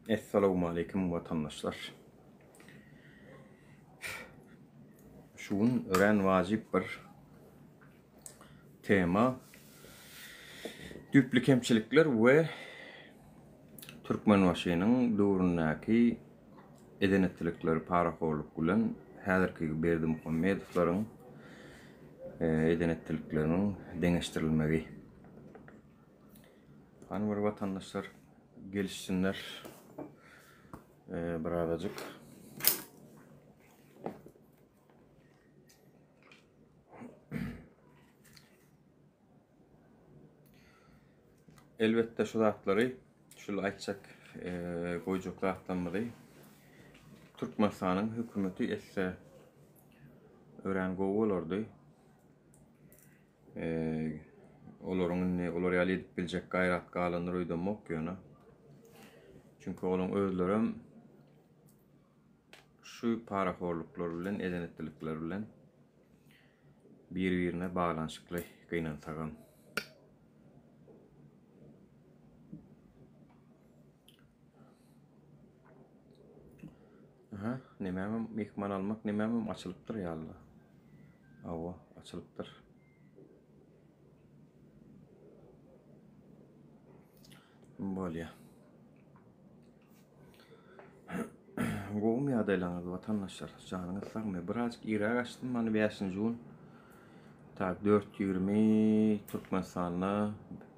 Essalawmaleýkim watandaşlar. Şu gün örän wajyp bir tema düýpli kemçilikler we Türkmenbaşynyň döwründäki eden-etdilikleri parahorluk bilen häzirki Berdimuhamedowlaryň eden-etdilikleriniň deňeşdirilmegi. Hany bir watandaşlar gelişsinler birazajyk. Elbetde şu zatlary, şul aýtjak, goýjak zatlarymyzy Türkmenistanyň hökümeti etse örän gowy bolardy. Olaryň indi olar ýaly edip biljek gaýrat galandyr öýdemok ýöne. Çünki olaryň özlerem şu parahorluklar bilen, eden-etdilikler bilen bir-birine baglanyşykly gynansagam. Aha, nemämem myhman almak nemämem açylypdyr ýaly. Hawa, açylypdyr. Bolýa. Gowumy ýagdaýlaryňyz watandaşlar? Janyňyz sagmy? Birazjyk irräk açdym, many 5-nji gün. Tak 4:20 Türkmenistanda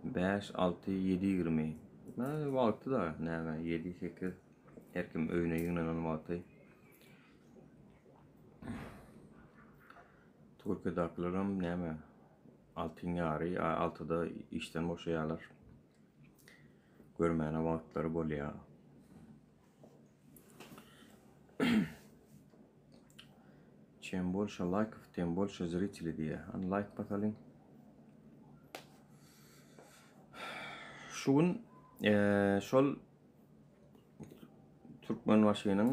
5, 6, 7:20. Näme wagty da, näme 7, 8 her kim öýüne ýygnanan wagty. Türkiýedäkilerem näme altyň ýary, altyda işden boşaýarlar. Görmäne wagtlary bolýar. Чем больше лайков, тем больше зрителей diýýär. Hany laýk basalyň. Şu gün şol Türkmenbaşynyň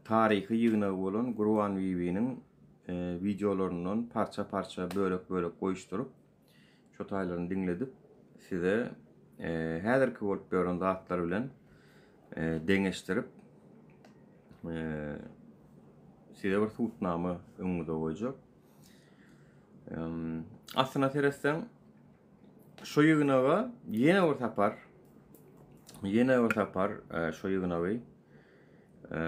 taryhy ýygnagy bolan Gurbanbibiniň wideolaryndan parça-parça, bölek-bölek goýuşdyryp, şo taýlaryny diňledip, size häzirki bolup ýören zatlar bilen deňeşdirip, size bir subutnama öňüňize goýjak. Aslyna seretseň, Şu ýygnaga ýene bir sapar ýene bir sapar e, şu ýygnagy e,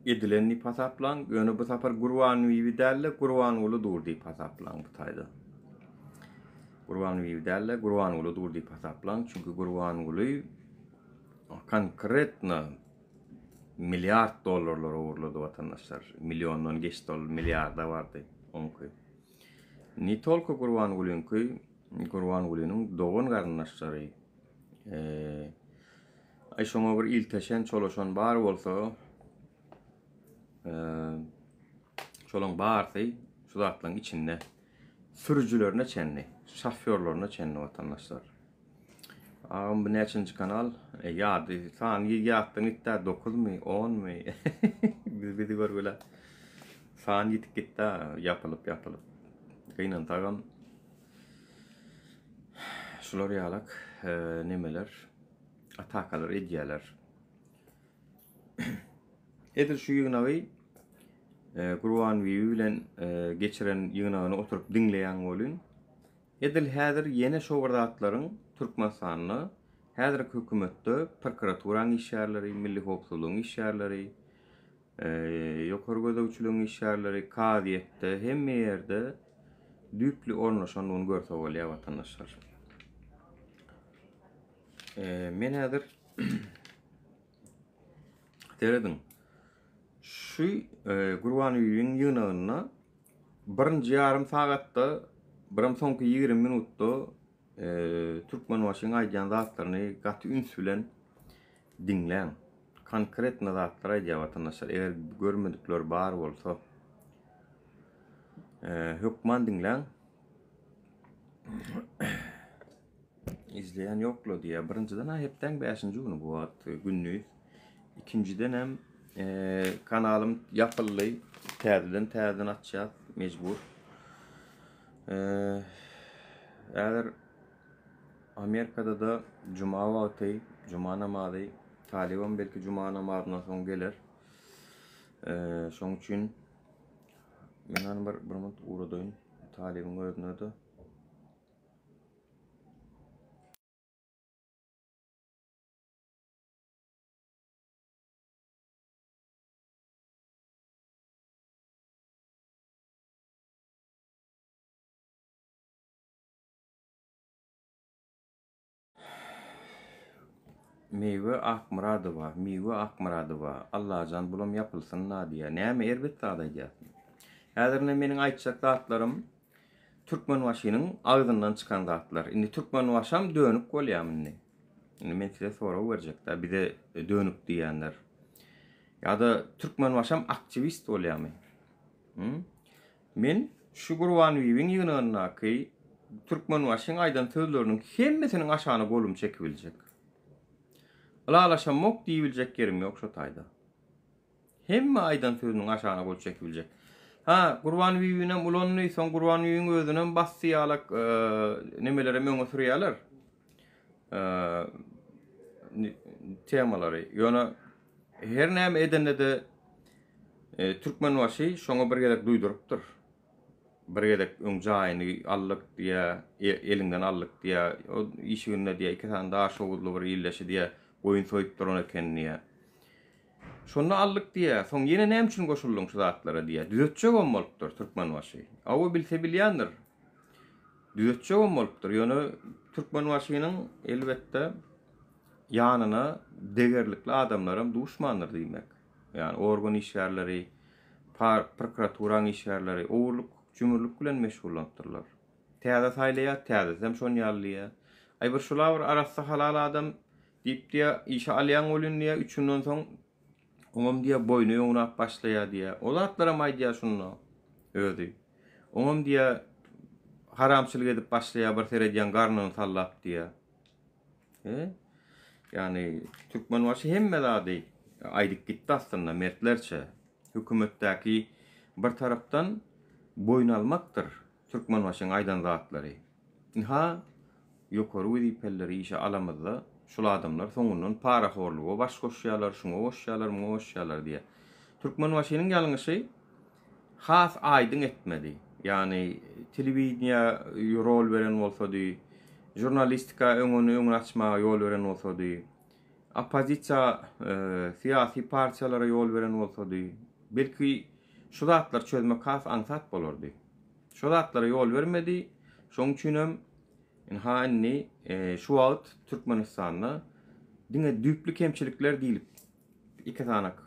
edilen diýip hasaplaň. Ýöne bu sapar Gurbanbibi däl-de Gurbanguly dur diýip hasaplaň bu taýda. Gurbanbibi däl-de Gurbanguly dur diýip hasaplaň. Çünki Gurbanguly konkretno milliard dollarlar ogurlady watandaşlar. Milliondan geçdi ol, milliarda bardy oňky. Ne tolko Gurbangulyňky, Gurbangulynyň dogan garyndaşlary. Aý şoňa bir ilteşen, çolaşan bar bolsa, şolaň barsy şu zatlaryň içinde. Sürüjilerine çenli, şofýorlaryna çenli watandaşlar. Agam bu näçinji kanal? E, ýady, sany ýatdan gitdä, 9-my, 10-my? Biz bizi görgüle. San ýitip gitdä, ýapylyp ýapylyp. Gynansagam şular ýalak e, nemeler atakalar edýärler. Edil şu ýygnagy e, Gurban Bibi bilen e, geçiren ýygnagyny oturyp diňleýän bolun. Edil häzir ýene şo bir zatlaryň Türkmenistanda häzirki hökümetde prokuraturaň işgärleri, milli howpsuzlygyň işgärleri, ýokary gözegçiligiň işgärleri, kazyýetde hemme ýerde düýpli ornaşandygyny görse bolýar watandaşlar. Men häzir serediň. Şu Gurbanbibiň ýygnagynda Birinji ýarym sagatda, birem soňky 20 minutda Türkmenbaşyň aýdýan zatlaryny gaty üns bilen diňläň. Konkretno zatlar aýdýar watandaşlar. Eger görmedikler bar bolsa, hökman diňläň. Izleýän ýokla diýýär. Birinjiden ha hepdäň 5-nji güni bu wagt gündiz. Ikinjiden hem e, kanalym ýapyldy. Täzeden täzeden açýas mejbur. E, häzir. Amerikada-da juma wagty, juma namazy, Talybam belki juma namazyndan soň geler. Şoň üçin men hany bir bir minut ugradaýyn Talybyň özüne-de. Miwe Akmyradowa, Miwe Akmyradowa, Allajan bulam ýapylsyn-da diýýär. Näme erbet zat aýdýarsyň? Häzir ine meniň aýtjak zatlarym Türkmenbaşynyň agzyndan çykan zatlar. Indi Türkmenbaşam dönük bolýamy indi? Indi men size sorag berjek-dä, bize dönük diýýänler. Ýa-da Türkmenbaşam aktiwist bolýamy? Men şu Gurbanbibiň ýygnagyndaky Türkmenbaşyň aýdan sözleriniň hemmesiniň aşagyna golumy çekibiljek. Ylalaşamok diýibiljek ýerim ýok şo taýda. Hemme aýdan sözüniň aşagyna gol çekibiljek. Ha, Gurbanbibinem ulandy, soň Gurbanbibiň özünem basdy ýalak nemelerem öňe sürýärler. Temalary. Ýöne her näme edende-de Türkmenbaşy şoňa bir gezek duýdurypdyr. Bir gezek öň jaýyny aldyk diýýär, eliňden aldyk diýýär. O işiginde diýýär, iki sany daşoguzly bir ildeşi diýýär, goýun soýup duran eken diýýär. Şonda aldyk diýýär. Soň ýene näme üçin goşuldyň şu zatlara diýýär. Düzetjegem bolupdyr Türkmenbaşy. Hawa bilse bilýändir. Düzetjegem bolupdyr. Ýöne Türkmenbaşynyň elbetde ýanyna degerlikli adamlaram duşmandyr diýmek. Ýagny organ işgärleri, prokuraturaň işgärleri ogurlyk, jümürlik bilen meşgullanypdyrlar. Täze saýlaýar, täzesem şon ýaly diýýär. Aý bir şula bir arassa halal adam diýip diýýär, işe alýaň welin diýýär, üç günden soň oňam diýýär boýny ýognap başlaýar diýýär. O zatlaram aýdýar şunda özi. Oňam diýýär haramçylyk edip başlaýar bir seredýäň garnyny sallap diýýär. He? Ýagny Türkmenbaşy hemme zady aýdyp gitdi aslynda mertlerçe. Hökümetdäki bir tarapdan boýun almakdyr Türkmenbaşyň aýdan zatlary. Ynha, ýokary wezipelileri işe alamyzda şul adamlar soňundan parahorluga baş goşýarlar, şuňa goşýarlar, muňa goşýarlar diýýär. Türkmenbaşynyň ýalňyşy has aýdyň etmedi. Ýagny telewideniýä rol beren bolsady, žurnalistika öňüni öňüni açmaga ýol beren bolsady, oppozisiýa syýasy partiýalara ýol beren bolsady, belki şu zatlary çözmek has aňsat bolardy. Şo zatlara ýol bermedi. Şoň üçinem ynha indi şu wagt Türkmenistanda diňe düýpli kemçilikler diýlip iki sanak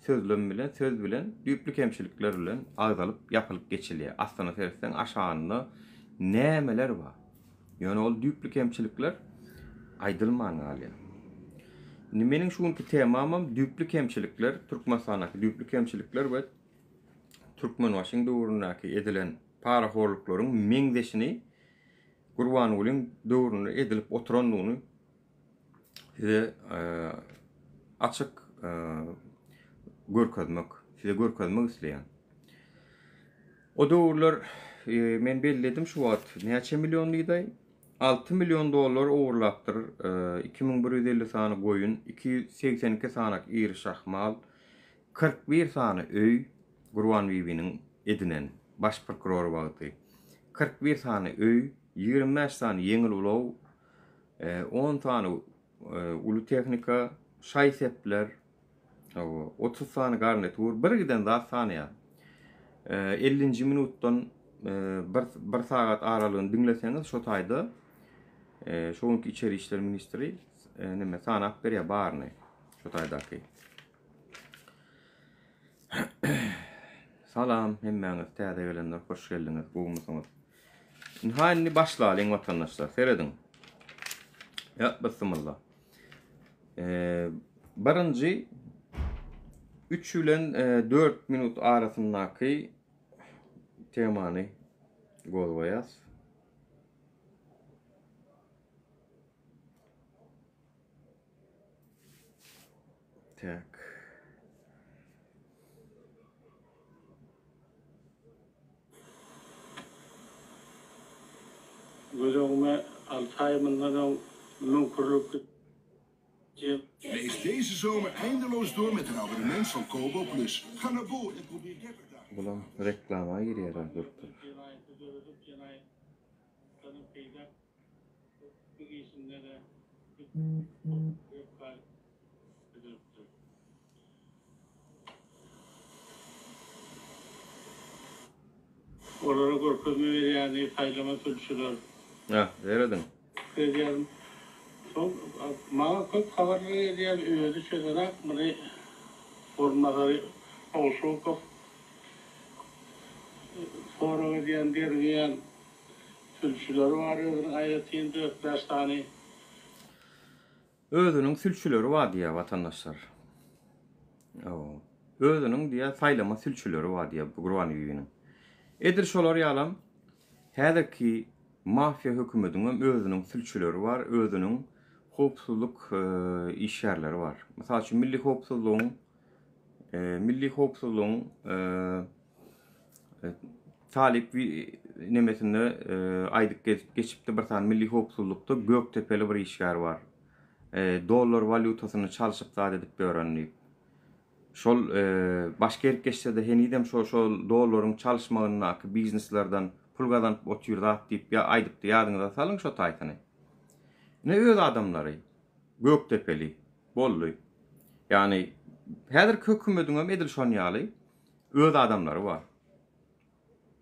sözlem bilen, söz bilen, düýpli kemçilikler bilen agzalyp, ýapylyp geçilýär. Aslyna seretseň aşagynda nämeler bar? Ýöne ol düýpli kemçilikler aýdylman galýar. Indi meniň şu günki temamam düýpli kemçilikler, Türkmenistandaky düýpli kemçilikler we Türkmenbaşyň döwründäki edilen parahorluklaryň meňzeşini Gurbangulyň döwründe edilip oturandygyny size açyk görkezmek, size görkezmek isleýän. O döwürler men belledim şu wagt näçe million diýdi? 6 million dollar ogurlapdyr. 2150 sany goýun, 282 sany iri şahmal, 41 sany öý Gurbanbibiniň edinen baş prokuror wagty. 41 sany öý, 25 sany ýeňil ulag, On sany uly tehnika, şaý-sepler, 30 sany garnitur, bir giden zat sanaýar. 50-nji minutdan bir, bir sagat aralygyny diňleseňiz, şo taýda şo günki içeri işler ministri neme sanap berýär baryny şo taýdaky. Salam hemmäňiz täze gelenler hoş geldiňiz gowumysyňyz. Ynha indi başlalyň watandaşlar serediň. Ýa bismillah. Ee, birinji 3 bilen 4 e, minut arasyndaky temany gozgaýas. Tak. Göz öňüme 6. 6 aý mundan öň müňkürlikli Lees deze zomer eindeloos door met een abonnement van Kobo Plus. Ga naar Bol en probeer 30 dagen. Bulam reklama girýär ha durup durup. Olara görkezme berýäni saýlama sülçüler. Hä, serediň. Edýärin. Soň maňa köp habarlar gelýär, özi çözenak muny orunbasary Owşukow sorag edýän, derňeýän sülçüleri bar özüniň aýratyn dört-bäş sany. Özüniň sülçüleri bar diýýär watandaşlar. Hawa. Özüniň diýýär saýlama sülçüleri bar diýýär bu Gurbanbibiniň. Edil şolar ýalam häzirki mafiýa hökümediňem özüniň sülçüleri bar, özüniň howpsuzlyk işgärleri bar. Mysal üçin milli howpsuzlygyň milli howpsuzlygyň talyp nemesinde aýdyp geçipdi bir sany milli howpsuzlykda Gökdepeli bir işgär bar. Dollar walýutasyny çalşyp zat edip ýören diýip. Şol başga ýerik geçse-de henizem şo şol dollaryň çalyşmagyndaky bizneslerden pul gazanyp otyr zat diýip ýa aýdypdy ýadyňyza salyň şo taýsyny. Ine öz adamlary Gökdepeli boldy. Ýagny häzirki hökümediňem edil şon ýaly öz adamlary bar.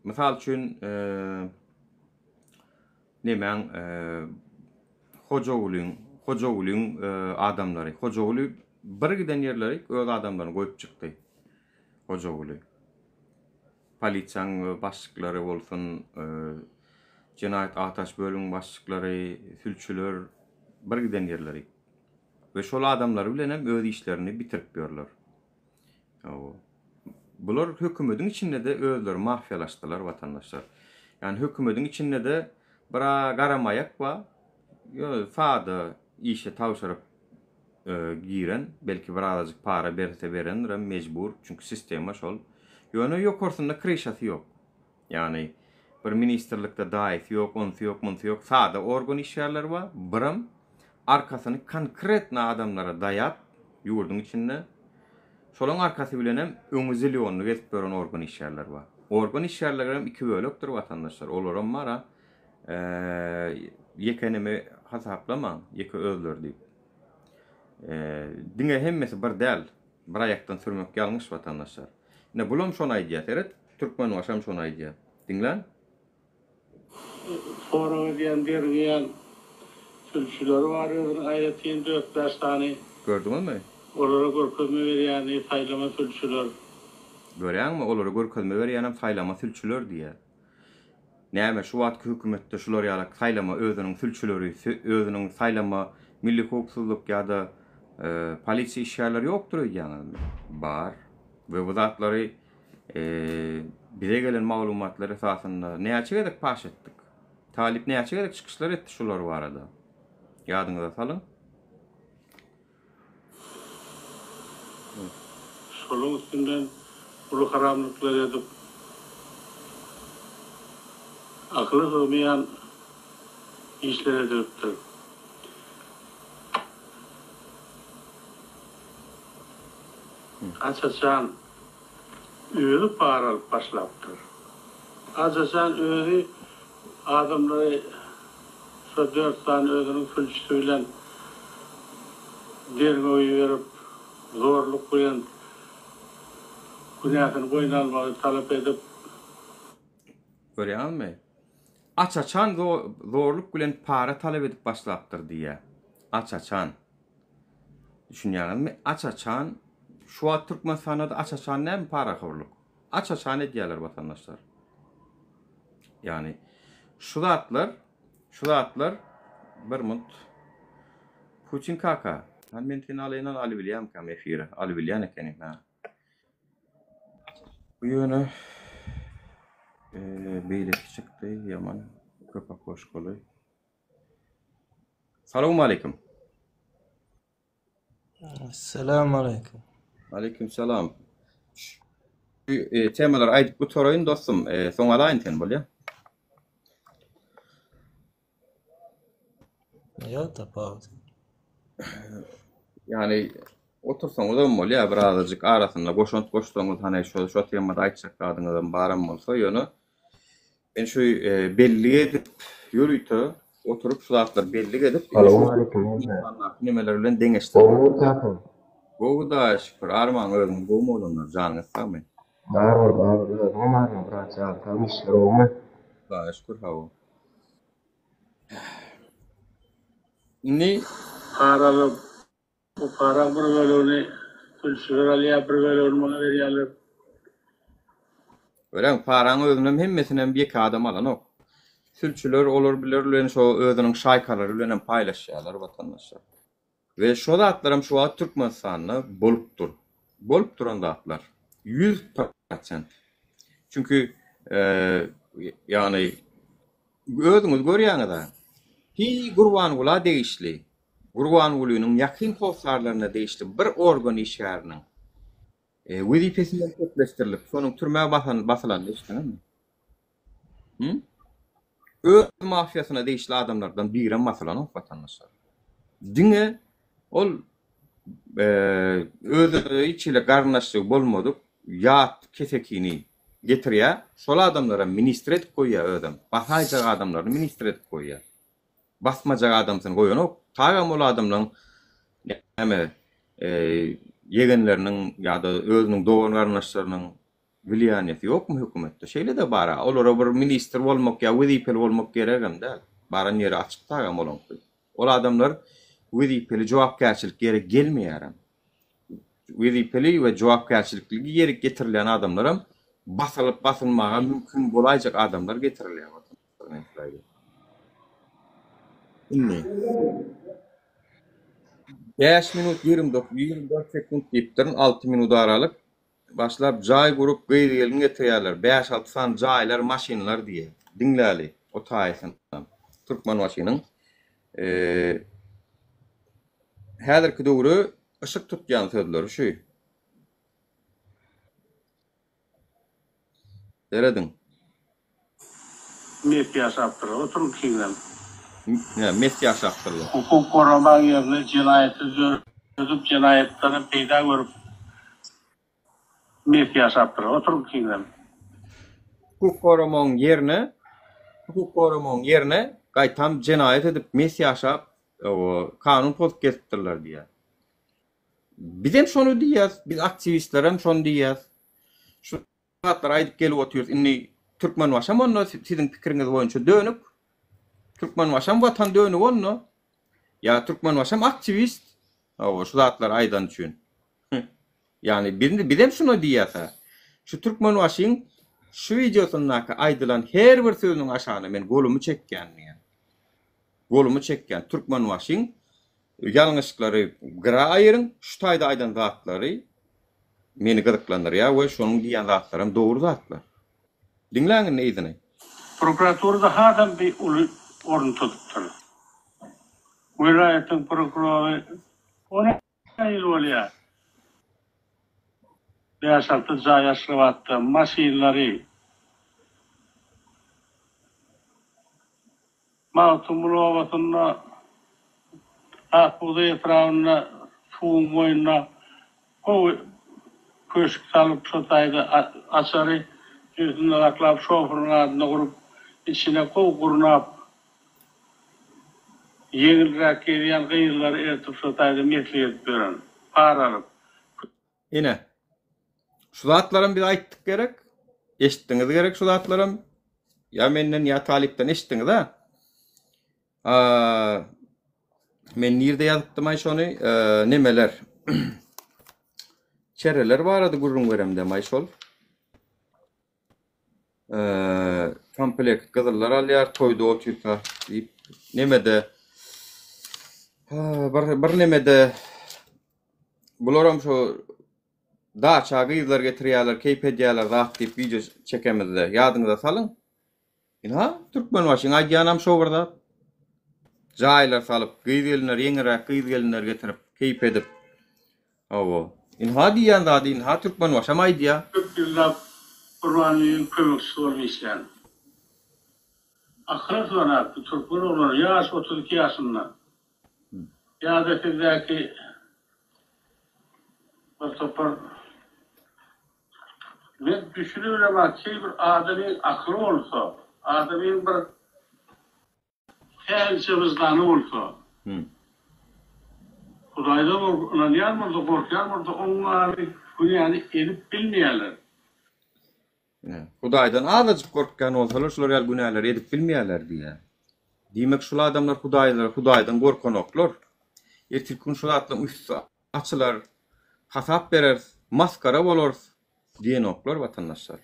Mysal üçin nemäň Hojagulyň Hojagulyň adamlary. Hojaguly bir giden ýerleri öz adamlaryny goýup çykdy. Hojaguly. Polisiýanyň başlyklary bolsun, jenaýat agtaryş bölüminiň başlyklary, sülçüler bir giden ýerleri. We şol adamlary bilen hem öz işlerini bitirip ýörler. Hawa. Bular hökümediň içinde-de özleri mafiýalaşdylar watandaşlar. Ýagny hökümediň içinde-de bir-a garamaýak bar, ýöne sada işe tabşyryp giren, belki bir azajyk para berse berendirem mejbur, çünki sistema şol. Ýöne ýokarsynda kryşasy ýok. Ýagny bir ministrlikde daýysy ýok, onsy ýok, munsy ýok, sada organ işgärleri bar, biram arkasyny konkretno adamlara daýap ýurduň içinde, şolaň arkasy bilenem öňi zilýonly gezip ýören organ işgärleri bar. Organ işgärlerem iki bölekdir watandaşlar, olaram bar-a ýeke neme hasaplamaň, ýeke özleri diýip. Diňe hemmesi bir däl, bir aýakdan sürmek ýalňyş watandaşlar. Ine bulam şony aýdýar seret, Türkmenbaşam şony aýdýar. Diňläň. Sorag edýän, derňeýän sülçüleri bar özüniň aýratyn dört-bäş sany. Gördüňizmi? Olara görkezme berýäni saýlama sülçüler. Görýäňmi, olara görkezme berýänem saýlama sülçüler diýýär. Näme, şu wagtky hökümetde şular ýaly saýlama özüniň sülçüleri, özüniň saýlama milli howpsuzlyk ýa-da polisiýa işgärleri ýokdur öýdýäňizmi? Bar. We bu zatlary bize gelen maglumatlar esasynda näçe gezek paş etdik? Talyp näçe gezek çykyşlar etdi şular barada? Ýadyňyza salyň. Şolaň üstünden uly haramlyklar edip, akyla sygmaýan işler edilipdir. Aç-açan özi para alyp başlapdyr. Aç-açan özi adamlary şo dört sany özüniň sülçüsi bilen derňew iberip, zorluk bilen günäsini boýun almagy talap edip, Görýäňizmi? Aç-açan zorluk bilen para talap edip başlapdyr diýýär. Aç-açan. Düşünýäňizmi? Aç-açan şu wagt Türkmenistanda-da aç-açan näme parahorluk? Aç-açan edýärler watandaşlar. Ýagny şu zatlar, şu zatlar bir munt Putin kaka, han men seni alaýyndan alybilýämkäm efire? Alybilýän ekenim hä. Bu ýöne beýleki çykdy ýaman köp okoşkaly. Salowmaleýkim. Salam aleýkum. Aleýkum salam. Şu e, temalary aýdyp gutaraýyn dostum. E, soň alaýyn seni bolýa. Ýok tapawudy. Ýagny otursaňyzam bolýar birazajyk arasynda goşant goşsaňyz hany şo şo temada aýtjak zadyňyzam baram bolsa ýöne men şu bellik edip ýörite oturyp şu zatlary bellik edip indi şu Salowmaleýkim hemmä. Türkmenistandaky nemeler bilen deňeşdirip Gowumy kakam? Gowy Hudaýa şükür armaň özüňiz gowumy oglanlar janyňyz sagmy? Bar bolup agyr özüňem arma brat janyň sagmy işler gowumy? Hudaýa şükür hawa. Indi Para alyp, bu paraň bir bölegini sülçüler alýar, bir bölegini maňa berýärler. Görýäňmi, paraň özünem hemmesinem ýeke adam alanok. Sülçüler olar biler bilen şo özüniň şaýkalary bilenem paýlaşýarlar watandaşlar. We şo zatlaram şu wagt Türkmenistanda bolup dur. Bolup duran zatlar. 100%. Çünki ýagny özüňiz görýäňiz-ä. Hi Gurbangula degişli, Gurbangulynyň ýakyn hossarlaryna degişli bir organ işgäriniň wezipesinden çetleşdirilip, şonuň türmä basan basylanyny eşitdiňizmi? Hı? Öz mafiýasyna degişli adamlardan birem basylanok watandaşlar. Diňe ol özüne hiç hili garyndaşlygy bolmadyk ýat kesekini getirýär, şol adamlaram ministr edip goýýar özem. Basaýjak adamlaryny ministr edip goýýar. Basmajak adamsyny goýanok. Tagam ol adamlaň näme ýegenleriniň ýa-da özüniň dogan-garyndaşlarynyň Wliýaniýasy ýokmy hökümetde? Şeýle-de bar-a. Olara bir ministr bolmak ýa wezipeli bolmak geregem däl. Baran ýeri açyk tagam olaňky. Ol adamlar wezipeli jogapkärçilik ýere gelmeýärem. Wezipeli we jogapkärçilikli ýere getirilýän adamlaram basylyp basylmaga mümkin bolaýjak adamlar getirilýär. Indi. Bäş minut 29 24 sekunt diýipdirin, 6 minut aralyk. Başlap jaý gurup gyz-gelin getirýärler, bäş-alty sany jaýlar, maşynlar diýýär. Diňläli o taýysynam. Türkmenbaşynyň häzirki döwre yşyk tutýan sözleri şu. Serediň. Mes ýaşapdyrlar. Oturyň kiňden. Nä, mes ýaşapdyrlar. Hukuk goramaň ýerine jenaýaty döredip, jenaýatdanam peýda görüp mes ýaşapdyrlar. Oturyň kiňden. Hukuk goramagyň ýerine, hukuk goramagyň ýerine gaýtam jenaýat edip mes ýaşap, kanun pozup gezipdirler diýýär. Bizem şony diýýäs, biz aktiwistlerem şony diýýäs. Şu zatlary aýdyp gelip otyrys. Indi Türkmenbaşam onda siziň pikiriňiz boýunça dönük. Türkmenbaşam watan dönügi onda. Ýa Türkmenbaşam aktiwist. Hawa, şu zatlary aýdany üçin. Ýagny biz bizem şuny diýýäs-ä. Şu Türkmenbaşyň şu wideosyndaky aýdylan her bir sözüniň aşagyna men golumy çekýän diýýän. Golumy çekýän. Türkmenbaşyň ýalňyşlyklary gyra aýyryň, şu taýda aýdan zatlary meni gyzyklandyrýar we şonuň diýýän zatlaram dogry zatlar. Diňläň indi yzyny. Prokuraturada hasam bir uly orun tutupdyr. Welaýatyň prokurory o nähili bolýar? Bäş-alty jaý Aşgabatda, maşynlary. Magtymguly obasynda, Ak bugdaý etrabynda suwuň boýunda gowy köşk salyp, şo taýda açary jübüsinde saklap, şoferyň adyna gurup, içine gowy gurnap, ýeňilräk gezýän gyzlary ertip şo taýda meslik edip ýören. Para alyp. Ine, şu zatlaram biz aýtdyk gerek? Eşitdiňiz gerek şu zatlaram? Ýa menden ýa talypdan eşitdiňiz-a? Men nirde ýazypdym-aý şony? Nemeler? Çereler barada gürrüň beremdem-aý şol. Komplekt gyzyllar alýar toýda otyrka diýip nemede bir bir nemede bularam şu daça gyzlar getirýärler keýp edýärler zat diýip wideo çekemizde ýadyňyza salyň. Ynha, Türkmenbaşyň aýdýanam şo bir zat. Jaýlar salyp, gyz-gelinler, ýeňilräk gyz-gelinler getirip, keýp edip. Hawa. Ynha diýýän zady, ynha Türkmenbaşam aýdýar. Köp ýyllap Gurbangulyň kömekçisi bolup işlän. Akyla syganakdy türkmen oglany, ýaş 32 ýaşynda. Ýa-da sizdäki bir topar Men düşünibilemok şeý bir adamyň akyly bolsa, adamyň bir sähelçe wyždany bolsa, Hudaýdan gorkup ynanýan bolsa, gorkýan bolsa oň ýaly günäni edip bilmeýärler. Ine, Hudaýdan azajyk gorkýan bolsalar, şular ýaly günäleri edip bilmeýärler diýýär. Diýmek, şul adamlar Hudaýlar, Hudaýdan gorkanoklar. Ertirki gün şu zatlaryň üsti açylar, hasap bereris, masgara bolarys diýenoklar watandaşlar.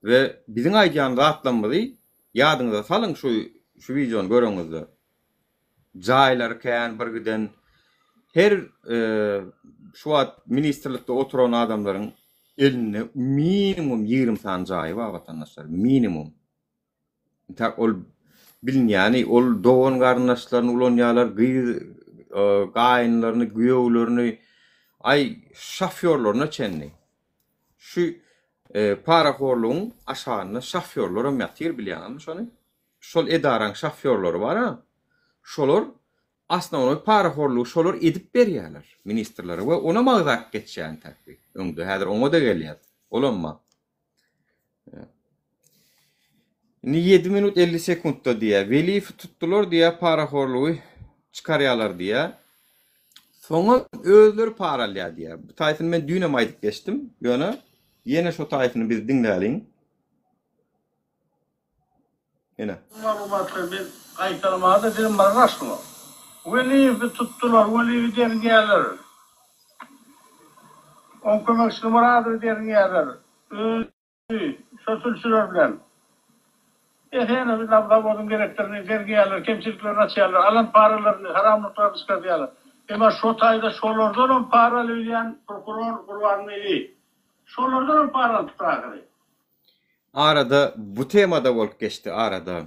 We biziň aýdýan zatlarymyzy ýadyňyza salyň şu şu wideony göreňizde. Jaýlary kän bir giden her şu wagt ministrlikde oturan adamlaryň elinde minimum 20 sany jaýy bar watandaşlar, minimum. Intak ol bilinýäni, ol dogan garyndaşlaryny ulanýarlar, gyz gaýynlaryny, güýewlerini, aý şofýorlaryna çenli. Şu parahorlugyň aşagynda şofýorlaram ýatyr bilýäňizmi şony? Şol edaraň şofýorlary bar-a, şolar osnownoý parahorlugy şolar edip berýärler ministrlere we onam agzap geçýär entäk bi öňde, häzir oňa-da gelýäs, olam bar. Indi ýedi minut 50 sekuntda diýýär, Weliýewi tutdular diýýär, parahorlugy çykarýarlar diýýär. Soňam özleri para alýar diýýär. Bu taýsyny men düýnem aýdyp geçdim, ýöne ýene şo taýsyny biz diňläliň. Ine. Bu maglumatlary men gaýtalamaga-da dilim barmaz şuňa. Weliýewi tutdular, Weliýewi derňeýärler. Oň kömekçisi Myradowy derňeýärler. Özi şo sülçüler bilen. Esenowy zawodyň direktoryny derňeýärler, kemçiliklerini açýarlar, alan paralaryny, haramlyklaryny çykardýarlar. Emma şo taýda şolardanam para alybilýän prokuror Gurbanguly. Şolardanam para alypdyr ahyry. Arada bu temada bolup geçdi arada.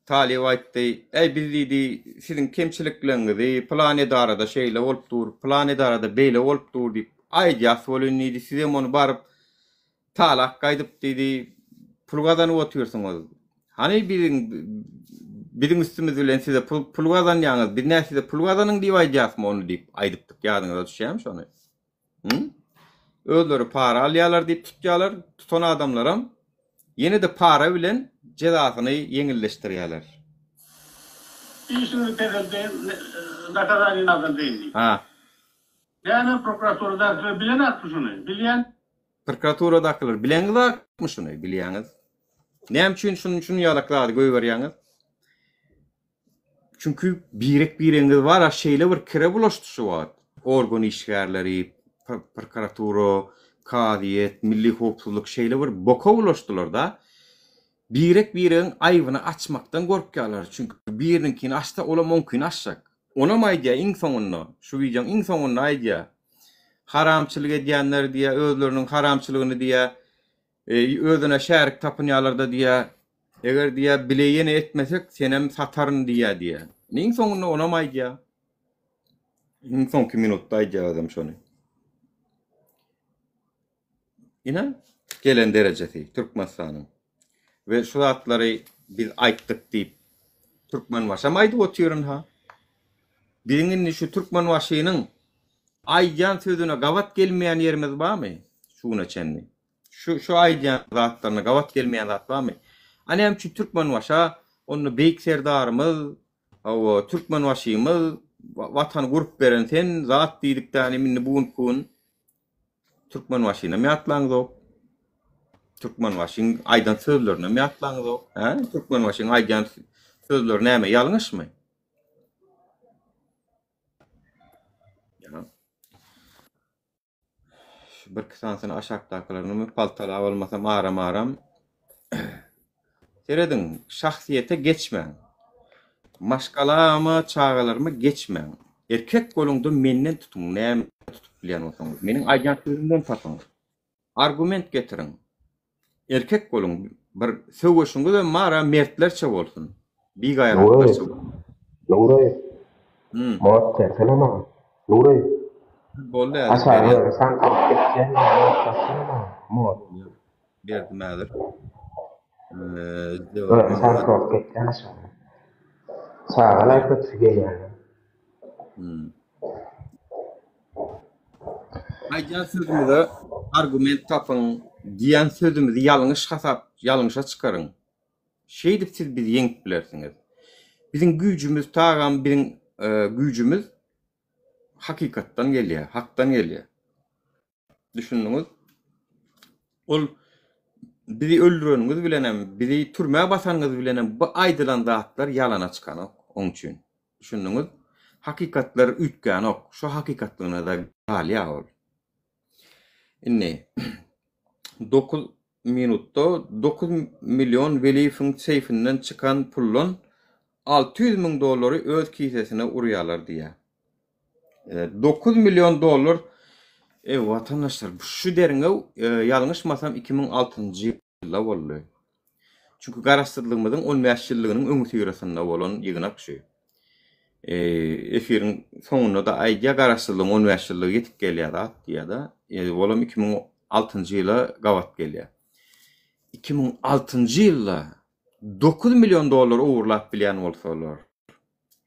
Talyp aýtdy, Äý biz diýdi, siziň kemçilikleriňizi pylan edarada şeýle bolup dur, pylan edarada beýle bolup dur diýip aýdýas welin diýdi, sizem ony baryp talap gaýdyp diýdi, pul gazanyp otyrsyňyz. Hany biziň biziň üstümiz bilen size pul pul gazanýaňyz, biz nä size pul gazanyň diýip aýdýasmy ony diýip aýdypdyk, ýadyňyza düşýärmi şony? Hı? Özleri para alýarlar diýip tutýarlar, tutan adamlaram ýene-de para bilen jezasyny ýeňilleşdirýärler. Işiňizi peseldeýin, nakazaniýany azaldaýyn diýip. Ha. Näme prokuraturadakylar bilenakmy şuny? Bilýän. Prokuraturadakylar bileňizakmy şuny? Bilýäňiz. Näme üçin şuny şuny ýalak zady goýberýäňiz? Çünki birek-biregiňiz bar-a şeýle bir kire bulaşdy şu wagt. Organ işgärleri, prokuratura, kazyýet, milli howpsuzlyk şeýle bir boka bulaşdylar-da, birek-biregiň aýbyny açmakdan gorkýarlar. Çünki biriniňkini açsa, olam oňkyny açjak. Onam aýdýar iň soňunda, şu wideoň iň soňunda aýdýar. Haramçylyk edýänler diýýär, özleriniň haramçylygyny diýýär, özüne şärik tapynýarlar-da diýýär. Eger diýýär, bile ýene etmesek, senem sataryn diýýär diýýär. Iň soňunda onam aýdýar. Iň soňky minutda aýdýar özem şony. Ine, gelen derejesi Türkmenistanyň. We şu zatlary biz aýtdyk diýip, Türkmenbaşam aýdyp otyryn ha. Biziň indi şu Türkmenbaşynyň aýdýan sözüne gabat gelmeýän ýerimiz barmy şu güne çenli? Şu şu aýdýan zatlaryna gabat gelmeýän zat barmy? A näme üçin Türkmenbaşa onda beýik Serdarymyz, hawa, Türkmenbaşymyz Watany gurup beren sen zat diýdik däni indi bu günki gün Türkmenbaşynam ýatlaňzok. Türkmenbaşyň aýdan sözlerinem ýatlaňzok. Hä? Türkmenbaşyň aýdýan sözleri näme ýalňyşmy? Ýa. Şu birki sanysyny aşakdakylaryny paltalap almasam aram-aram. Serediň, şahsyýete geçmäň. Maşgalama, çagalaryma geçmäň. Erkek boluňda menden tutuň, näme tutup bilýän bolsaňyz. Meniň aýdýan sözümden tapyň. Argument getiriň. Erkek boluň, bir söweşiňizem bar-a mertlerçe bolsun. Bigaýratlarça Nury. Nury. Hmm. Mod bersene maňa. Nury. Boldy häzir Aşagy berýän. özi saňkyryp geçýän mod bassana maňa. Mod. Berdim häzir. Özi saňkyryp geçýän aşagy. Çagalar köpüsi gelýär. Hmm. Aýdýan sözümize argument tapyň, diýen sözümizi ýalňyş hasap, ýalňyşa çykaryň. Şeýdip siz bizi ýeňip bilersiňiz. Biziň güýjümiz tagam biziň e, güýjümiz hakykatdan gelýär, hakdan gelýär. Düşündiňiz? Ol bizi öldüreniňiz bilenem, bizi türmä basanyňyz bilenem bu aýdylan zatlar ýalana çykanok oň üçin. Düşündiňiz? Hakykatlar üýtgänok. Şo hakykatlygyna-da galýar ol. Indi 9 minutda 9 million Weliýewiň seýfinden çykan puldan 600 müň dollary öz kisesine urýarlar diýýär. 9 million dollar Eý watandaşlar şu derňew e, ýalňyşmasam 2006-njy ýylda boldy. Çünki garaşsyzlygymyzyň 15 ýyllygynyň öňüsyrasynda bolan ýygnak şu. E, efiriň soňunda-da aýdýar garaşsyzlygyň 15 ýyllygy ýetip gelýär zat diýýär-de. E, olam 2006-njy ýyla gabat gelýär. 2006-njy ýylda 9 million dollar ogurlap bilýän bolsalar,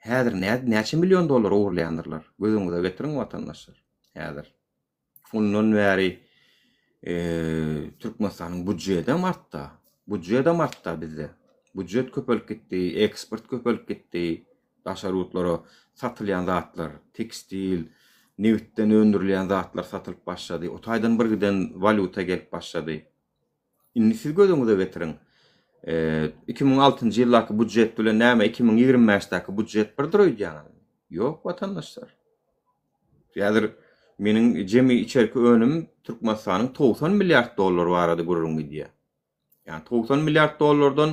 Häzir näçe million dollar ogurlaýandyrlar? Göz öňüňize getiriň watandaşlar. Häzir. Ondan bäri Türkmenistanyň budjedem artda. Budjedem artda bizde. Budjet köpelip gitdi, eksport köpelip gitdi. Daşary ýurtlara satylýan zatlar, tekstil, nebitden öndürilýän zatlar satylyp başlady. O taýdan bir giden walýuta gelip başlady. Indi siz göz öňüňize getiriň. 2006-njy ýyldaky budjet bilen näme 2025-däki budjet birdir öýdýäňizmi? Ýok, watandaşlar. Häzir meniň jemi içerki önüm Türkmenistanyň 90 milliard dollar barada gürrüň gidýär. Ýagny 90 milliard dollardan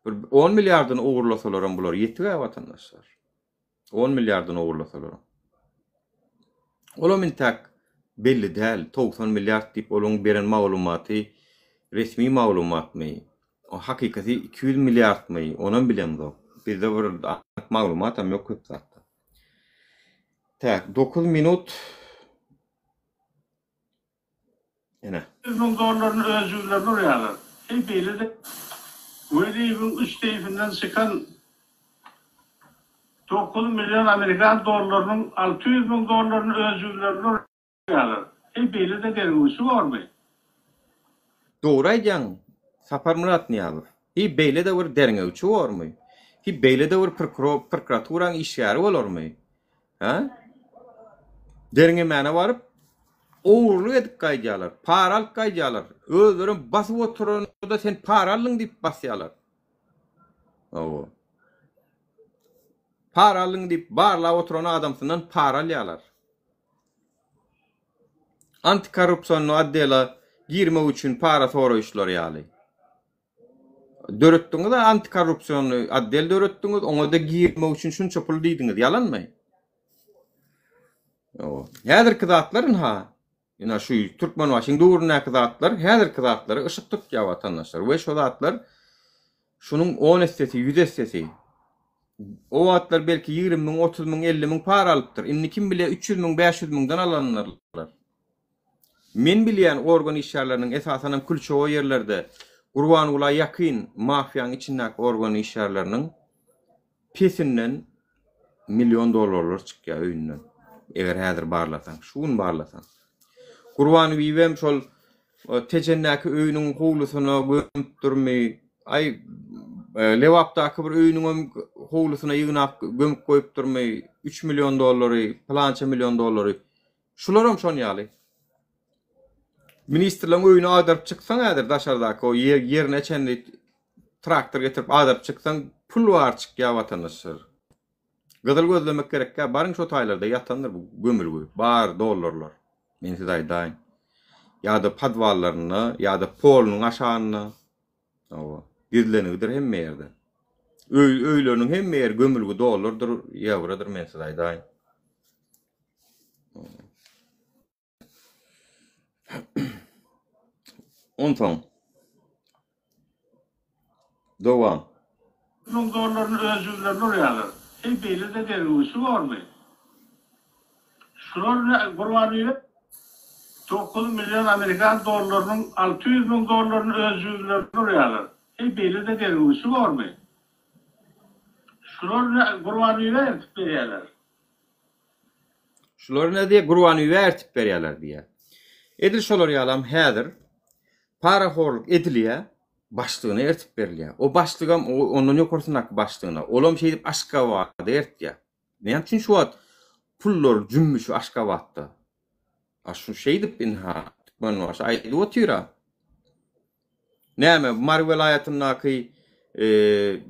bir 10 milliardyny ogurlasalaram bular ýetik-ä watandaşlar. On milliardyny ogurlasalaram. Olam intäk belli däl, 90 milliard diýip olaň beren maglumaty resmi maglumatmy, hakykaty 200 milliardmy, onam bilemzok. Bizde bir anyk maglumatam ýok köp zatda. Tak, 9 minut Ine. Müň dollaryny öz jübülerine urýarlar. Heý beýle-de Weliýewiň üç seýfinden çykan 9 million amerikan dollarynyň 600 müň dollaryny öz jübülerine urýarlar. Heý beýle-de derňewçi bormy? Dogry aýdýaň, Saparmyrat Nyýazow. Heý beýle-de bir derňewçi bormy? Heý beýle-de bir prokuraturaň işgäri bolarmy? Hä? Derňemäne baryp, ogurlyk edip gaýdýarlar, para alyp gaýdýarlar. Özlerem basyp oturanda sen para aldyň diýip basýarlar. Hawa. Para aldyň diýip barlap oturan adamsyndan para alýarlar. Antikorrupsionny otdela girmek üçin para soraýyşlary ýaly. Döretdiňiz-ä antikorrupsionny otdel döretdiňiz, oňa-da girmek üçin şunça pul diýdiňiz, ýalanmy? Hawa. Häzirki zatlar ynha, ynha şu Türkmenbaşyň döwründäki zatlar häzirki zatlara yşyk tutýar watandaşlar we şo zatlar şunuň on essesi, ýüz essesi. O wagtlar belki 20 müň, 30 müň, 50 müň para alypdyr. Indi kim bilýär 300 müň, 500 müňden alandyrlar. Men bilýän organ işgärleriniň esasanam külçegoý ýerlerde Gurbangula ýakyn mafiýaň içindäki organ işgärleriniň pesinden million dollarlar çykýar öýünden. Eger häzir barlasaň, şu gün barlasaň. Gurbanbibem şol Tejendäki öýüniň howlusyna gömüpdirmi, aý Lebapdaky bir öýüniňem howlusyna ýygnap gömüp goýupdyrmy üç million dollary, pylança million dollary. Şularam şon ýaly. Ministrleň öýüni agdaryp çyksaň häzir daşardaky o ýerine çenli traktor getirip agdaryp çyksaň pul bar çykýar watandaşlar. Gyzyl gözlemek gerekkä baryň şo taýlarda ýatandyr bu gömülgi bar dollarlar. Men size aýdaýyn. Ýa-da podwallarynda, ýa-da polunyň aşagynda. Hawa, gizlenigidir hemme ýerde. Öý öýleriniň hemme ýeri gömülgi dollardyr, ýewrodyr men size aýdaýyn. Onsoň dowam. Müň dollaryny öz jübülerine urýarlar. Heý beýle-de derňewçi bormy? Şular ne Gurbanbibi 9 million amerikan dollarynyň 600 müň dollaryny öz jübülerine urýarlar. Heý beýle-de derňewçi bormy? Şular ne Gurbanbibä eltip berýärler. Şular ne diýýär, Gurbanbibä ertip berýärler diýýär. Edil şolar ýalam häzir parahorluk edilýär, başlygyna ertip berilýär. O başlygam ondan ýokarsyndaky başlygyna, olam şeýdip Aşgabada ertýär. Näme üçin şu wagt pullar jümmüşi Aşgabatda? A şu şeýdip ynha Türkmenbaşy aýdyp otyr-a. Näme, Mary welaýatyndaky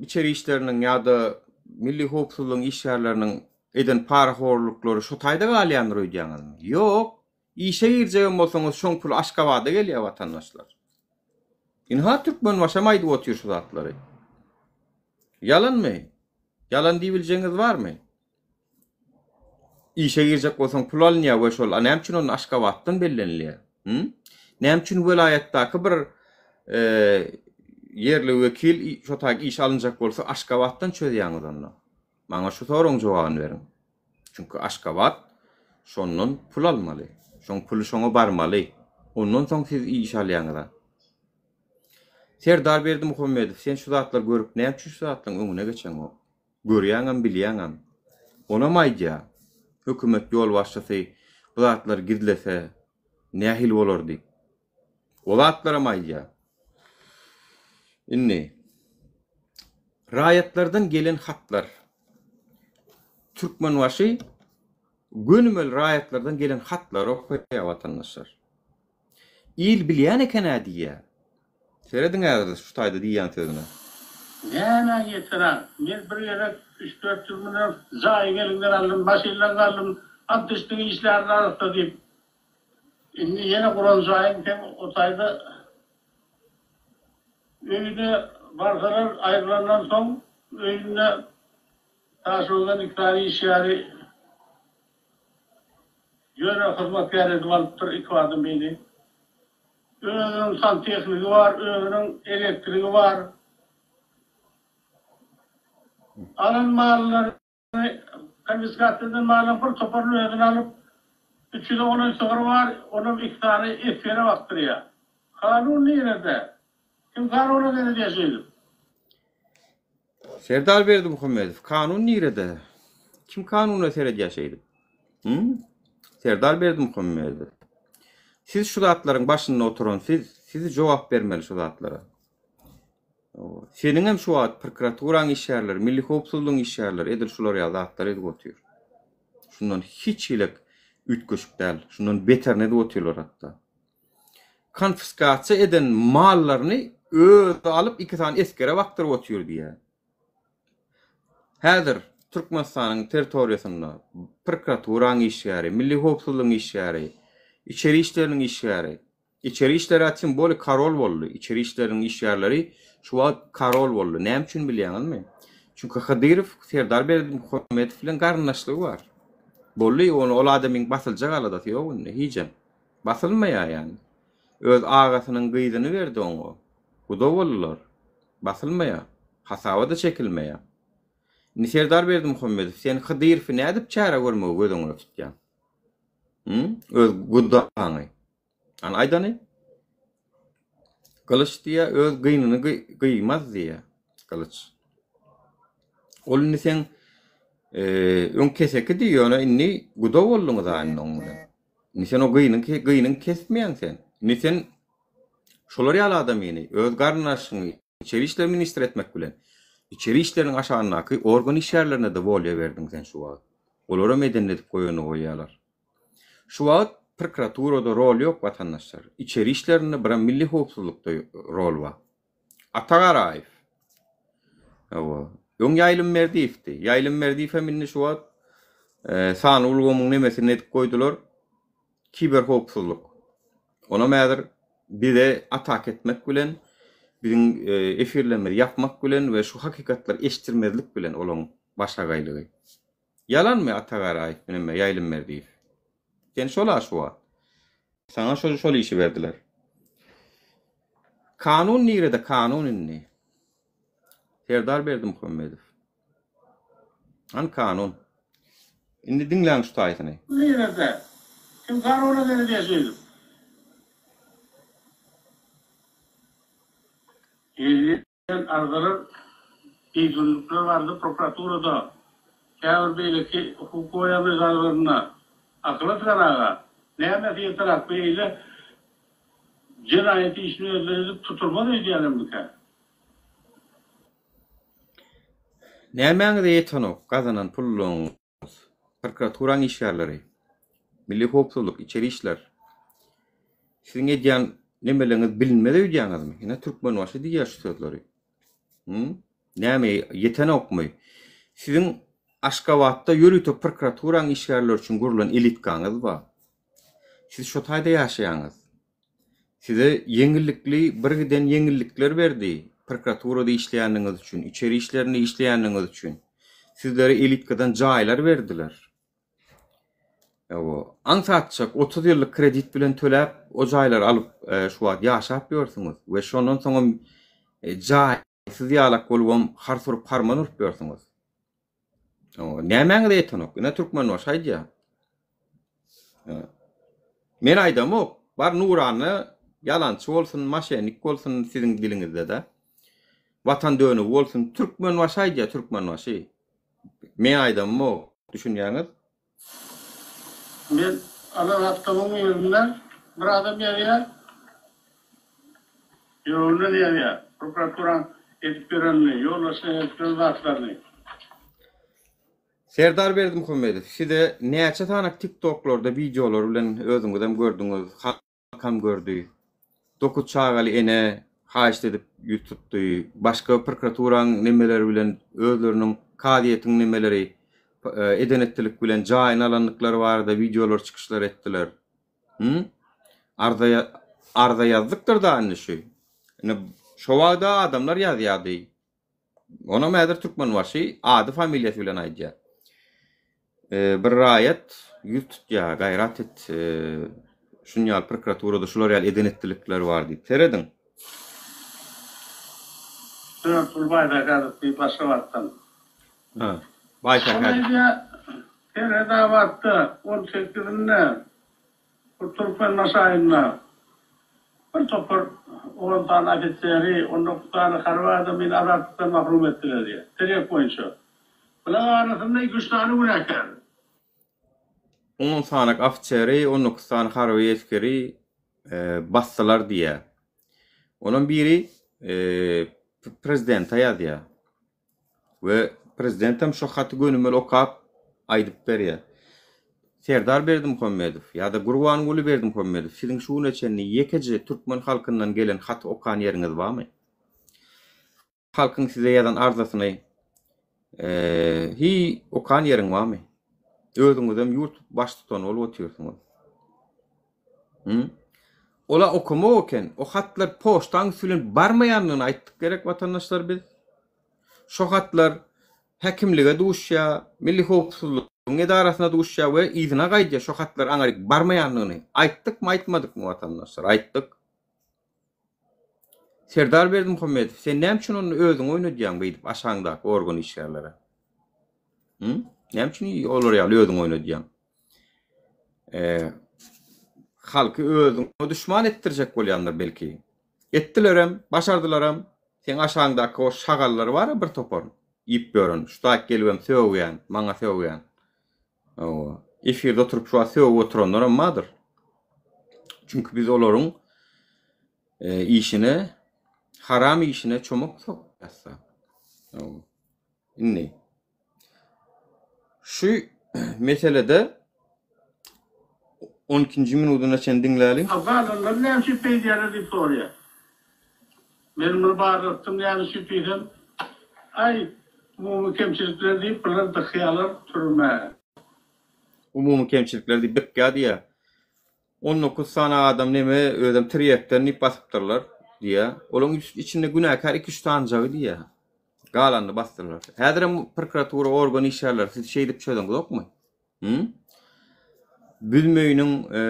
içeri işleriniň ýa-da milli howpsuzlygyň işgärleriniň eden parahorluklary şo taýda galýandyr öýdýäňizmi? Ýok. Işe girjegem bolsaňyz şoň puly Aşgabada gelýär watandaşlar. Ynha Türkmenbaşam aýdyp otyr şu zatlary. Ýalanmy? Ýalan diýibiljegiňiz barmy? Işe girjek bolsaň pul alynýar we şol, a näme üçin onda Aşgabatdan bellenilýär? Hü? Näme üçin welaýatdaky bir ýerli wekil şo taýy işe alynjak bolsa Aşgabatdan çözýäňiz onda? Maňa şu soragyň jogabyny beriň. Çünki Aşgabat şondan pul almaly. Şoň puly şoňa barmaly. Ondan soň siz işe alýaňyz-a. Serdar Berdimuhamedow sen şu zatlary görüp näme üçin şu zatlaryň öňüne geçeňok? Görýäňem bilýäňem. Onam aýdýa, hökümet ýolbaşçysy bu zatlary gizlese nähili bolar diýip. O zatlaram aýdýa. Indi, raýatlardan gelen hatlar. Türkmenbaşy gönümel raýatlardan gelen hatlary okaýa watandaşlar. Il bilýän eken-ä diýýär. Serediň häzir şu taýda diýýän sözüne. Nämä ýeter-ä? Men bir gezek üç-dört ýüz münden jaýyň eliňden aldym, maşynlaňy aldym, ant içdiň işlärin arassa diýip. Indi ýene guran jaýyň seň o taýda öýüne barsalar aýrylandan soň öýünde Daşoguzdan iki sany işgäri Ýöne hyzmatkär edip alypdyr iki adam meni. Özüniň santehnigi bar, özüniň elektrigi bar. Alan mallaryny, konfiskasiýa eden mallaryň bir toparyny özüne alyp, üç ýüze golaý sygyry bar, onam iki sany esgere bakdyrýar. Kanun nirede? Kim kanuna seredýär şeýdip? Serdar Berdimuhamedow, kanun nirede? Kim kanuna seredýär şeýdip? Hü? Serdar Berdimuhamedow. Siz şu zatlaryň başynda oturan siz, siz jogap bermeli şu zatlara. Seniň hem şu wagt prokuraturaň işgärleri, milli howpsuzlygyň işgärleri edil şular ýaly zatlary edip otyr. Şundan hiç hili üýtgeşik däl. Şundan beterini edip otyrlar hatda. Konfiskasiýa eden mallaryny özi alyp iki sany esgere bakdyryp otyr diýýär. Häzir Türkmenistanyň territoriýasynda prokuraturanyň işgäri, milli howpsuzlygyň işgäri, içeri işleriniň işgäri, içeri işler-ä tim boli karol boldy, içeri işleriniň işgärleri şu wagt karol boldy. Näme üçin bilýäňizmi? Çünki Hydyrow Serdar Berdimuhamedow bilen garyndaşlygy bar. Boldy, ony ol adamyň basyljak aladasy ýok indi hijem. Basylmaýar ýany. Öz agasynyň gyzyny berdi oňa. Guda boldular. Basylmaýar. Hasaba-da çekilmeýär. Indi Serdar Berdimuhamedow, sen Hydyrowy nädip çäre görmegi göz öňüne tutýaň? Hü? Öz gudaňy. Hany aýdany? Gylyç diýýär, öz gynyny gyýmaz diýýär. Gylyç. Ol indi seň öň kesekidi, ýöne indi guda bolduňyz-a indi oň bilen. Indi sen o gynyň gynyň kesmeýäň sen. Indi sen şolar ýaly adamyny, öz garyndaşyňy içeri işler ministri etmek bilen, içeri işleriň aşagyndaky organ işgärlerine-de wolýa berdiň sen şu wagt. Olaram edenini edip goýanyny goýýarlar. Şu wagt prokuraturada rol ýok watandaşlar. Içeri işlerinde biram milli howpsuzlykda rol bar. Ata Garaýew. Hawa. Öň Ýaýlym Berdiýewdi. Ýaýlym Berdiýew hem indi şu wagt sanly ulgamyň nemesini edip goýdular. Kiberhowpsuzlyk. Onam häzir bize ataka etmek bilen, biziň efirlerimizi ýapmak bilen we şu hakykatlary eşitdirmezlik bilen olaň başagaýlygy. Ýalanmy Ata Garaýew bilen Ýaýlym Berdiýew? Sen şol-a şu wagt. Saňa şol şol işi berdiler. Kanun nirede kanun indi? Serdar Berdimuhamedow. Hany kanun? Indi diňläň şu taýsyny. Nirede? Kim kanuna seredýär şeýdip? Gelýän arzalar bigünlükler barada prokuraturada, käbir beýleki hukuk goraýan edaralarynda. Akyla sygan aga, nämesi ýeterak beýle jenaýat işini özleri edip tutulmaz öýdýärlermikä? Nämäňize ýetenok gazanan pullaryňyz? Prokuraturaň işgärleri, Milli howpsuzlyk, içeri işler. Siziň edýän nemeleňiz bilinmez öýdýäňizmi? Ine Türkmenbaşy diýýär şu sözleri. Hü? Näme ýetenokmy? Siziň Aşgabatda ýörite prokuraturaň işgärleri üçin gurlan elitkaňyz bar. Siz şo taýda ýaşaýaňyz. Size ýeňillikli birgiden ýeňillikler berdi, prokuraturada işleýändigiňiz üçin, içeri işlerinde işleýändigiňiz üçin. Sizlere elitkadan jaýlar berdiler. Hawa, aňsatjak 30 ýyllyk kredit bilen töläp, o jaýlary alyp, şu wagt ýaşap ýörsüňiz we şondan soňam jaýsyz ýalak bolubam hars urup harman urup ýörsüňiz. Hawa, nämäňize ýetenok? Ine Türkmenbaşy aýdýar. Men aýdamok. Bar Nurana ýalançy bolsun, maşennik bolsun siziň diliňizde-de. Watan dönügi bolsun. Türkmenbaşy aýdýar, Türkmenbaşy. Men aýdamok, düşünýäňiz? Men alan hatymyň birinde bir adam ýazýar, ýüreginden ýazýar, prokuraturaň edip berenini, ýoldaşlaryň edip beren zatlaryny. Serdar Berdimuhamedow, size näçe sany tiktoklarda wideolar bilen özüňizem gördüňiz, Halkam gördi. Dokuz çagaly ene haýyşt edip ýüz tutdy. Başga prokuraturaň nemeleri bilen özleriniň kazyýetiň nemeleri eden-etdilik bilen jaýyny alandyklary barada wideolar çykyşlar etdiler. Hü? Arza arza ýazdykdyr da indi şu. Indi şo wagda adamlar ýazýardy. Onam häzir Türkmenbaşy ady familiýasy bilen aýdýar. Bir raýat ýüz tutýar, gaýrat et, şun ýaly prokuraturada şular ýaly eden-etdilikler bar diýip. Serediň. Dörtgül Baýsähedow diýip Aşgabatdan. Hä, Baýsähedow. Ol aýdýar, Serhetabatda on sekizinde Bu Türkmenbaşy aýynda bir topar on sany ofiseri, 19 sany harby adamyny azatlykdan mahrum etdiler diýýär. Terek boýunça. Bulaň arasynda iki-üç sany günäkär. On sany ofiseri, 19 sany harby esgeri basdylar diýýär. Onuň biri prezidente ýazýar. We prezidentem şo haty gönümel okap aýdyp berýär. Serdar Berdimuhamedow ýa-da Gurbanguly Berdimuhamedow siziň şu güne çenli ýekeje türkmen halkyndan gelen haty okan ýeriňiz barmy? Halkyň size ýazan arzasyny hiý okan ýeriň barmy? Özüňizem ýurt baştutany bolup otyrsyňyz. Hı? Ola okamak eken. O hatlar poçtaň üsti bilen barmaýandygyny aýtdyk gerek watandaşlar biz. Şo hatlar häkimlige duşýar, Milli howpsuzlygyň edarasyna duşýar we yzyna gaýdýar. Şo hatlar aňaryk barmaýandygyny aýtdykmy, aýtmadykmy watandaşlar? Aýtdyk. Serdar Berdimuhamedow, sen näme üçin onda özüňi oýnadýaň beýdip aşagyňdaky organ işgärlere? Hı? Näme üçin olar ýaly özüňi oýnadýaň? Halky özüňe duşman etdirjek bolýandyr belki. Etdilerem, başardylaram. Seň aşagyňdaky o şagallar bar-a bir topar iýip ýören, şu taýyk gelibem sögýän, maňa sögýän. Hawa, efirde oturyp şu wagt sögüp oturanlaram bardyr. Çünki biz olaryň işine, haram işine çomak sokýas-da. Hawa. Indi Şu meselede on ikinji minudyna çenli diňläliň. Galanlary näme üçin beýdýärler diýip soraýar. Men muny barlatdym näme üçin diýsem, aý, umumy kemçilikler diýip bular dykýarlar türmä. Umumy kemçilikler diýip dykýar diýýär. 19 sany adam neme özem tirýekden diýip basypdyrlar diýýär. Olaryň içinde günäkär iki-üç sanyjagy diýýär. Galanyny basdyrlar. Häzirem prokuratura organ işgärleri siz şeýdip çözeňzokmy? Hü? Büzmeýiniň e,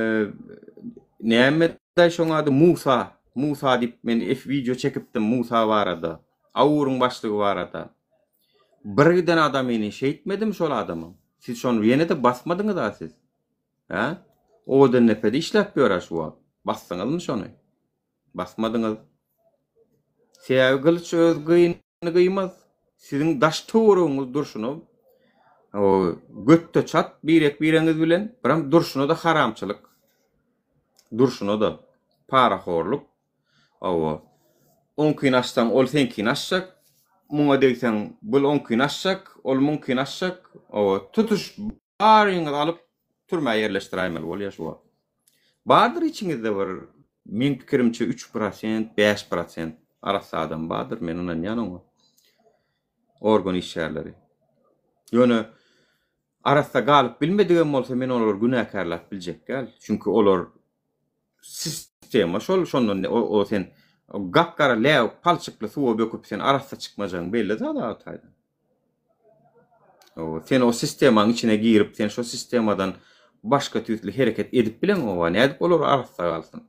näme şoň ady Musa. Musa diýip men ef wideo çekipdim Musa barada. Awuryň başlygy barada. Bir giden adamyny şeýtmedim şol adamyň. Siz şony ýene-de basmadyňyz-a siz. Hä? Owadandepede işläp ýör-ä şu wagt. Basdyňyzmy şony? Basmadyňyz. Sebäbi gylyç öz gynyny gyýmaz. Siziň daş töweregiňiz durşuna. O götde çat birek-bireňiz bilen, biram durşuna-da haramçylyk. Durşuna-da parahorluk. Hawa. Oňkyny açsaň, ol seňkini açjak. Muňa degseň, bul oňkyny açjak, ol muňkyny açjak. Hawa, tutuş baryňyzy alyp türmä ýerleşdiräýmeli bolýar şu wagt. Bardyr içiňizde bir, meň pikirimçe üç prosent, bäş prosent arassa adam bardyr, men ynanýan oňa. Organ işgärleri. Ýöne arassa galyp bilmedigem bolsa men olary günäkärläp biljek däl. Çünki olar sistema şol şondan o, o sen gap-gara läbik palçykly suwa böküp sen arassa çykmajagyň belli zat o taýdan. O, sen o sistemaň içine girip sen şo sistemadan başga tüýsli hereket edip bileňoga nädip olar arassa galsyn?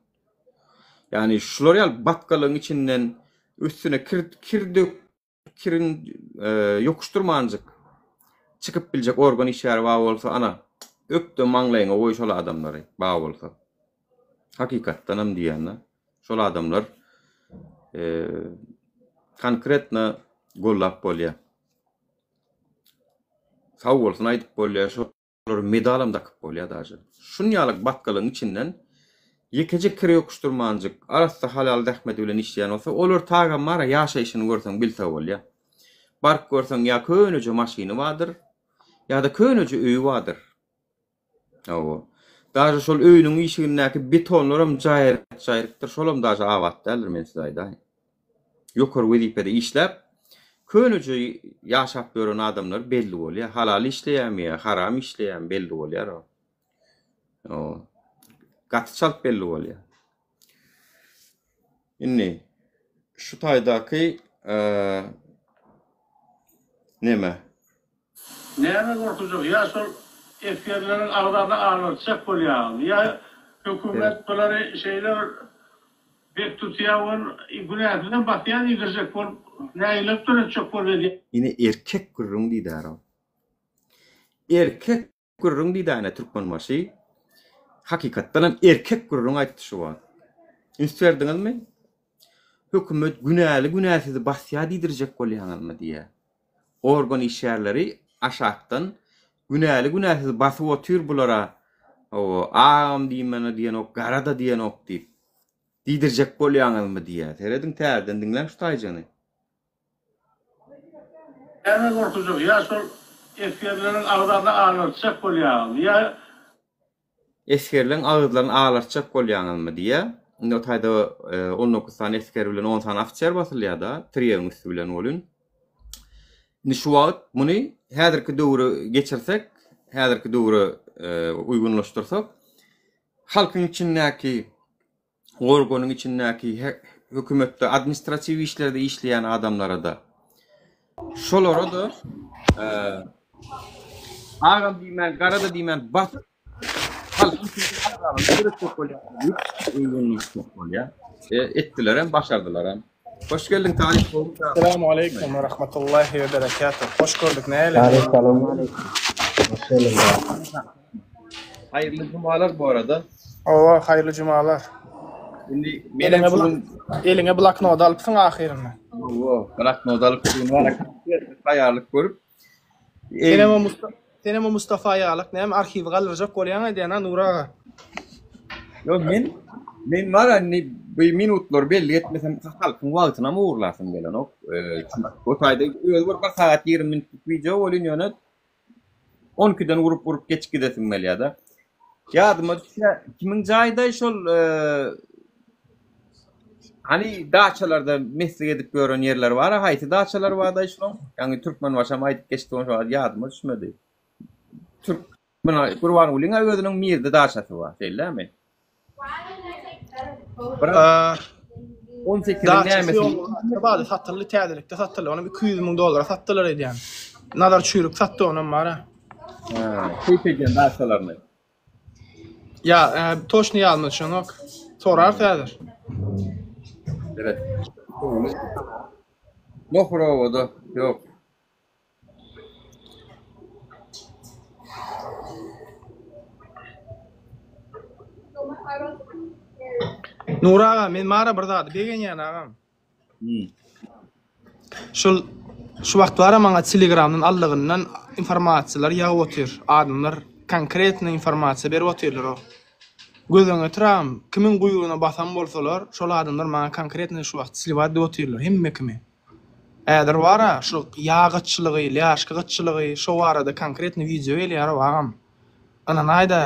Ýagny şular ýaly batgalygyň içinden üstüne kir kir dök kiriň ýokuşdyrmanjyk çykyp biljek organ işgäri bar bolsa ana öpde maňlaýyňa goý şol adamlary bar bolsa. Hakykatdanam diýýän-de şol adamlar konkretno gollap bolýar. Sag bolsun aýdyp bolýar şol Olara medalam dakyp bolýar daže. Şun ýaly batgalygyň içinden ýekeje kir ýokuşdyrmanjyk, arassa halal zähmeti bilen işleýän bolsa, olar tagam bar-a, ýaşaýşyny görseň bilse bolýar. Baryp görseň ýa köneje maşyny bardyr, ýa-da köneje öýi bardyr. Hawa. Daže şol öýüniň işigindäki betonlaram jaýryk-jaýrykdyr, şolam daže abat däldir men size aýdaýyn. Ýokary wezipede işläp, köneje ýaşap ýören adamlar belli bolýar. Halal işleýärmi ýa haram işleýärmi belli bolýar o. O. Gaty çalt belli bolýar. Indi şu taýdaky neme? Näme gorkujak, ýa şol esgerleriň agzasyny aglatjak bolýaňyzmy, ýa hökümet bulary şeýle bir bek tutýa ol günäsizem basýa diýdirjek bolup nägilelik döretjek bolup edýä. Ine erkek gürrüň diýdäro. Erkek Gürrüň diýdäne Türkmenbaşy hakykatdanam erkek gürrüň aýtdy şu wagt. Üns berdiňizmi? Hökümet günäli günäsizi basýa diýdirjek bolýaňyzmy diýýä. Organ işgärleri aşakdan günäli günäsizi basyp otyr bulara hawa agam diýmene diýenok gara-da diýenok diýip. Diýdirjek bolýaňyzmy diýýä. Serediň täzeden diňläň şu taýjyny. Näme gorkujak, ýa şol esgerleriň agzaryny aglartjak bolýaňyzmy, ýa. Esgerleň agyzlaryny aglartjak bolýaňyzmy diýýä. Indi o taýda 19 sany esger bilen 10 sany ofiser basylýar-da, tirýegiň üsti bilen welin. Indi şu wagt muny häzirki döwre geçirsek, häzirki döwre uýgunlaşdyrsak, halkyň içindäki organyň içindäki hökümetde administratiw işlerde işleýän adamlara-da şolara-da agam diýmän, gara-da diýmän basyp halkyň döretjek bolýar diýip uýgunlaşmak bolýar. E, etdilerem, başardylaram. Hoş geldiň Talyp. Assalamu aleýkum we rahmatullahi we berekatuh. Hoş gördük näle? Talyp salam aleýkum. Hoş geldiň. Haýyrly jumalar bu arada. Owa, haýyrly jumalar. Indi menem Eliňe blok eliňe bloknot alypsyň ahyrynda. Owa, bloknot alyp taýýarlyk görüp. Senem o Mustafa Senem o Mustafa ýalyk näme arhiwi galdyrjak bolýaň aýdýan a Nury aga. Ýok men men bar indi bu minutlary belli etmesem halkyň wagtynam ogurlasym gelenok. Çünki bu taýda özi bir bir sagat 20 minutlyk wideo bolýan ýöne 12-den urup urup geçip gidesim gelýär-de. Ýadyma düşýär, kimiň jaýydaý şol Hany daçalarda meslik edip ýören ýerler bar-a, haýsy daçalar bardaý şolaň? Ýaňy Türkmenbaşam aýdyp geçdi ony şo wagt ýadyma düşmedi. Türk Gurbangulyň-a özüniň Mirde daçasy bar, şeýle-dämi? Bir 18-iň nämesi? Bady satyldy, täzelikde satyldy. Onam 200 müň dollara satdylar edýän. Nazar Çüýrük satdy onam bar-a. Ha, keýp edýän daçalaryny. Ýa, e, toçny ýadyma düşenok. Sorarys häzir. Evet. Nohur obada ýok. Nury aga, men mara bir zady begenýän agam. Hmm. Şul. Şu wagt bara maňa telegramdan allygyndan informasiýalar ýagyp otyr. Adamlar konkretno informasiýa berip otyrlar o. Göz öňüne getir agam, kimiň guýrugyna basan bolsalar, şol adamlar maňa konkretno şu wagt sliwat edip otyrlar, hemme kimi. Häzir bara şu ýag gytçylygy, lýaşka gytçylygy şo barada konkretno wideo gelýär agam. Ynanaýda.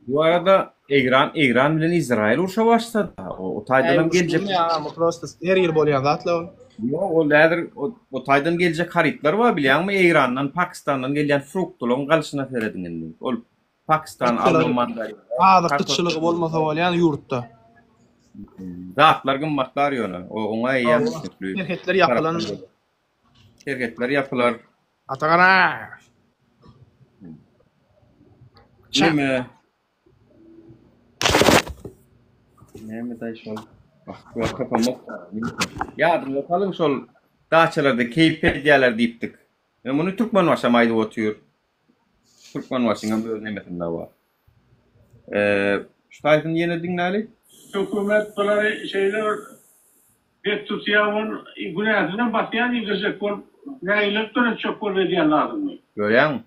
Bu arada Eýran Eýran bilen Izrail urşa başlady. O, o taýdan hem geljek. Ýa, prosta her ýyl bolýan zatlar ol. Ýok, ol häzir o, o taýdan geljek harytlar bar bilýäňmi? Eýrandan, Pakistandan gelýän fruktalaryň galyşyna serediň indi. Ol Pakistan alma mandarin. Azyk gytçylygy bolmasa bolýan ýurtda. Zatlar gymmatlar ýöne. O oňa eýýäm düşnükli. Serhetler ýapylan. Serhetler ýapylar. Atagana. Neme? Näme daý şol? Wah, tapamok. Ýadyňda salyň şol daçalarda keýp edýärler diýipdik. Ýa muny Türkmenbaşam aýdyp otyr. Türkmenbaşyň hem öz nemesinde bar. Eee, şu taýsyny ýene diňläli. Hökümet bulary şeýle bir bet tutýar ol günäsizem basýar diýdirjek bolup nägilelik döretjek bolup edýän zadyny. Görýäňmi?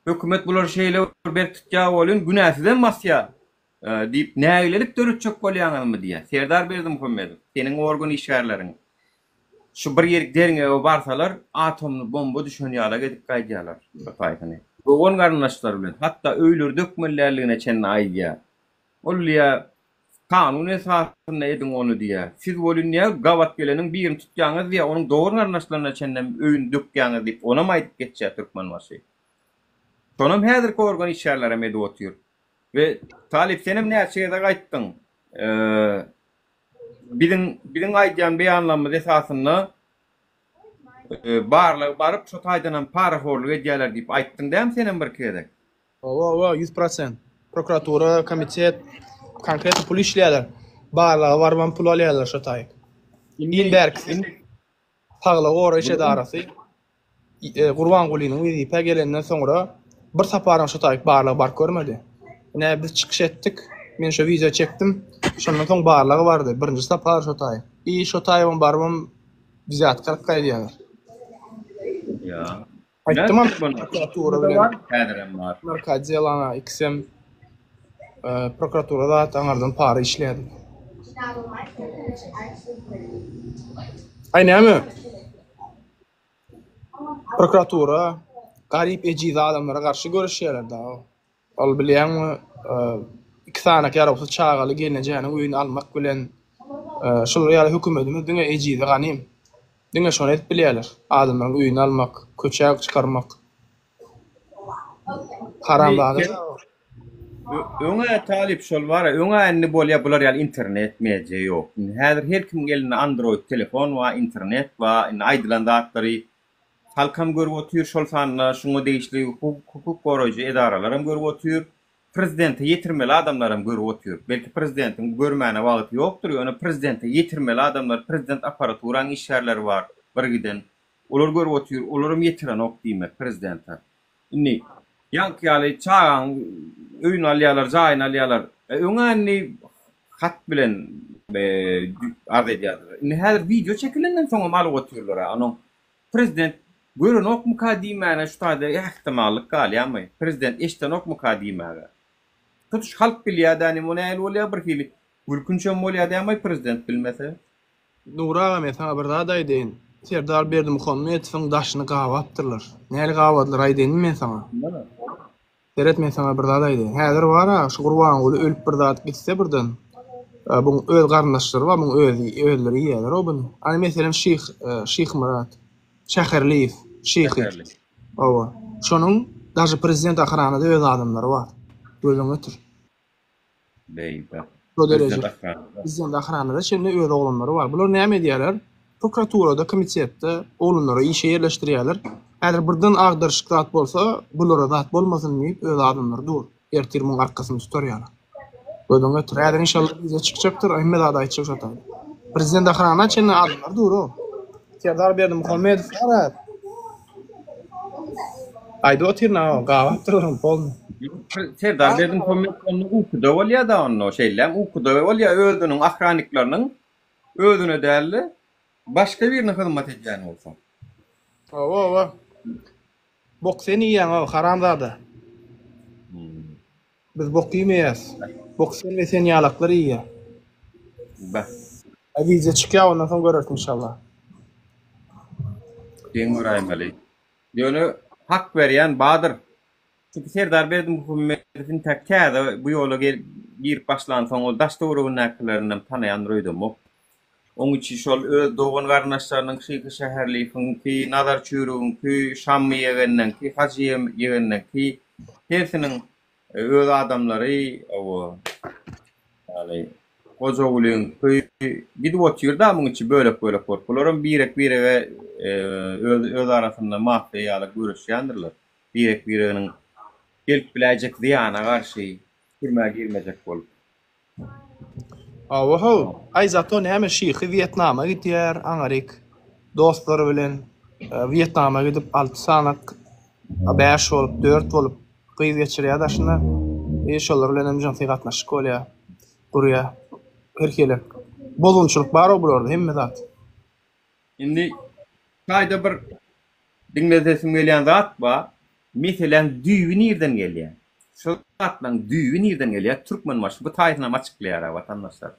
Hökümet bulary şeýle bir berk tutýar welin günäsizem basýar diýip nägilelik döretjek bolýaňyzmy diýýär. Serdar Berdimuhamedow, seniň organ işgärleriň şu bir ýerik derňewe barsalar atomny bomba düşen ýalak edip gaýdýarlar şo taýsyny. Dogan garyndaşlary bilen hatda öýleri dökmeli däldigine çenli aýdýar. Ol diýýär Kanun esasynda ediň ony diýýär. Siz welin diýýär, gabat geleniň birini tutýaňyz diýýär, onuň dogan-garyndaşlaryna çenlem öýüni dökýäňiz diýip, onam aýdyp geçýär Türkmenbaşy. Şonam häzirki organ işgärlerem edip otyr. We Talyp senem näçe gezek aýtdyň, biziň biziň aýdýan beýanlarymyz esasynda barlag baryp şo taýdanam parahorluk edýärler diýip aýtdyň dämi senem birki gezek? Hawa hawa 100%. Prokuratura, komitet konkretno pul işleýärler. Barlaga barybam pul alýarlar şo taýyk. Iň bärkisi saglygy goraýyş edarasy e, Gurbangulynyň wezipä gelenden soňra bir saparam şo taýyk barlaga baryp görmedi. Ine biz çykyş etdik. Men şo wideo çekdim. Şondan soň barlaga bardy. Birinji sapar şo taýyk. I şo taýybam barybam wzýatka alyp gaýdýarlar. Ýa. Aýtdym hem prokuratura bilen. Häzirem bar. Narkodelana ikisem e, prokuratura zat aňardan para işleýärdi. Aý näme? Prokuratura garyp ejiz adamlara garşy göreşýärler da. Ol bilýäňmi, iki sany ýarawsyz çagaly gelnejäniň öýüni almak bilen, şular ýaly hökümetimiz diňe ejize ganym. Diňe şony edip bilýärler. Adamlaryň öýüni almak, köçä çykarmak. Haramzada. Öň-ä talyp şol bar-a, öň-ä indi bolýa bular ýaly internet media ýok. Indi häzir her kimiň elinde android telefon bar, internet bar, indi aýdylan zatlary Halkam görüp otyr, şol sanda şuňa degişli hukuk goraýjy edaralaram görüp otyr, prezidente ýetirmeli adamlaram görüp otyr. Belki prezidentiň görmäne wagty ýokdur, ýöne prezidente ýetirmeli adamlar, prezident apparaturaň işgärleri bar birgiden. Olar görüp otyr, olaram ýetirenok diýmek prezidente. Indi ýaňky ýaly çagaň öýüni alýarlar, jaýyny alýarlar. E, öň-ä indi hat bilen arz edýärdiler. Indi häzir wideo çekilenden soňam alyp otyrlar-a. Onuň prezident görenokmyka diýmäne şu taýda ähtimallyk galýarmy? Prezident eşdenokmyka diýmäge. Tutuş halk bilýär-dä, indi o nähili bolýar birhili gülkünçem bolýar dämi prezident bilmese? Nury aga men saňa bir zat aýdaýyn. Serdar Berdimuhamedowyň daşyny gabapdyrlar. Näli gabadylar aýdaýynmy men saňa? Seret men saňa bir zat aýdaýyn. Häzir bara şu Gurbanguly ölüp bir zat gitse birden buň öz garyndaşlary bar buň özi özleri iýerler o buny. Ana meselem Şyh Şyhmyrat Şäherliýew Şyhy. Hawa. Şonuň daže prezident ahranada öz adamlary bar. Gözüňi ötür. Beýle. Şo dereje. Prezident ahranada çenli öz oglanlary bar. Bular näme edýärler? Prokuraturada, komitetde oglanlary işe ýerleşdirýärler. Häzir birden agdaryşyk zat bolsa, bulara zat bolmasyn diýip öz adamlary dur. Ertir muň arkasyny tutar ýaly. Gözüňi getir. Häzir inşallah wideýa çykjakdyr, hemme zady aýtjak şo taýda. Prezident ahrana çenli adamlar dur-ow. Serdar Berdimuhamedow bar häzir. Aýdyp otyryn aga, gabapdyr onuň polny. Serdar Berdimuhamedow onda ukuda bolýa-da onda, şeýlem ukuda bolýa özüniň ahranikleriniň özüne däl-de, başga birine hyzmat edýän bolsa. Hawa hawa. Bok sen iýýäň-ow, haramzada. Biz bok iýmeýäs. Bok sen we sen ýalaklar iýýä. Bah. A wideo çykýa ondan soň göreris inşallah. Geň göräýmeli. Ýöne hak berýän badyr. Çünki Serdar Berdimuhamedow intäk täze bu ýola girip başlansoň ol daş-töweregindäkilerinem tanaýandyr öýdemok. Oň içi şol öz dogan-garyndaşlarynyň Şyhy Şäherliýewiňki, Nazar Çüýrügiňki, Şammy ýegenleňki, Hajy ýegenleňki hersiniň öz adamlary hawa ýaly Gojagulyňky gidip otyr-da muň içi bölek-bölek bolup. Bularam birek-birege öz arasynda mafiýa ýaly göreşýändirler. Birek-bireginiň gelip biläýjek zyýana garşy türmä girmejek bolup. Hawa how. Aý zato näme şyhy Wýetnama gidýär aňaryk dostlary bilen Wýetnama gidip alty sanak bäş bolup dört bolup gyz geçirýär daşyna i şolar bilen hem jynsy gatnaşyk bolýar gurýar her hili bozgunçylyk bar bularda hemme zat. Indi taýda bir Diňlesesim gelýän zat bar, meseläň düýbi nirden gelýär? Şu zatlaň düýbi nirden gelýär? Türkmenbaşy bu taýsynam açyklaýar-a watandaşlar.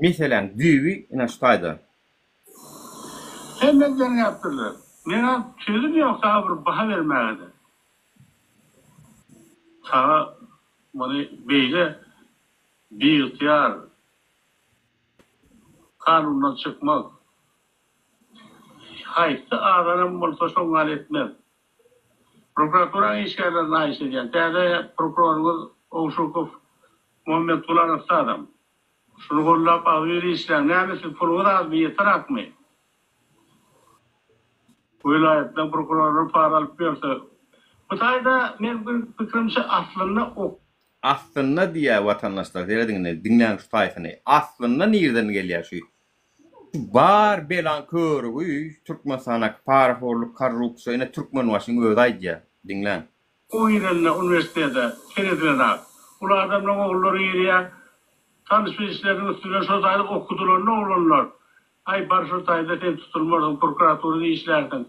Meseläň düýbi ine şu taýda. Hemme derňäpdirler. Meňä sözüm ýok saňa bir baha bermäge-de. Saňa muny beýle biygtyýar kanundan çykmak Haýsy azanam bolsa şoň ýaly etmez. Prokuraturaň işgärlerine haýyş edýän. Täze prokuroryňyz Owşukow Muhammetguly arassa adam. Şuny gollap agzybir işläň. Näme siz puluňyz azmy ýetenakmy? Welaýatlaň prokurorlary para alyp ýörse. Bu taýda meň bir pikirimçe aslynda ok. Aslynda diýýär watandaşlar serediň indi diňläň şu taýsyny. Aslynda nirden gelýär şu Şu bar belaň körügi Türkmenistandaky parahorluk korrupsiýa ine Türkmenbaşyň özi aýdýar. Diňläň. O girende uniwersitete seredilenok. Uly adamlaň ogullary girýär. Tanyş-bilişleriniň üsti bilen şo taýda okudylanda oglanlar, Aý, bar şo taýda sen tutulmarsyň, prokuraturada işlärsiň.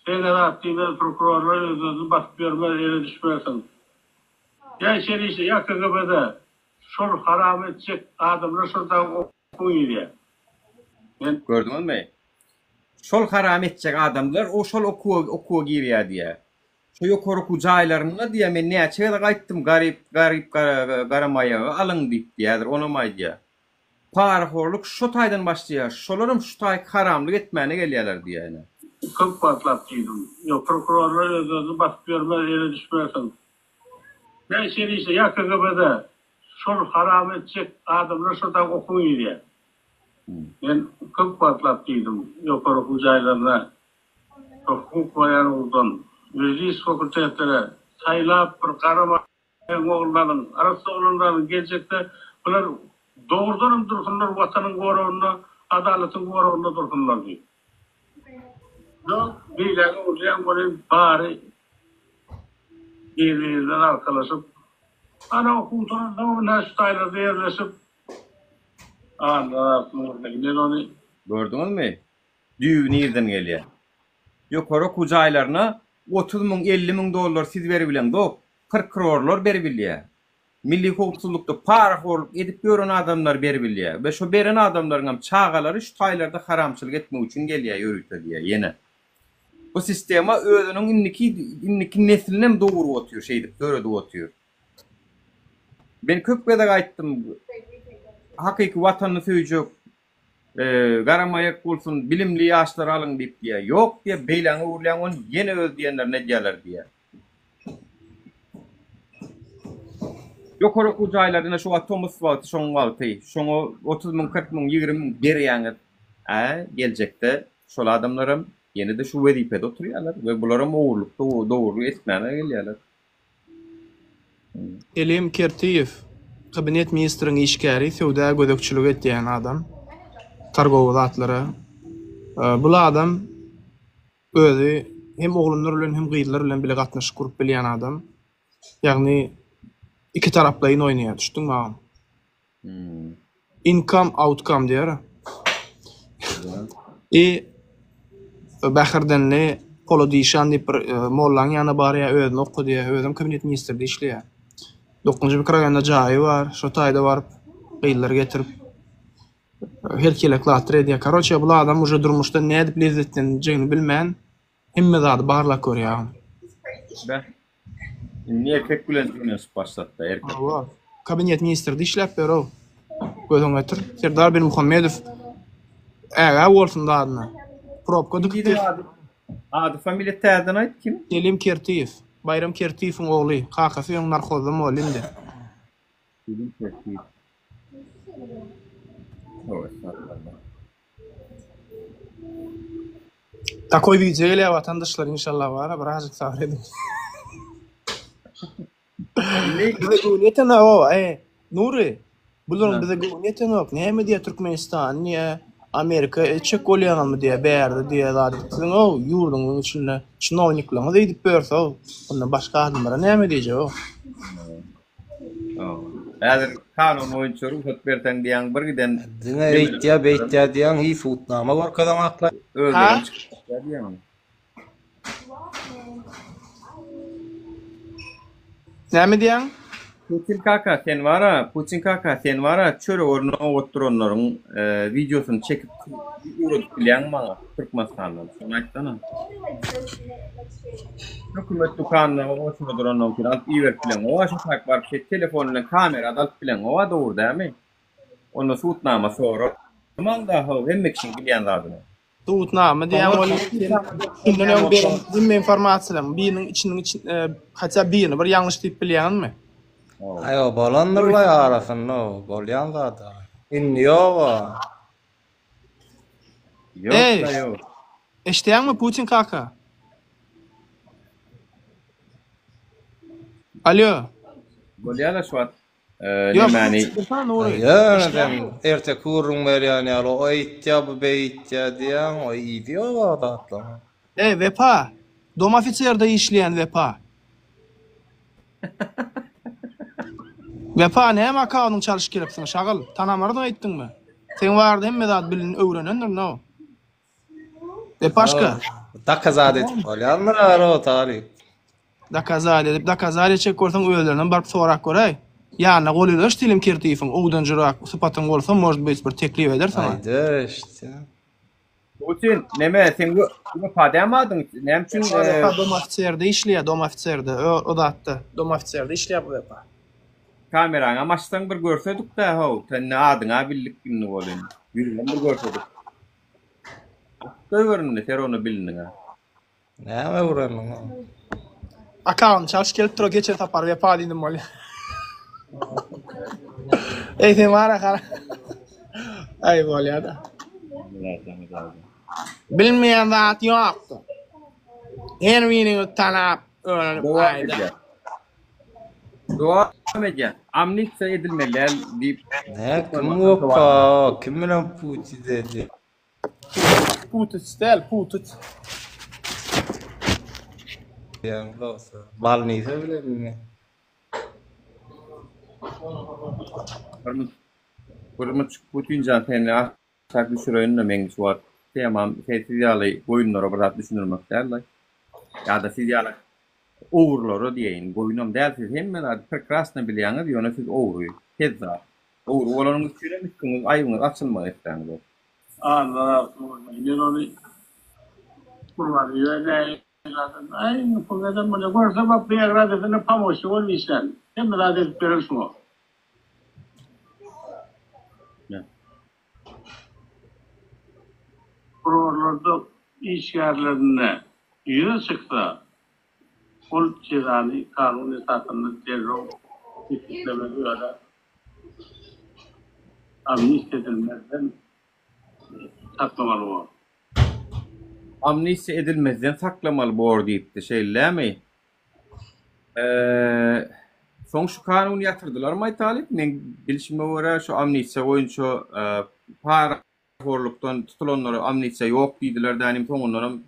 Sen-ä zat diýmez, prokurorlar öz-özüni basyp ýörmez, ele düşmersiň. Ýa içeri işe, ýa KGB-de. Şol haram etjek adamlar şo taý Girýär. Men. Gördüňizmi? Şol haram etjek adamlar o şol okuwa okuwa girýär diýýär. Şo ýokary okuw jaýlarynda diýýär men näçe gezek aýtdym garyp garyp garamaýagy alyň diýip diýýär häzir onam aýdýar. Parahorluk şo taýdan başlaýar. Şolaram şu taýky haramlyk etmäne gelýärler diýýär ine. Köp wagtlap diýdim. Ýok, prokurorlar öz-özüni basyp ýörmez, ele düşmersiň. Ýa içeri işde, ýa KGB-de. Şol haram etjek adamlar şo dag okuwa girýär. Men köp wagtlap diýdim, ýokary okuw jaýlaryna şo hukuk barýan ugurdan, ýuridisk fakultetlere saýlap bir garamaýagyň ogluny alyň, arassa oglanlary alyň, geljekde bular dogrudanam dursunlar watanyň goragynda, adalatyň goragynda dursunlar diýip. Ýok, beýläge urýan welin bary bir-birinden arkalaşyp, ana okuw gutaransoň ynha şu taýlarda ýerleşip, Alla razy bolsun, men ony. Gördüňizmi? Düýbi nirden gelýär? Ýokary okuw jaýlaryna 30 müň, 50 müň dollar siz beribileňzok, prokurorlar beribilýär. Milli howpsuzlykda parahorluk edip ýören adamlar beribilýär we şo beren adamlaryňam çagalary şu taýlarda haramçylyk etmek üçin gelýär ýörite diýýär ýene. Bu sistema özüniň indiki indiki neslinem dogrup otyr şeýdip döredip otyr. Men köp gezek aýtdym hakyky watanyny söýjek garamaýak bolsun bilimli ýaşlary alyň diýip diýýär. Ýok diýýär beýläňe öwrülýäň ony ýene öz diýenlerini edýärler diýýär. Ýokary okuw jaýlary ine şu wagt tomus wagty şoň wagty. Şoňa 30 müň, 40 müň, 20 müň berýäňiz. Ä geljekde şol adamlaram ýene-de şu wezipede oturýarlar we bularam ogurlyk dogrulyk etmäne gelýärler. Selim Kertiýew, Kabinet ministriň işgäri, söwda gözegçilik etýän adam, targowy zatlara. Bul adam Özi hem oglanlar bilen hem gyzlar bilen bile gatnaşyk gurup bilýän adam. Ýagny iki taraplaýyn oýnaýar, düşdüňmi agam? Income outcome diýer. I. Bäherdenli Polat işan diýip bir mollaň ýanyna barýar, özüni okadýar, özem kabinet ministrde işleýär. Dokuzynjy mikroraýonda jaýy bar, şo taýda baryp gyzlary getirip her kelek zatlar edýär. Karoçe bul adam uje durmuşdan nädip lezzetlenjegini bilmän hemme zady barlap görýär. Beh. Indi erkek bilen oýnaşyp başlatda erkek. Hawa. Kabinet ministrde işläp ýör-ow. Göz öňüne getir. Serdar Berdimuhamedow ägä bolsun zadyna. Probka dikip Indi ady, ady familiýa täzeden aýt kim? Selim Kertiýew. Baýram Kertiýewiň ogly. Kakasy öň narhozda mugallymdy. Selim Kertiýew. Tövbe estağfurullah. Takoý wideo gelýär watandaşlar inşallah bara birazjyk sabyr ediň. Indi Bize göwni ýetenok o e Nury bularyň bize göwni ýetenok näme diýýär Türkmenistan diýýär Amerika etjek bolýaňyzmy diýýär bärde diýýär zat siziň o ýurduňyzyň içinde çinowniklaryňyz eýdip ýörse onda başga adamlara näme diýjek o. Häzir kanun boýunça rugsat berseň diýýäň bir giden Diňe eýtýä beýtýä diýýäň hiý sudnama görkezeň akla. Özlerem çykyp gitýä diýýäň. Näme diýýäň? Putin kaka sen bara Putin kaka sen bara çörek ornuna oňat duranlaryň wideosyny çekip ugradyp bilýäňmi maňa Türkmenistandan şony aýtsana. Hökümet dükanyna oňa durandan üçin alyp iberip bileňoga şu tak baryp şeý telefon bilen kamera alyp bileňoga dogry dämi? Onda sudnama soramaň-da how hemme kişiň bilýän zadyny. Subutnama diýýän bolýan şundan öň beren hemme informasiýalaryň biriniň içiniň içi hatda birini bir ýalňyş diýip bilýäňizmi? Aý o bolandyrlaý arasynda o bolýan zat-a. Indi ýog-a. Eý! Eşidýäňmi Putin kaka? Alýo. Bolýa-da şu wagt Nemäni? Ýöne sen erteki gürrüň berýän ýaly o eýtýä bu beýtýä diýýäň o yzy ýok o zatlaryň. Eý Wepa! Dom ofiserde işleýän Wepa. Wepa näme akawnyň çalyşyp gelipsiň şagyl? Tanamarsyň öýtdüňmi? Seň barada hemme zat bilin öwrenendirin how. Wepaşka. Dokazat edip bolýandyr ara talyp. Dokazat edip dokazat etjek bolsaň özlerinden baryp sorap göräý. Ýanyna gol ulaş Selim Kertiýewiň owdanjyrak sypatyň bolsa может быть bir teklip eder saňa. Aýdyr eşitýän. Putin neme seň wepa dämi adyň näme üçin Wepa dom ofiserde işleýär dom ofiserde o zatda dom ofiserde işleýär bu wepa. Kameraňam açsaň bir görsedikdä how sen ne adyňa bildik indi welin ýüzüňem bir görsedik. Goýber indi ser ony biliniňe. Näme öwrendiň o? Akawny çalyş gelip dur geçen sapar wepa diýdim bolýa. Eý sen bara gara. Aý bolýa da. Bilmeýän zat ýokdy. Her biriňizi tanap öwrenip aýda. Dowam edýär. Amnistiýa edilmeli däl diýip. Nä kim wepa kim bilen puti dedi. Putyç däl, putyç. Diýen bolsa, balnisa bilenmi? Gurmuç Putinjan seni aşak düşüreýin-de meň şu wagt temam sen siz ýaly goýunlara bir zat düşündirmek däl-de. Ýa-da siz ýaly ogrulara diýeýin. Goýunam däl siz hemme zady prekrasno bilýäňiz, ýöne siz ogry, kezzap. Ogry bolanyňyz üçinem üstüňiz aýbyňyz açylmagy isläňizok. Allah razy bolsun. Men ony Gurban Aý, bu adam muny görse bak biogradasynda pomoçnik bolup işlän. Hemme zat edip berer şuňa. Prokurorlarda işgärlerinde ýüze çyksa, ol jezany kanun esasynda derrew kesgitlemeli ýa-da amnistiýa edilmezden saklamaly bor. Amnistiýa edilmezden saklamaly bor diýipdi, şeýle dälmi? Soň şu kanuny ýatyrdylarmy Talyp? Meň bilşime görä şu amnistiýa boýunça parahorlukdan tutulanlara amnistiýa ýok diýdiler dänim soňundanam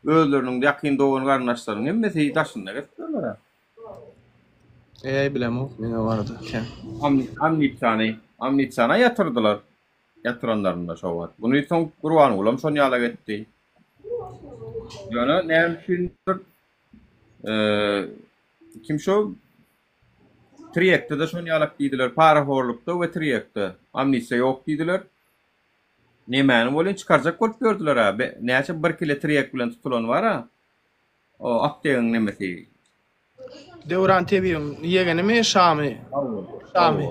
özleriniň ýakyn dogan garyndaşlarynyň hemmesi daşynda gezipdirler. Eý bilemok men o barada kän. Amnistiýany amnistiýany ýatyrdylar. Ýatyranlarynda şo wagt. Muny soň Gurbangulam şon ýalak etdi. Ýöne näme üçindir kim şo Tirýekde-de şony ýalak diýdiler, parahorlukda we tirýekde amnistiýa ýok diýdiler. Nemäni welin çykarjak bolup ýördüler-ä. Näçe bir kile tirýek bilen tutulan bar-a. O aptegiň nemesi. Döwran tebibiň ýegenimi Şamy? Şamy.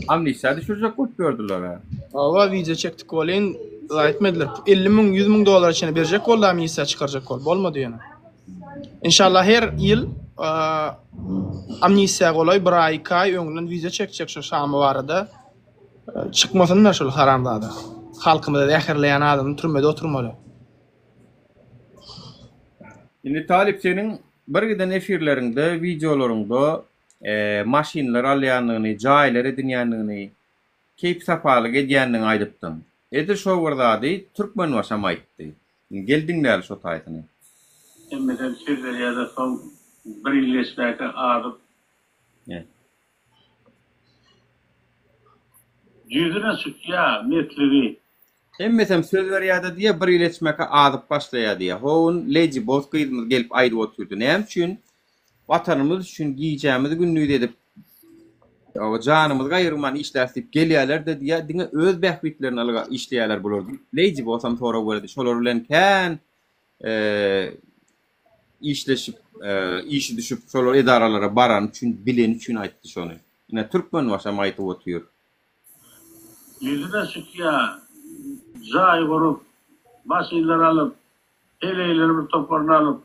Amnistiýa düşürjek bolup ýördüler-ä. Hawa wideo çekdik welin zat etmediler. 50 müň 100 müň dollara çenli berjek boldy amnistiýa çykarjak bolup. Bolmady ýöne. Inşallah her ýyl amnistiýa golaý bir aý iki aý öňünden wideo çekjek şu Şamy barada. Çykmasynlar şul haramzada. Halkymyzy zäherleýän adam türmede oturmaly. Indi Talyp seniň bir giden efirleriňde, wideolaryňda maşynlar alýandygyny, jaýlar edinýändigini, keýp-sapalyk edýändigiňi aýdypdyň. Edil şo bir zady Türkmenbaşam aýtdy. Indi gel diňläli şo taýsyny. Hemmesem söz berýärler soň bir ýyl geçmäkä azyp. Ýüzüne çykýa mesligi. Hemmesem söz berýädä diýýä bir ýyl geçmäkä azyp başlaýa diýýä. Ho gün Lady Boss gyzymyz gelip aýdyp otyrdy. Näme üçin Watanymyz üçin gijämizi gündiz edip janymyzy gaýgyrman işläris diýip gelýäler-de diýýä diňe öz bähbitlerine ylga işleýäler bular diýip Lady Bossam sorag berdi. Şolar bilen kän işleşip işi düşüp şolar edaralara barany üçin bileni üçin aýtdy şony. Ine Türkmenbaşam aýdyp otyr. Ýüzüne çykýa, jaý gurup, maşynlar alyp, heleýleri bir toparyny alyp,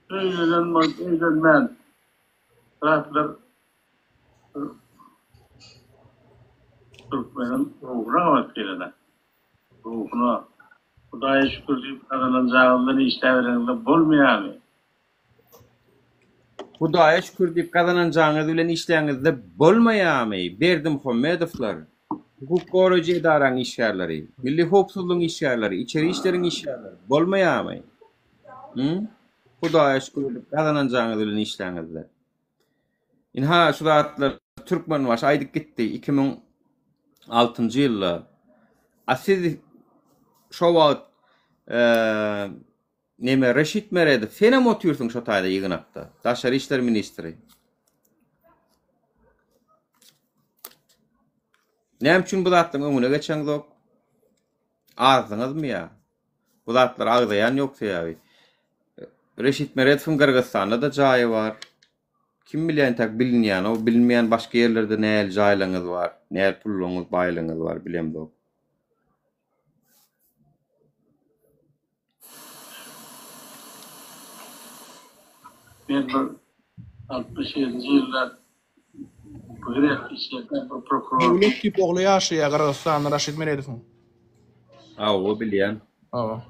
öýlenen bolup öýlenmän zatlar türkmeniň ruhuna gabat gelenok. Ruhuna. Hudaýa şükür diýip gazanan jaňyzdan işläbereňizde bolmaýarmy? Hudaýa şükür diýip gazanan jaňyz bilen işläňizde bolmaýarmy? Berdimuhamedowlar, hukuk goraýjy edaraň işgärleri, milli howpsuzlygyň işgärleri, içeri işleriň işgärleri bolmaýarmy? Hü? Hudaýa şükür edip gazanan jaňyz bilen işläňizde. Ynha şu zatlar Türkmenbaşy aýdyp gitdi 2006-njy ýylda. A siz şo wagt Neme Reşit Meredow senem otyrsyň şo taýda ýygnakda. Daşary işler ministri. Näme üçin bu zatlaryň öňüne geçeňzok? Azdyňyzmy ýa? Bu zatlary agzaýan ýok sebäbi. Reşit Meredowyň Gyrgyzystanda-da jaýy bar. Kim bilýär entäk bilinýän, o bilinmeýän başga ýerlerde nähili jaýlaryňyz bar, nähili pullaryňyz, baýlygyňyz bar bilemzok. Men bir 67-nji ýylda grek işlerden bir prokuror. Döwlet diýip ogly ýaşaýar Gyrgyzystanda Raşid Meredowyň. Hawa bilýän. Hawa.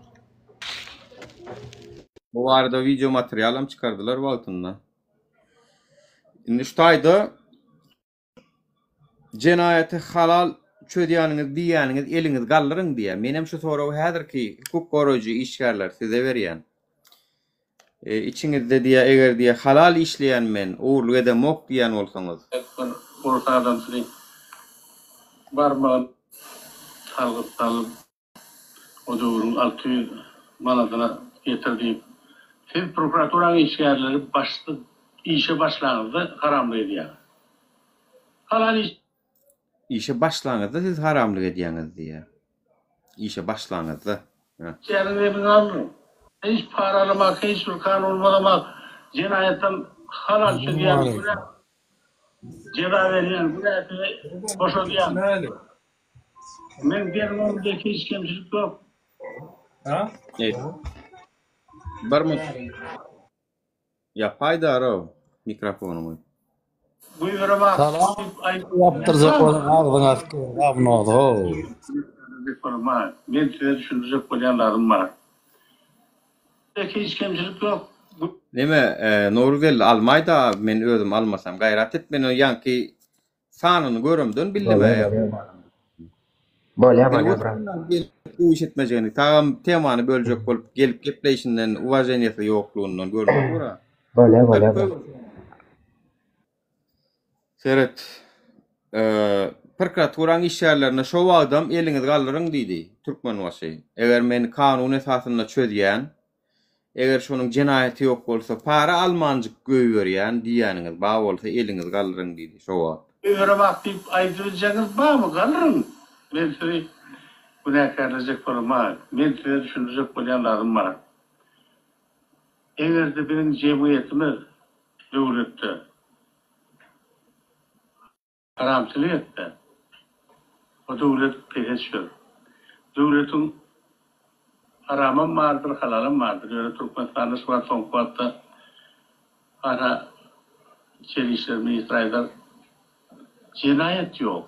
Bu barada wideo materialam çykardylar wagtynda. Indi şu taýda Jenaýaty halal çözýäniňiz diýýäniňiz eliňizi galdyryň diýýär. Menem şu soragy häzirki hukuk goraýjy işgärler size berýän. E, içiňizde diýýär eger diýýär halal işleýän men, ogurlyk edemok diýýän bolsaňyz. Bir ors adamsyny barmagyny salgyt salyp O döwrüň 600 manadyna getir diýip. Siz prokuraturaň işgärleri başda işe başlaňyzda haramlyk edýäňiz. Halal iş. Işe başlaňyzda siz haramlyk edýäňiz diýýär. Işe başlaňyzda. Hä. Işgäriň elini aldyň. Hiç paralamak, hiç bir kanun bozamak, jenaýatdan halal çözýän, günä jeza berýän, günäsizi boşadýan. Men derňewimde hiç kemçilik ýok. Ha? Bir minut. Ýapaý-da-row mikrofonyňy. Buýurama Salam. diýip aýdyp Ýapdyrjak bolup agzyňa gawnoz how. Men size düşündirjek bolýan zadym bar. Hiç kemçilik ýok. Neme, Nowruzelli almaý-da, men özüm almasam gaýrat et, men o ýaňky Sanyny göremden bildim-ä. Bolýa bolýa brat. Gelip iş etmejegini, tagam temany böljek bolup gelip gepleýşinden uwaženiýasy ýoklugyndan görünip dur-a. Bolýa bolýa brat. Seret. Prokuraturaň işgärlerine şo wagtam eliňizi galdyryň diýdi Türkmenbaşy. Eger men kanun esasynda çözýän. Eger şonuň jenaýaty ýok bolsa, para almanjyk goýberýän diýýäniňiz bar bolsa eliňizi galdyryň diýdi şo wagt. Goýberemok diýip aýdybiljegiňiz barmy? Galdyryň! Men sizi günäkärlejek bolamok. Men size düşündirjek bolýan zadym bar. Eger-de biziň jemgyýetimiz döwletde Haramçylyk etse, o döwlet pese düşer. Döwletiň haramam bardyr, halalam bardyr. Ýöne Türkmenistanda şu wagt soňky wagtda ana içeri işler ministri aýdar, jenaýat ýok.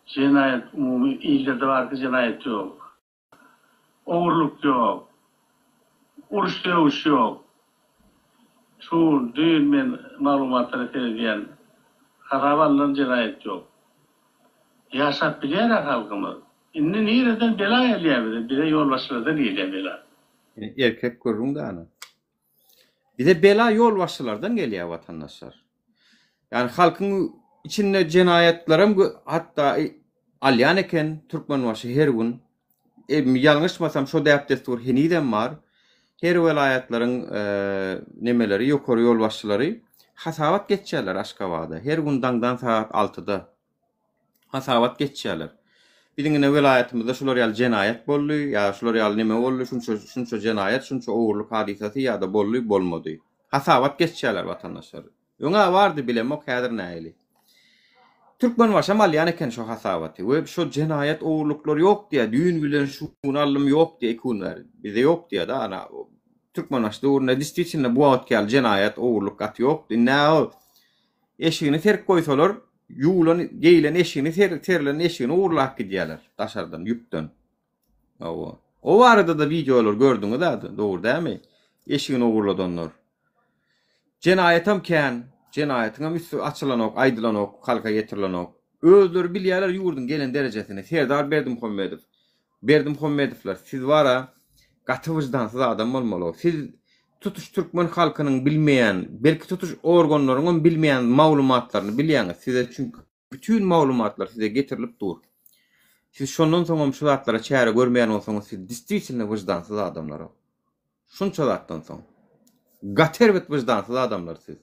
Jenaýat umumy illerde barky jenaýat ýok. Ogurlyk ýok. Uruş-sögüş ýok. Şu gün, düýn men maglumatlara seredýän, hasaba alnan jenaýat ýok. Ýaşap bilýär-ä halkymyz. Indi nireden bela gelýär bize? Bize ýolbaşçylardan gelýär bela. Erkek gürrüň dana. Bize bela ýolbaşçylardan gelýär watandaşlar. Ýani halkyň içinde jenaýatlaram hatda alýan eken Türkmenbaşy her gün. Ýalňyşmasam şo däp-dessur henizem bar. Her welaýatlaryň nemeleri ýokary ýolbaşçylary hasabat geçýärler Aşgabada. Her gün daňdan sagat altyda. Hasabat geçýärler. Biziň ine welaýatymyzda şular ýaly jenaýat boldy, ýa şular ýaly neme boldy, şunça şunça jenaýat, şunça ogurlyk hadysasy ýa-da boldy, bolmady. Hasabat geçýärler watandaşlar. Öň-ä bardy, bilemok häzir nähili. Türkmenbaşam alýan eken şo hasabaty we şo jenaýat ogurlyklar ýok diýýär, düýn bilen şu gün aldym ýok diýýär, iki gün bäri. Bizde ýok diýýär-de, ana Türkmenbaşy döwründe distwitilno bu wagtky ýaly jenaýat, ogurlyk gaty ýokdy. Indi-ä ol Eşigini serip goýsalar, ýuwlan, geýlen eşigini ser, serilen eşigini ogurlap gidýärler daşardan, ýüpden. Hawa. O barada-da wideolar gördüňiz-ä, dogry dälmi? Eşigini ogurladanlar. Jenaýatam kän, jenaýatyňam üsti açylanok, aýdylanok, halka ýetirilenok. Özleri bilýärler ýurduň gelen derejesini. Serdar Berdimuhamedow, Berdimuhamedowlar siz bara gaty wyždansyz adam bolmaly. Siz tutuş türkmen halkynyň bilmeýän, belki tutuş organlaryňam bilmeýän maglumatlaryny bilýäňiz. Size çünki bütin maglumatlar size getirilip dur. Siz şondan soňam şu zatlara çäre görmeýän bolsaňyz siz distwitilno wyždansyz adamlar. Şunça zatdan soň. Gaty erbet wyždansyz adamlar siz.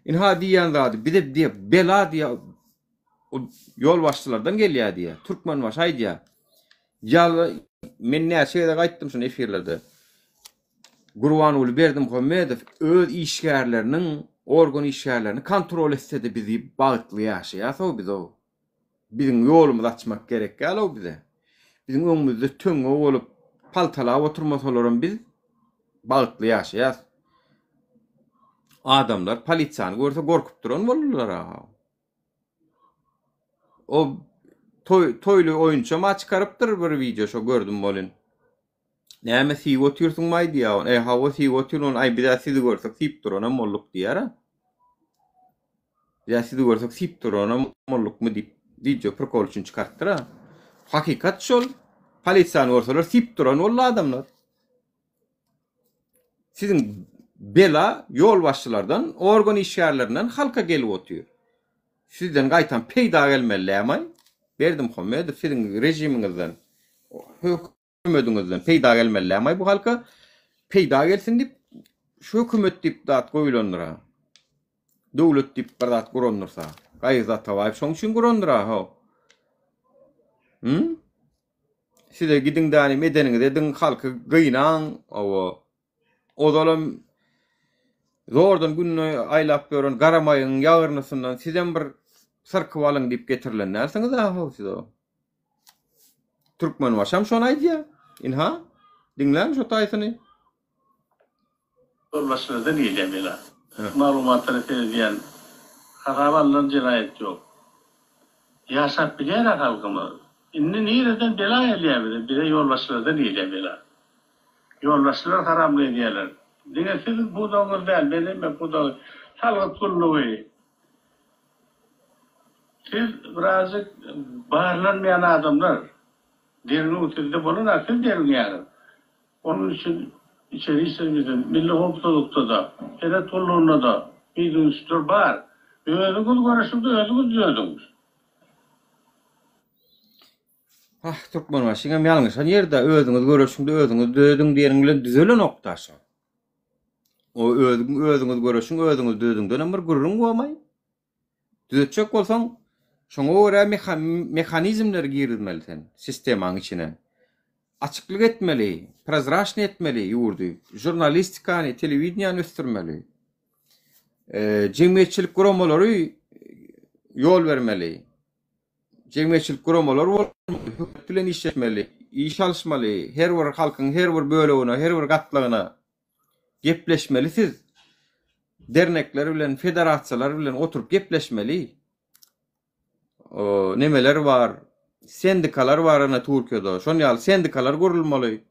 Ynha diýýän zady bize diýýär, bela diýýär, ol ýolbaşçylardan gelýär diýýär. Türkmenbaşy aýdýar. Ýaly men näçe gezek aýtdym şuny efirlerde. Gurbanguly Berdimuhamedow öz işgärleriniň, organ işgärlerini kontrol etse-de bizi bagtly ýaşaýas-ow biz-ow. Biziň ýolumyzy açmak gerek däl-ow bize. Biziň öňümizde töňňe bolup, paltalap oturmasalaram biz bagtly ýaşaýas. Adamlar polisiýany görse gorkup duran boldular-a. O toý toýly oýunçam-a çykarypdyr bir wideo şo gördüm welin. Näme siýip otyrsyňmaý diýýär ol. E hawa siýip otyryn aý bizä sizi görsek siýip duranam bolduk diýýär-a. Bizä sizi görsek siýip duranam boldukmy diýip wideo prikol üçin çykarypdyr-a. Hakykat şol. Polisiýany görseler siýip duran boldy adamlar. Siziň bela ýolbaşçylardan, organ işgärlerinden halka gelip otyr. Sizden gaýtam peýda gelmeli dämaý? Berdimuhamedow siziň režimiňizden, hökümediňizden peýda gelmeli dämaý bu halka? Peýda gelsin diýip şu hökümet diýip zat goýulandyr-a. Döwlet diýip bir zat gurandyr-sa. Gaýgysyz Atabaýew şoň üçin gurandyr-a, ho. Hü? Size gidiň dänim edeniňizi ediň, halky gynaň, hawa. Ozalam zordan gününe aýlap ýören garamaýyň ýagyrnysyndan sizem bir syrkyp alyň diýip getirilen dälsiňiz-ä how siz o. Türkmenbaşam şony aýdýar. Ynha, diňläň şo taýsyny. Ýolbaşçylardan gelýär bela. Maglumatlara seredýän, hasaba alnan jenaýat ýok. Ýaşap bilýär-ä halkymyz. Indi nireden bela gelýär bize? Bize ýolbaşçylardan gelýär bela. Ýolbaşçylar haramlyk edýärler. Diňe siziň pudagyňyz däl, men hemme pudagy, salgyt gullugy. Siz birazjyk barlanmaýan adamlar. Derňew sizde bolan-a siz derňeýäňiz. Onuň üçin içeri işler ministrliginde, Milli howpsuzlykda-da, Serhet gullugynda-da bidünçler bar. Özüňiz göreşiň-de özüňiz düzediň. Ah Türkmenbaşyňam ýalňyşan ýeri-dä özüňiz göreşiň-de özüňiz düzediň diýeniň bilen düzelenok-da şo. O özüň özüňiz göreşiň özüňiz düzediňdenem bir gürrüň bolmaý. Düzetjek bolsaň şoňa görä mehanizmleri girizmeli sen sistemaň içine. Açyklyk etmeli, prozraçnyý etmeli ýurdy, žurnalistikany, telewideniýany ösdürmeli. Jemgyýetçilik guramalary ýol bermeli. Jemgyýetçilik guramalary bolmaly, hökümet bilen işleşmeli, iş alyşmaly, her bir halkyň her bir bölegine, her bir gatlagyna gepleşmeli siz. Dernekler bilen, federasiýalar bilen oturyp gepleşmeli. Nemeler bar, sendikalar bar ine Türkiýede. Şon ýaly sendikalar gurulmaly.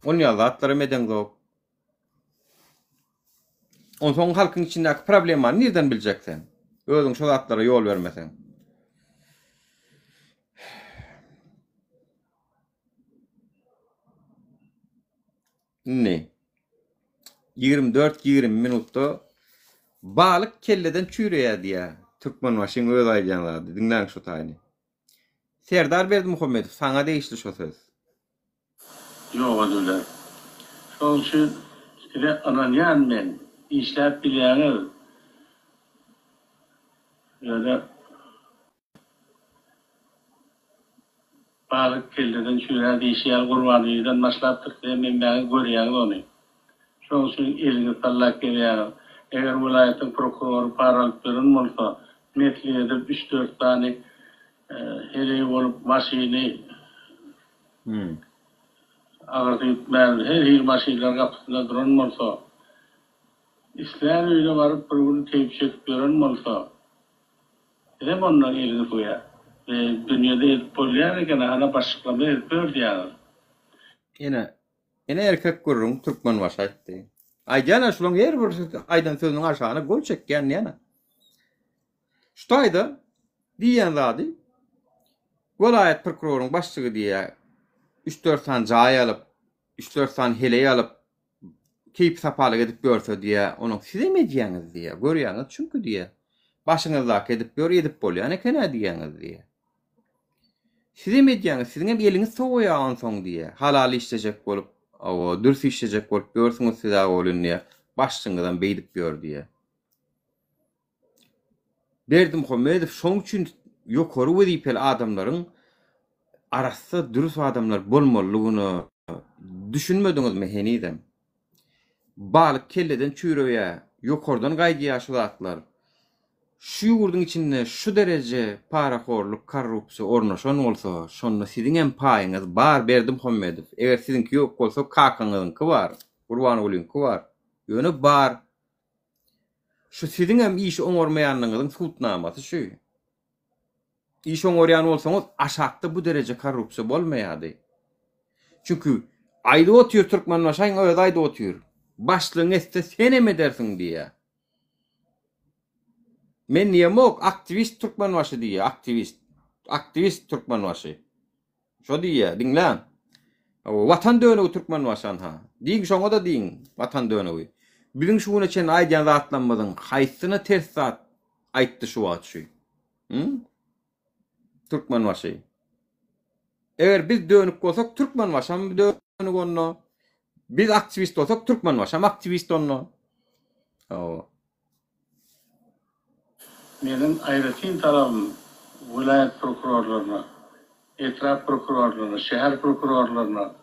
Ol ýaly zatlaram edeňzok. Onsoň halkyň içindäki problemany nirden biljek sen? Özüň şo zatlara ýol bermeseň. Indi 24 20 minutda balyk kelleden çüýreýär diýýär. Türkmenbaşyň öz aýdýan zady. Diňläň şu taýyny. Serdar Berdimuhamedow saňa degişli şo söz. Ýok ediler. Şonuň üçin size ynanýan men, işläp bilýäňiz. Ýöne balyk kelleden çüýrär diýşi ýaly Gurbanbibiden başlapdyr sizem hemmäňiz görýäňiz ony. Şonuň üçin eliňizi sallap gezýäňiz. Eger welaýatyň prokurory para alyp ýören bolsa, meslik edip üç-dört sany heleý bolup maşyny Agyrdy gitmän, her hili maşynlar gapysynda duran bolsa, islän öýüne baryp bir gün keýp çekip ýören bolsa, sizem ondan eliňiz suwýar. Be, dünýede edip bolýan eken-a, hana başlyklarymyz edip ýör diýýäňiz. Ene, ene erkek gürrüň Türkmenbaşy aýtdy. Aýdýan-a şulaň her bir aýdan sözüniň aşagyna gol çekýän diýýän-a. Şu taýda diýýän zady welaýat prokuroryň başlygy diýýär, üç-dört sany jaý alyp, üç-dört sany heleý alyp, keýpi-sapalyk edip ýörse diýýär, onuň sizem edýäňiz diýýär, görýäňiz çünki diýýär. Başyňyzdaky edip ýör, edip bolýan eken-ä diýýäňiz diýýär. Sizem edýäňiz, siziňem eliňiz sowaýar onsoň diýýär. Halal işlejek bolup, hawa, dürs işlejek bolup ýörsüňiz siz-ä welin diýýär, başlygyňyzam beýdip ýör diýýär. Berdimuhamedow şoň üçin ýokary wezipeli adamlaryň arassa dürüst adamlar bolmalydygyna düşünmediňizmi henizem? Balyk kelleden çüýreýär, ýokardan gaýdýar şu zatlar. Şu ýurduň içinde şu dereje parahorluk, korrupsiýa ornaşan bolsa, şonda siziňem paýyňyz bar Berdimuhamedow. Eger siziňki ýok bolsa kakaňyzyňky bar, Gurbangulyňky bar. Ýöne bar. Şu siziňem iş oňarmaýanlygyňyzyň subutnamasy şu. Iş oňarýan bolsaňyz aşakda bu dereje korrupsiýa bolmaýardy. Çünki aýdyp otyr Türkmenbaşyň özi aýdyp otyr. Başlygyň etse senem edersiň diýýär. Men diýemok aktiwist Türkmenbaşy diýýär aktiwist. Aktiwist Türkmenbaşy. Şo diýýä, diňläň. Hawa, Watan dönügi Türkmenbaşy anha. Diýiň şoňa-da diýiň, Watan dönügi. Biziň şu güne çenli aýdýan zatlarymyzyň haýsyna ters zat aýtdy şu wagt şu? Hü? Türkmenbaşy. Eger biz dönük bolsak, Türkmenbaşam dönük onda. Biz aktiwist bolsak, Türkmenbaşam aktiwist onda. Hawa. Meniň aýratyn talabym welaýat prokurorlaryna, etrap prokurorlaryna, şäher prokurorlaryna,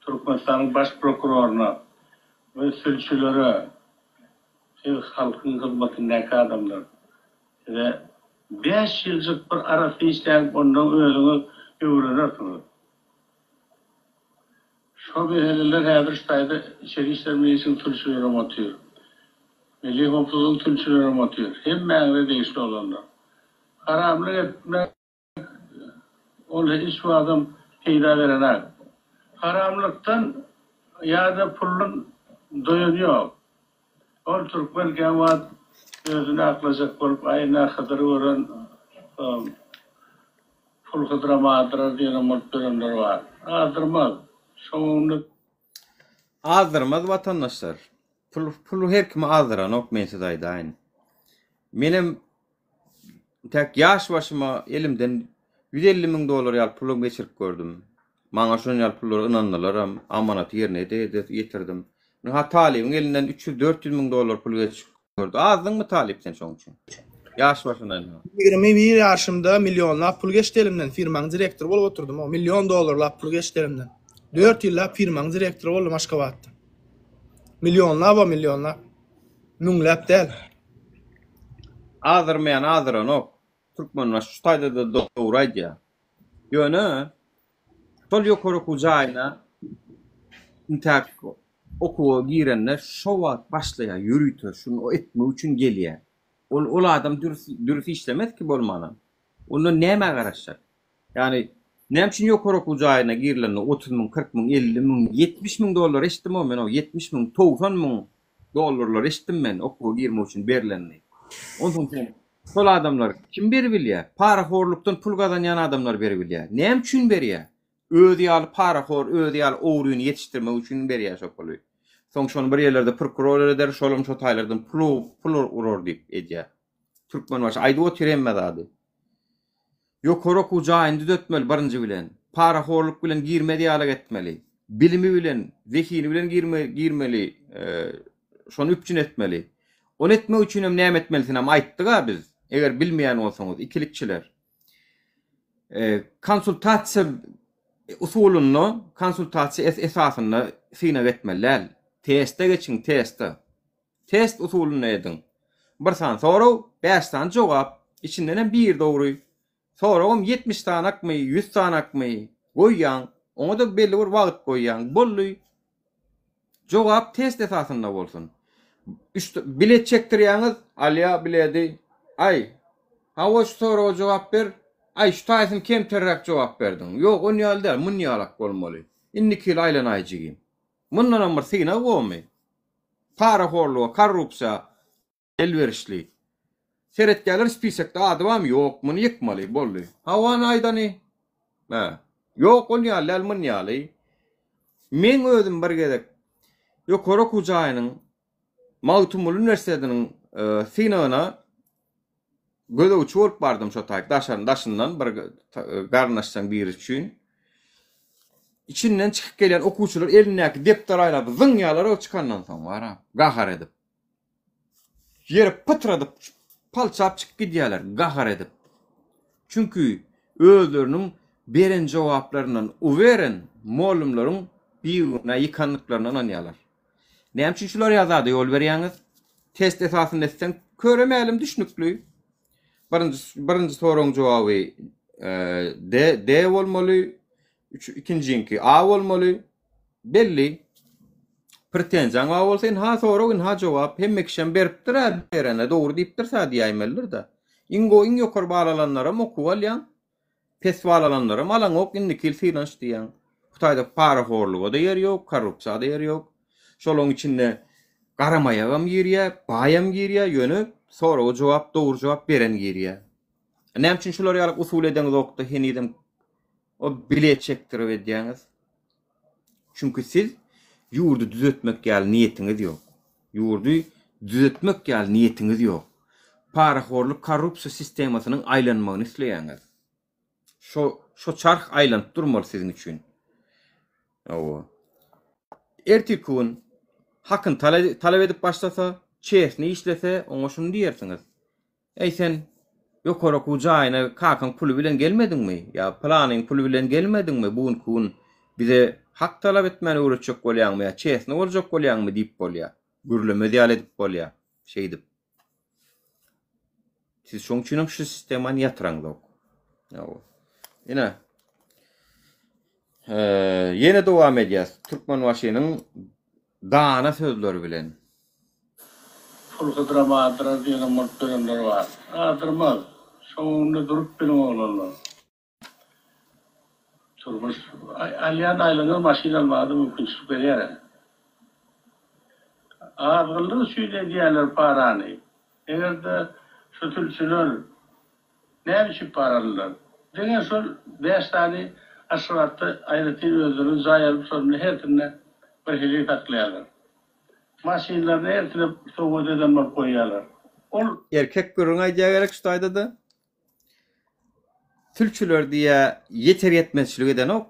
Türkmenistanyň Baş prokuroryna we sülçülere, siz halkyň hyzmatyndaky adamlar, size bäş ýyljyk bir arassa işläň, ondan özüňiz öwrenersiňiz. Şo meseleler häzir şu taýda Içeri işler ministriniň sülçülerem otyr. Milli howpsuzlygyň sülçülerem otyr. Hemmäňize degişli oglanlar. Haramlyk etmek ol hiç wagtam peýda berenak. Haramlykdan ýa-da puldan doýan ýok. Ol türkmen käwagt özüni aklajak bolup aýna Hydyry gören pul Hydyram azdyrar diýenem bolup ýörenler bar. Azdyrmaz. Şoň öňünde. Azdyrmaz watandaşlar. Pul pul her kimi azdyranok men size aýdaýyn. Menem täk ýaş başyma elimden 150 müň dollar ýaly pulam geçirip gördüm. Maňa şon ýaly pullary ynandylaram, amanaty ýerine ýetirdim. Ynha Talybyň elinden 300-400 müň dollar pul geçip gördi. Azdyňmy Talyp sen şoň üçin? Ýaş başyna ynha. 21 ýaşymda millionlap pul geçdi elimden. Firmaň direktory bolup oturdym. O million dollarlap pul geçdi elimden. 4 ýyllap firmaň direktory boldum Aşgabatda. Millionlap o millionlap. Müňläp däl. Azdyrmaýan azdyranok. Türkmenbaşy şu taýda-da dogry aýdýar. Ýöne şol ýokary okuw jaýyna intäk okuwa girende şo wagt başlaýar ýörite şuny etmek üçin gelýär. Ol ol adam dürs dürüs işlemez ki bolmanam. Ondan nämä garaşjak? Ýagny näme üçin ýokary okuw jaýyna girilende 30 müň, 40 müň, 50 müň, 70 müň dollar eşitdim-ow men o 70 müň, 90 müň dollarlar eşitdim men okuwa girmek üçin berlenini. Onsoň sen şol adamlar kim beribilýär? Parahorlukdan pul gazanýan adamlar beribilýär. Näme üçin berýär? Özi ýaly parahor, özi ýaly ogryny ýetişdirmek üçin berýär şo puly. Soň şony bir ýerlerde prokuror eder, şolam şo taýlardan pul pul urar diýip edýär. Türkmenbaşy aýdyp otyr hemme zady. Ýokary okuw jaýyny düzetmeli birinji bilen. Parahorluk bilen girmez ýalak etmeli. Bilimi bilen, zehini bilen girmeli, şony üpjün etmeli. Ony etmek üçinem näme etmelisinam aýtdyga biz, eger bilmeýän bolsaňyz, ikilikçiler. Konsultasiýa usulynda, konsultasiýa esasynda synag etmeli däl. Teste geçiň, teste. Test usulynda ediň. Bir sany sorag, bäş sany jogap. Içindenem biri dogry. Soragam 70 sanakmy, 100 sanakmy goýýaň. Oňa-da belli bir wagt goýýaň. Boldy. Jogap test esasynda bolsun. Üç bilet çekdirýäňiz, alýa biledi. Aý, hawa şu soraga jogap ber. Aý, şu taýsyny kemterräk jogap berdiň. Ýok, on ýaly däl, mun ýalak bolmaly. Indiki ýyl aýlanaý jigim. Mundanam bir synag bormy? Parahorluga, korrupsiýa elwerişli. Seretýärler spisekde ady barmy? Ýok, muny ýykmaly, boldy. Hawany aýdany? Hä. Ýok, ol ýaly däl, mun ýaly. Meň özüm bir gezek ýokary okuw jaýynyň Magtymguly uniwersitetiniň synagyna gözegçi bolup bardym şo taýyk daşary daşyndan bir garyndaşlaryň biri üçin. Içinden çykyp gelýän okuwçylar elindäki depder aýlap zyňýarlar o çykandan soň bara gahar edip. Ýere pytradyp palçap çykyp gidýärler gahar edip. Çünki özleriniň beren jogaplaryndan uweren mollumlaryň bigünä ýykandyklaryna ynanýarlar. Näme üçin şular ýaly zada ýol berýäňiz? Test esasynda etseň köre mälim düşnükli. Birinji birinji soragyň jogaby D D bolmaly. Üç ikinjiňki A bolmaly. Belli. Pretenziýaň bar bolsa inha sorag inha jogap. Hemme kişem beripdir-ä berene dogry diýipdir-sä diýäýmelidir-dä. Iň gowy iň ýokary bal alanlaram okuw alýaň. Pes bal alanlaram alaňok indiki ýyl synanyş diýýäň. Bu taýda parahorluga-da ýer ýok, korrupsiýa-da ýer ýok. Şolaň içinde garamaýagam girýär, baýam girýär, ýöne soraga jogap dogry jogap beren girýär. Näme üçin şular ýaly usul edeňizokda henizem o bilet çekdirip edýäňiz? Çünki siz ýurdy düzetmek ýaly niýetiňiz ýok. Ýurdy düzetmek ýaly niýetiňiz ýok. Parahorluk korrupsiýa sistemasynyň aýlanmagyny isleýäňiz. Şo şo çarh aýlanyp durmaly siziň üçin. Hawa. Ertirki gün hakyny talap edip başlasa, çesni işlese, oňa şuny diýersiňiz. Eý sen ýokary okuw jaýyna kakaň puly bilen gelmediňmi? Ýa pylanyň puly bilen gelmediňmi? Bu günki gün bize hak talap etmäni öwretjek bolýaňmy ýa çesni boljak bolýaňmy diýip bolýa. Gürlemez ýaly edip bolýa. Şeýdip. Siz şoň üçinem şu sistemany ýatyraňzok. Hawa. Ine. Ýene dowam edýäs. Türkmenbaşynyň dana sözleri bilen. Pul hydyram azdyrar diýenem bolup ýörenler bar. Azdyrmaz. Şoň öňünde durup biliň oglanlar. Durmuş alýan aýlygyňyz maşyn almaga-da mümkinçilik berýär-ä. Azgynlyk üçin edýärler parany. Eger-de şu sülçüler Näme üçin paralylar? Diňe şol bäş sany Aşgabatda aýratyn özlerine jaý alyp şonda hersinde bir heleý saklaýarlar. Maşynlaryny hersine sowgat eden bolup goýýarlar. Ol. Erkek gürrüň aýdýa gerek şu taýda-da. Sülçüler diýýä ýeter ýetmezçilik edenok.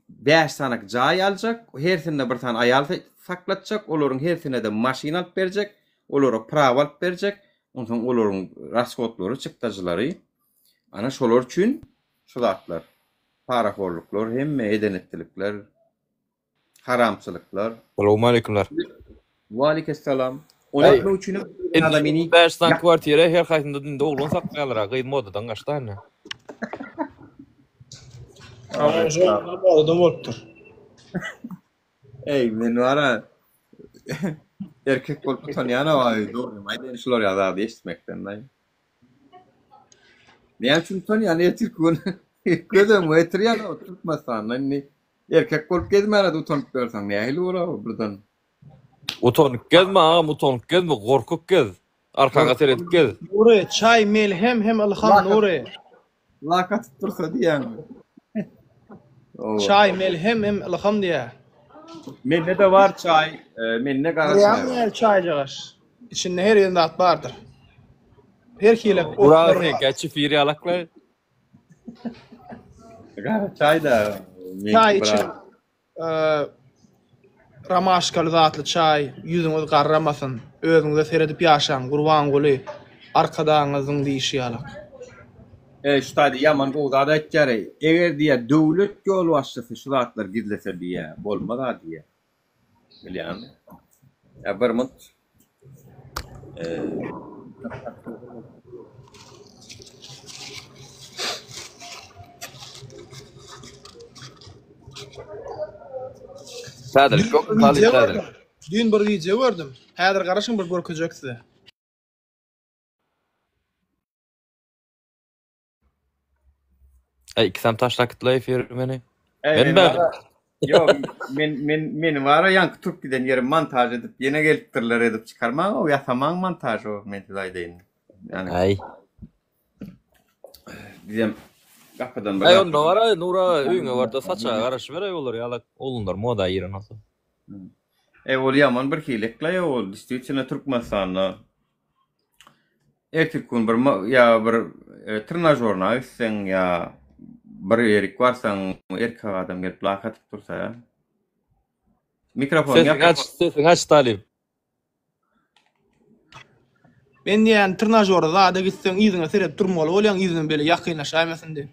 Bäş sanak jaý aljak, hersinde bir sany aýal. saklatjak, olaryň hersine-de maşyn alyp berjek, olara prawa alyp berjek, onsoň olaryň rashodlary, çykdajylary, ana şolar üçin şu zatlar, parahorluklar, hemme eden-etdilikler, haramçylyklar. Salowmaleýkumlar. Waleýkessalam. Ony Aý, etmek üçinem indi adamyny 5 sany kwartira her haýsynda indi oglan saklaýarlar-a, gyz modadan gaçdy indi. Hawa, şol modadan bolupdyr. Eý, men bara erkek bolup utanýan-a, dogrymy aýdaýyn, şular ýaly zady eşitmekden-aý. Näme üçin utanýan, ertirki gün göz öňüme getirýän-ow Türkmenistanda indi erkek bolup gezmäne-de utanyp ýörseň nähili bolar-ow birden. Utanyp gezme agam, utanyp gezme, gorkup gez. Arkaňa seredip gez. Nury, çaý melhem hem ylham Nury. Lak atyp dursa diýýäňmi? Çaý melhem hem ylham diýýär. Mende-de bar çaý, mende gara çaý bar. Görýäňmi çaýjagaş? Içinde her hili zat bardyr. Her hili Ura otlar bar. seňkä çifir ýalakly. Gara çaý-da. Çaý içip, Romaşkaly zatly çaý ýüzüňiz garramasyn özüňize seredip ýaşaň Gurbanguly Arkadagyňyzyň diýişi ýalak. Eý şu taýda ýaman gowy zat aýtýar-eý. Eger diýýär döwlet ýolbaşçysy şu zatlary gizlese diýýär bolmaz-a diýýär. Bilýäňmi? Ýa bir munt. Täzelik ýokmy talyp täzelik. Düýn bir wideo gördüm. Häzir garaşyň bir görkezjek size. Äý ikisem taşlap gitdiler efiri meni. Äý Men men bärde. bara Ýok men men meni bara ýaňky turup giden ýerim montaž edip ýene gelipdirler edip çykarmaň o ýasamaň montaž o men size aýdaýyn. Ýani Äý. Bizem gapydan bir Äý zat onda bara Nur aga öýüňe barda saçaga garaşyberäý olar ýalak oglanlar moda giren bolsa. Eý ol ýaman bir hili ekleý ol distwitýelno Türkmenistanda Ertirki gün bir ýa bir trenažorna gitseň ýa bir ýerik barsaň erkek adam gelip lak atyp dursa ýa. Mikrofonyňy Sesiňi ýap. aç, sesiňi aç talyp. Men diýýän trenažora zada gitseň yzyňa seredip durmaly bolýaň yzyňa beýle ýakynlaşaýmasyn diýip.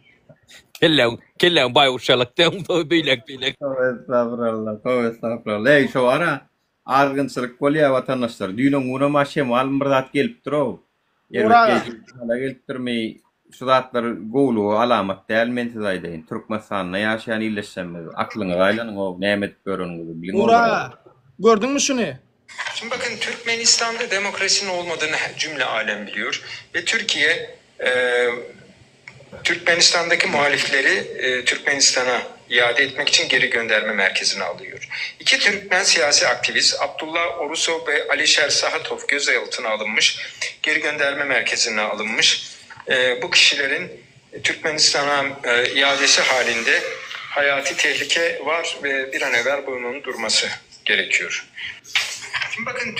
Kelläň, kelläň baýguş ýalak diýýäň, beýläk beýläk. Toba estagfurallah, toba estagfurallah. Eý şo bara Azgynçylyk bolýa watandaşlar. Düýn öňňunam-a şemal bir zat gelipdir-ow. Nur Erbet aga. gije gelipdirmi? Şu zatlar gowulyga alamat däl men size aýdaýyn. Türkmenistanda ýaşaýan ildeşlerimiz aklyňyza aýlanyň-ow näme edip ýöreniňizi biliň Nur olara. aga, gördüňmi şuny? Şimdi bakın Türkmenistan'da demokrasinin olmadığını cümle alem biliyor ve Türkiye e, Türkmenistan'daki muhalifleri e, Türkmenistan'a iade etmek için geri gönderme merkezine alıyor. İki Türkmen siyasi aktivist Abdullah Orusov ve Alişer Sahatov gözaltına alınmış, geri gönderme merkezine alınmış. E, bu kişilerin Türkmenistan'a e, iadesi halinde hayati tehlike var ve bir an evvel bunun durması gerekiyor. Şimdi bakın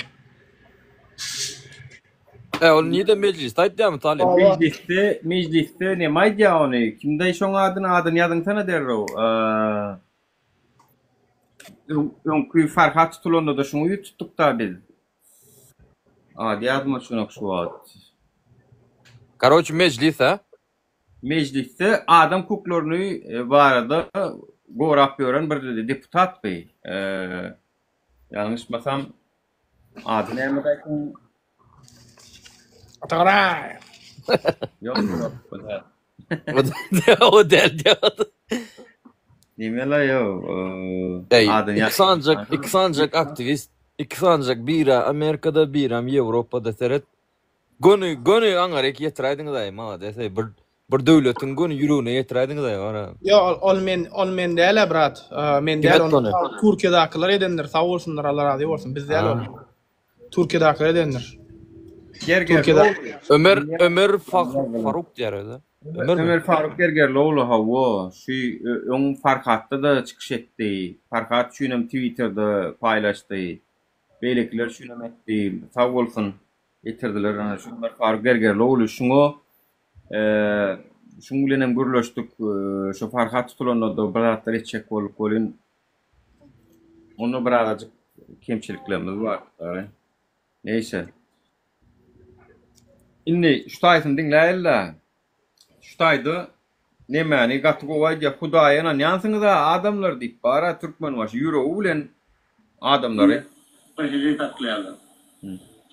E ol nirde mejlisde aýtýarmy talyp? Mejlisde, mejlisde neme aýdýar ony? Kimde şoň adyny, adyny ýazyňsana derrew. Öňki Farhat tutulanda-da şuňa ýüz tutduk-da biz. Ady ýadyma düşenok şu wagt. Karoçi mejlis a? Mejlisde adam hukuklaryny barada gorap ýören bir deputatdy. Ýalňyşmasam Ady näme daýyň? Atagaraý. Ýok, ýok, bu däl. O däl diýýär. Neme la ýok, Eý, adyny iki sanjak, iki sanjak aktiwist, iki sanjak biri Amerikada, birem Ýewropada seret. Göni, göni aňaryk ýetiräýdiňiz-aý, malades, eý, bir bir döwletiň göni ýüregine ýetiräýdiňiz-aý, gara. Ýok, ol, ol men, ol men däl-ä, brat. Men Kim däl, etdi ony ony? Türkiýedakylar edendir, sag bolsunlar, Allah razy bolsun, biz däl ol. Ha. Türkiýedakylar edendir. Gergerli Türkiýede ogly. Ömer, Ömer Fah, Faruk diýýär özi. Ömermi? Ömer Faruk Gergerli ogly, hawa, şu öň Farhatda-da çykyş etdi. Farhat üçinem Twitterde paýlaşdy. Beýlekiler üçinem etdi. Sag bolsun. Getirdiler ana şu Ömer Faruk Gergerliogly şuňa şuň bilenem gürleşdik şu Farhat tutulanda-da bir zatlar etjek bolduk welin onda birazajyk. Kemçiliklerimiz bar. Neýse. Indi şu taýsyny diňläýeli-dä. Şu taýda nemäni gaty gowy aýdýar, Hudaýa ynanýansyňyz-a adamlar diýip, bar-a Türkmenbaşy ýüregi bilen adamlary. Başyny saklaýarlar.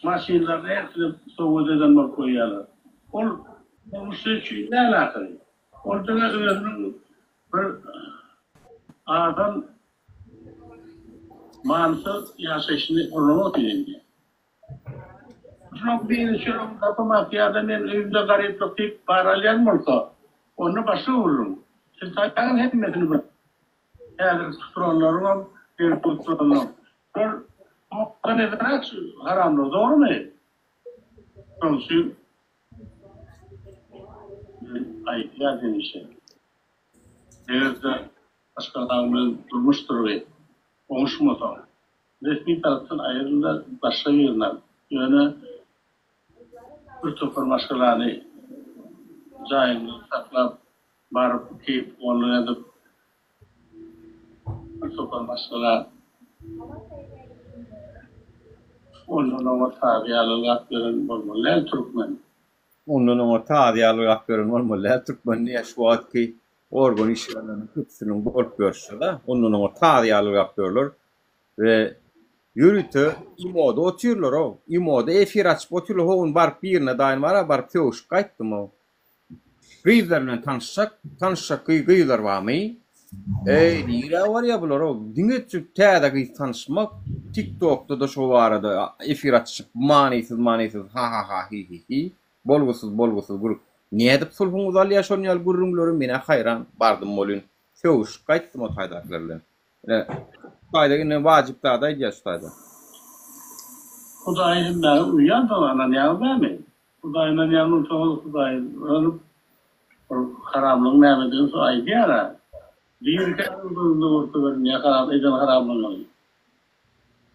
Maşynlaryny hersine sowgat eden bolup goýýarlar. Ol durmuşda üçin däl ahyry. Ol diňe özüniň bir adam manysyz ýaşaýşyny gurnamak üçin edýär. Şoň biri çörek tapamak ýa-da men öýümde garyplyk diýip para alýan bolsa, onda başga gürrüň. Siz saýaň hemmesini bir häzir tutulanlaryňam, berip duranlaryň. Şol tokdan ederek şu haramlygy, dogrumy? Şoň üçin men aýdýan hemişe. Eger-de maşgalaň bilen durmuş duruby oňuşmasaň, Resmi tarapdan aýryldy, başga birini al. Ýöne bir topar maşgalany jaýyňda saklap, baryp keýp-honluk edip, bir topar maşgala ondan oňa tazy ýaly lap beren bolmaly däl türkmen. Ondan oňa tazy ýaly lap beren bolmaly däl türkmen diýýär şu wagtky organ işgärleriniň köpüsiniň bolup ýörşüde ondan oňa tazy ýaly lap berler. We ýörite imoda otyrlar-ow. Imoda efir açyp otyrlar. Ho gün baryp birine daýyn bar-a baryp sögüşip gaýtdym-ow. Gyzlar bilen tanyşjak, tanyşjak gyzlar barmy? Eý, nirä barýar bular-ow? Diňe şu täze gyz tanyşmak, TikTokda-da şo barada efir açyşyp manysyz-manysyz ha-ha-ha hi-hi-hi, bolgusyz-bolgusyz gür. Nädip sulhuňyz alýar şon ýaly gürrüňleri, men-ä haýran bardym welin, sögüşip gaýtdym o taýdakylar bilen. Ine, şu taýda ine wajyp zady aýdýar şu taýda. Hudaýa hemmäňiz uýýansyňyz ynanýaňyz dälmi? Hudaýa ynanýan bolsaňyz Hudaýa ynanyp bir haramlygyň nämedigini şo aýdýara. Dirikäňiz gözüňize görkezerin ýa haram eden haramlygyňyzy.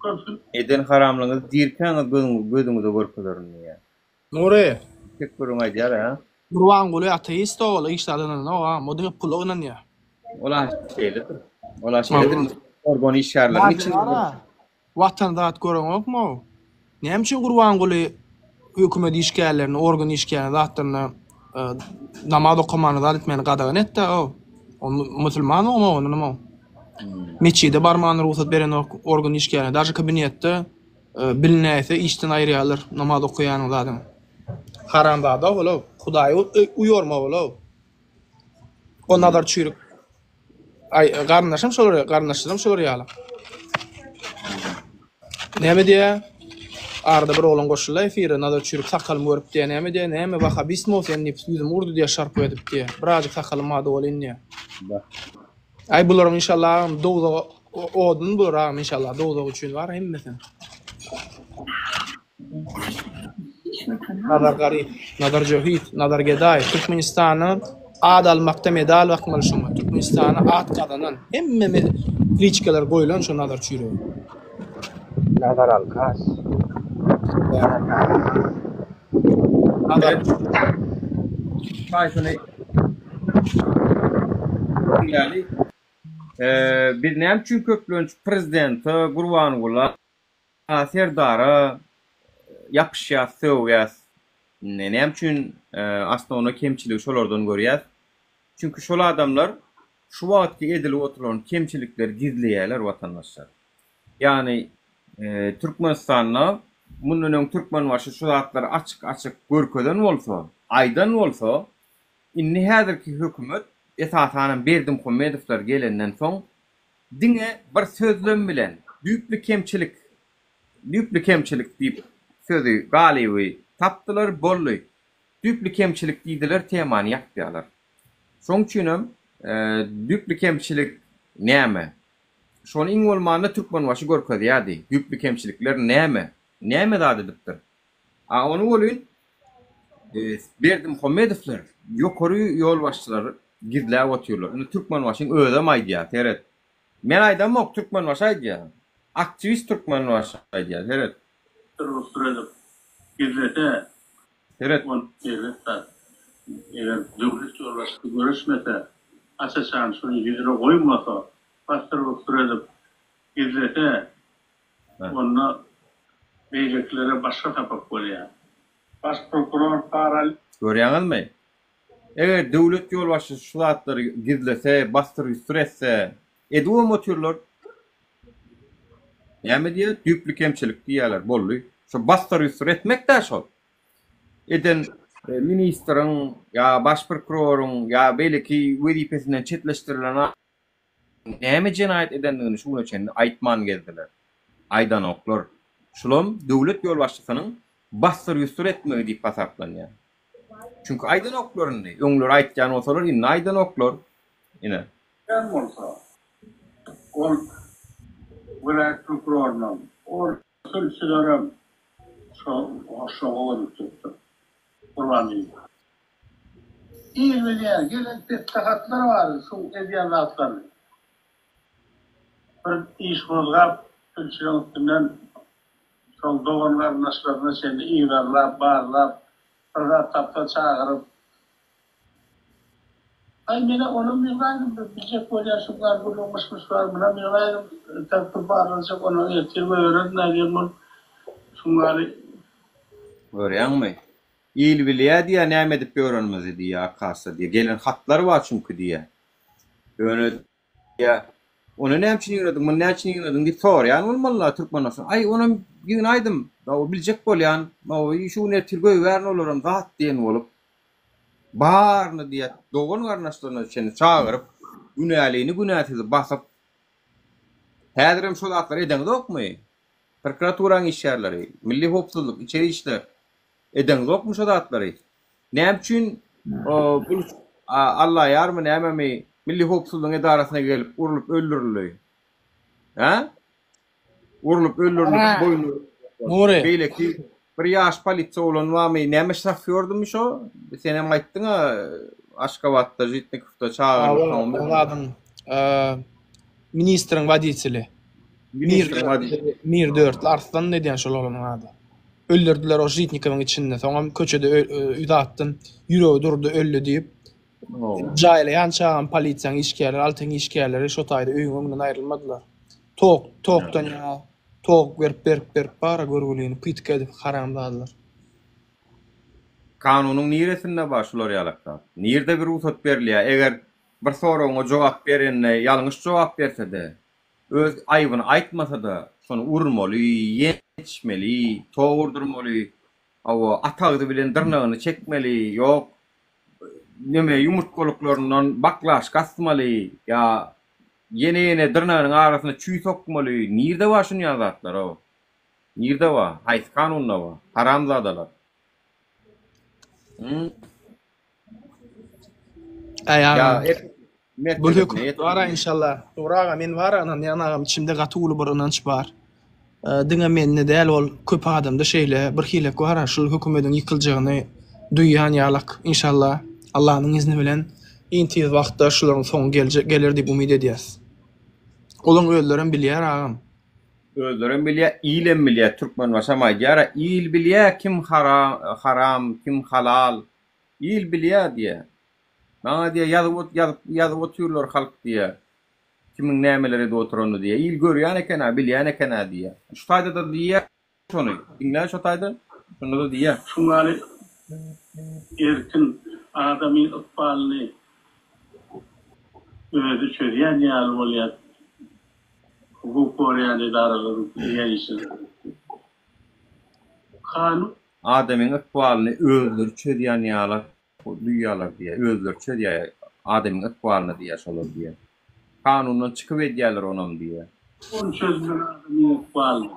Köpüsi. Eden haramlygyňyzy dirikäňiz gözüňize görkezerin diýýär. Nury. Tek gürrüň aýdýar a. Gurbanguly ateist ol hiç zada ynananok agam o diňe pula ynanýar. Ola şeýledir. Ola şeýledir. Organ işgärleriň içinde. Watan zat göreňokmy? Näme üçin Gurbanguly hökümet işgärlerini, organ işgärlerini zatlaryny namaz okamany zat etmäni gadagan etdi o. O musulman oňa onam. Metjide barmany rugsat berenok organ işgärine. Daže kabinetde Bilinäýse işden aýyrýarlar namaz okaýanyň zadyň. Haramzada ol-ow. Hudaýa uýarma ol-ow. O nazar çüýrük. Aý garyndaşam şolar garyndaşlaram şolar ýaly. Näme diýýä? Arada bir oglan goşuldy efire, Nazar çüýrük sakalymy görüp diýýä, näme diýýä, näme wahabistmi sen diýip ýüzümi urdy diýýä şarpyk edip diýýä. Birazjyk sakalym bardy welin diýýä. Aý bularyň inşallah agam dowzaha odun bular agam inşallah dowzah üçin bar hemmesi. Nazar garyp, Nazar jöhit, Nazar gedaý Türkmenistana ad almakda medal bakmaly şoňa Türkmenistana at gazanan hemme kliçkalar goýlan şo Nazar çüýrüge. Nazar alkaş. Nazar. Haýsyny diňläli. Biz näme üçin köplenç prezidente, Gurbangula, Serdara ýapyşýas, sögýäs? Näme üçin osnownoý kemçiligi şolardan görýäs? Çünki şol adamlar şu wagtky edilip oturylan kemçilikleri gizleýärler watandaşlar. Ýagny Türkmenistanda mundan öň Türkmenbaşy şu zatlary açyk-açyk görkezen bolsa, aýdan bolsa, indi häzirki hökümet, esasanam Berdimuhamedowlar gelenden soň diňe bir sözlem bilen düýpli kemçilik, düýpli kemçilik diýip sözi, galyby tapdylar, boldy. Düýpli kemçilik diýdiler, temany ýapýarlar. Şoň üçinem düýpli kemçilik näme? Şony iň bolmanda Türkmenbaşy görkezýärdi. Düýpli kemçilikler näme? Näme zat edipdir? A ony welin Berdimuhamedowlar, ýokary ýolbaşçylar gizläp otyrlar. Indi Türkmenbaşyň özem aýdýar, seret. Men aýdamok, Türkmenbaşy aýdýar. Aktiwist Türkmenbaşy aýdýar, seret. Syr edip gizlese, Seret. Ol erbet zat. Eger döwlet ýolbaşçysy görüşmese, aç-açan şuny ýüzüne goýmasa, bassyr-bussyr edip gizlese. Onda beýlekilere başga sapak bolýar. Baş prokuror para. Görýäňizmi? Eger döwlet ýolbaşçysy şu zatlary gizlese, bassyr-ýussur etse, edibem otyrlar. Näme diýýär? Düýpli kemçilik diýýärler. Boldy. Şo bassyr-ýussur etmek-dä şol. Eden ministriň ýa baş prokuroryň ýa beýleki wezipesinden çetleşdirilen näme jenaýat edendigini şu güne çenli aýtman gezdiler. Aýdanoklar. Şulam döwlet ýolbaşçysynyň bassyr-ýussur etmegi diýip hasaplanýar. Çünki aýdanoklar indi. Öňler aýtýan bolsalar indi aýdanoklar. Ine. Ýan bolsa, ol welaýat prokurorynam, ol sülçülerem şo şoňa gönükdiripdir. Gurbanlyýew. Il bilýär, gelen petdehatlar bar şu edýän zatlaryny. Bir iş gozgap, sülçüleň üstünden Soň dogan-garyndaşlaryna çenli yzarlap, barlap, bir zat tapsa çagyryp. Aý, men-ä onam ýygnaýdym, bir biljek bolýan şu bar gürrüň myş-myş bar, munam ýygnaýdym, tapyp barlanjak, onam ertir goýbererin-ä diýen bolup, şuňňaly. Görýäňmi? Il bilýä diýýä näme edip ýörenimizi diýýä, akassa diýýä. Gelen hatlar bar çünki diýýä. Ýöne Ýa, Ony näme üçin ýygnadyň, muny näme üçin ýygnadyň diýip soraýan bolmaly-la Türkmenbaşy. Aý, onam ýygnaýdym, hawa, biljek bolýan, hawa, şu gün ertir goýbärin olaram zat diýen bolup, baryny diýýär, dogan-garyndaşlaryna çenli çagyryp, günälini, günäsizi basyp, häzirem şo zatlary edeňzokmy? Prokuraturanyň işgärleri, Milli howpsuzlyk, içeri işler, edeňzokmy şo zatlary? Näme üçin bul Allaýarmy nämemi Milli howpsuzlygyň edarasyna gelip urlup öldürildi? Hä? Urlup öldürilip boýny Nury. Beýleki bir ýaş polisiýa oglan barmy? Näme şofýordymy şo? Senem aýtdyň-a Aşgabatda Žitnikowda çagyrylyp soň. O zadyň ministriň woditeli. Ministriň woditeli. Mir dörtli Arslan edýän şol oglanyň ady. Öldürdiler o Žitnikowyň içinde. Soňam köçede uzatdym. Ýüregi durdy, öldi diýip. Jaýlaýan çagam polisiýanyň işgärleri, altyň işgärleri şo taýda öýüň öňünden aýrylmadylar. Tok, tokdan ýaňa tok berip, berip, berip bara görgülini pytka edip haramzadalar. Kanunyň niresinde bar şular ýalak zat? Nirde bir rugsat berilýär? Eger bir soragyňa jogap berende ýalňyş jogap bersede, Öz aýbyny aýtmasa-da, şony urmaly, ýençmeli, tok urdurmaly, hawa, at agzy bilen dyrnagyny çekmeli, ýok, neme, ýumurtgalyklaryndan baklaşka asmaly, ýa ýene-ýene dyrnagynyň arasyna çüý sokmaly, nirde bar şunýan zatlar-ow? Nirde bar? Haýsy kanunda bar? Haramzadalar. Hum? Aý Ýa agam. erkek Bu mertebesine hökümet bar ýetmeli. inşallah. Dogry aga men bar ynanýan agam içimde gaty uly bir ynanç bar. Diňe mende däl ol köp adamda şeýle bir hilek bar şul hökümediň ýykyljagyny duýýan ýalak inşallah Allanyň izni bilen iň tiz wagtda şularyň soňy geljek geler diýip umyt edýäs. Olaň özlerem bilýär agam. Özlerem bilýär, ilem bilýär, Türkmenbaşam aýdýar-a, il bilýär kim haram, kim halal, il bilýär diýýär. Maňa diýýär, ýazyp ýazyp ýazyp otyrlar halk diýýär. Kimiň nämeler edip oturanyny diýýär. Il görýän eken-ä, bilýän eken-ä diýýär. Şu taýda-da diýýär şony. Diňle şo taýda, şonda-da diýýär. Şuň ýaly erkin adamyň ykbalyny özi çözýän ýaly bolýar. Hukuk goraýan edaralaryň edýän işleri. Kanun. Adamyň ykbalyny özleri çözýän ýaly duýýarlar diýýär. Özleri çözýär adamyň ykbalyny diýýär şolar diýýär. Kanundan çykyp edýärler onam diýýär. Ol çözmeli adamyň ykbalyny.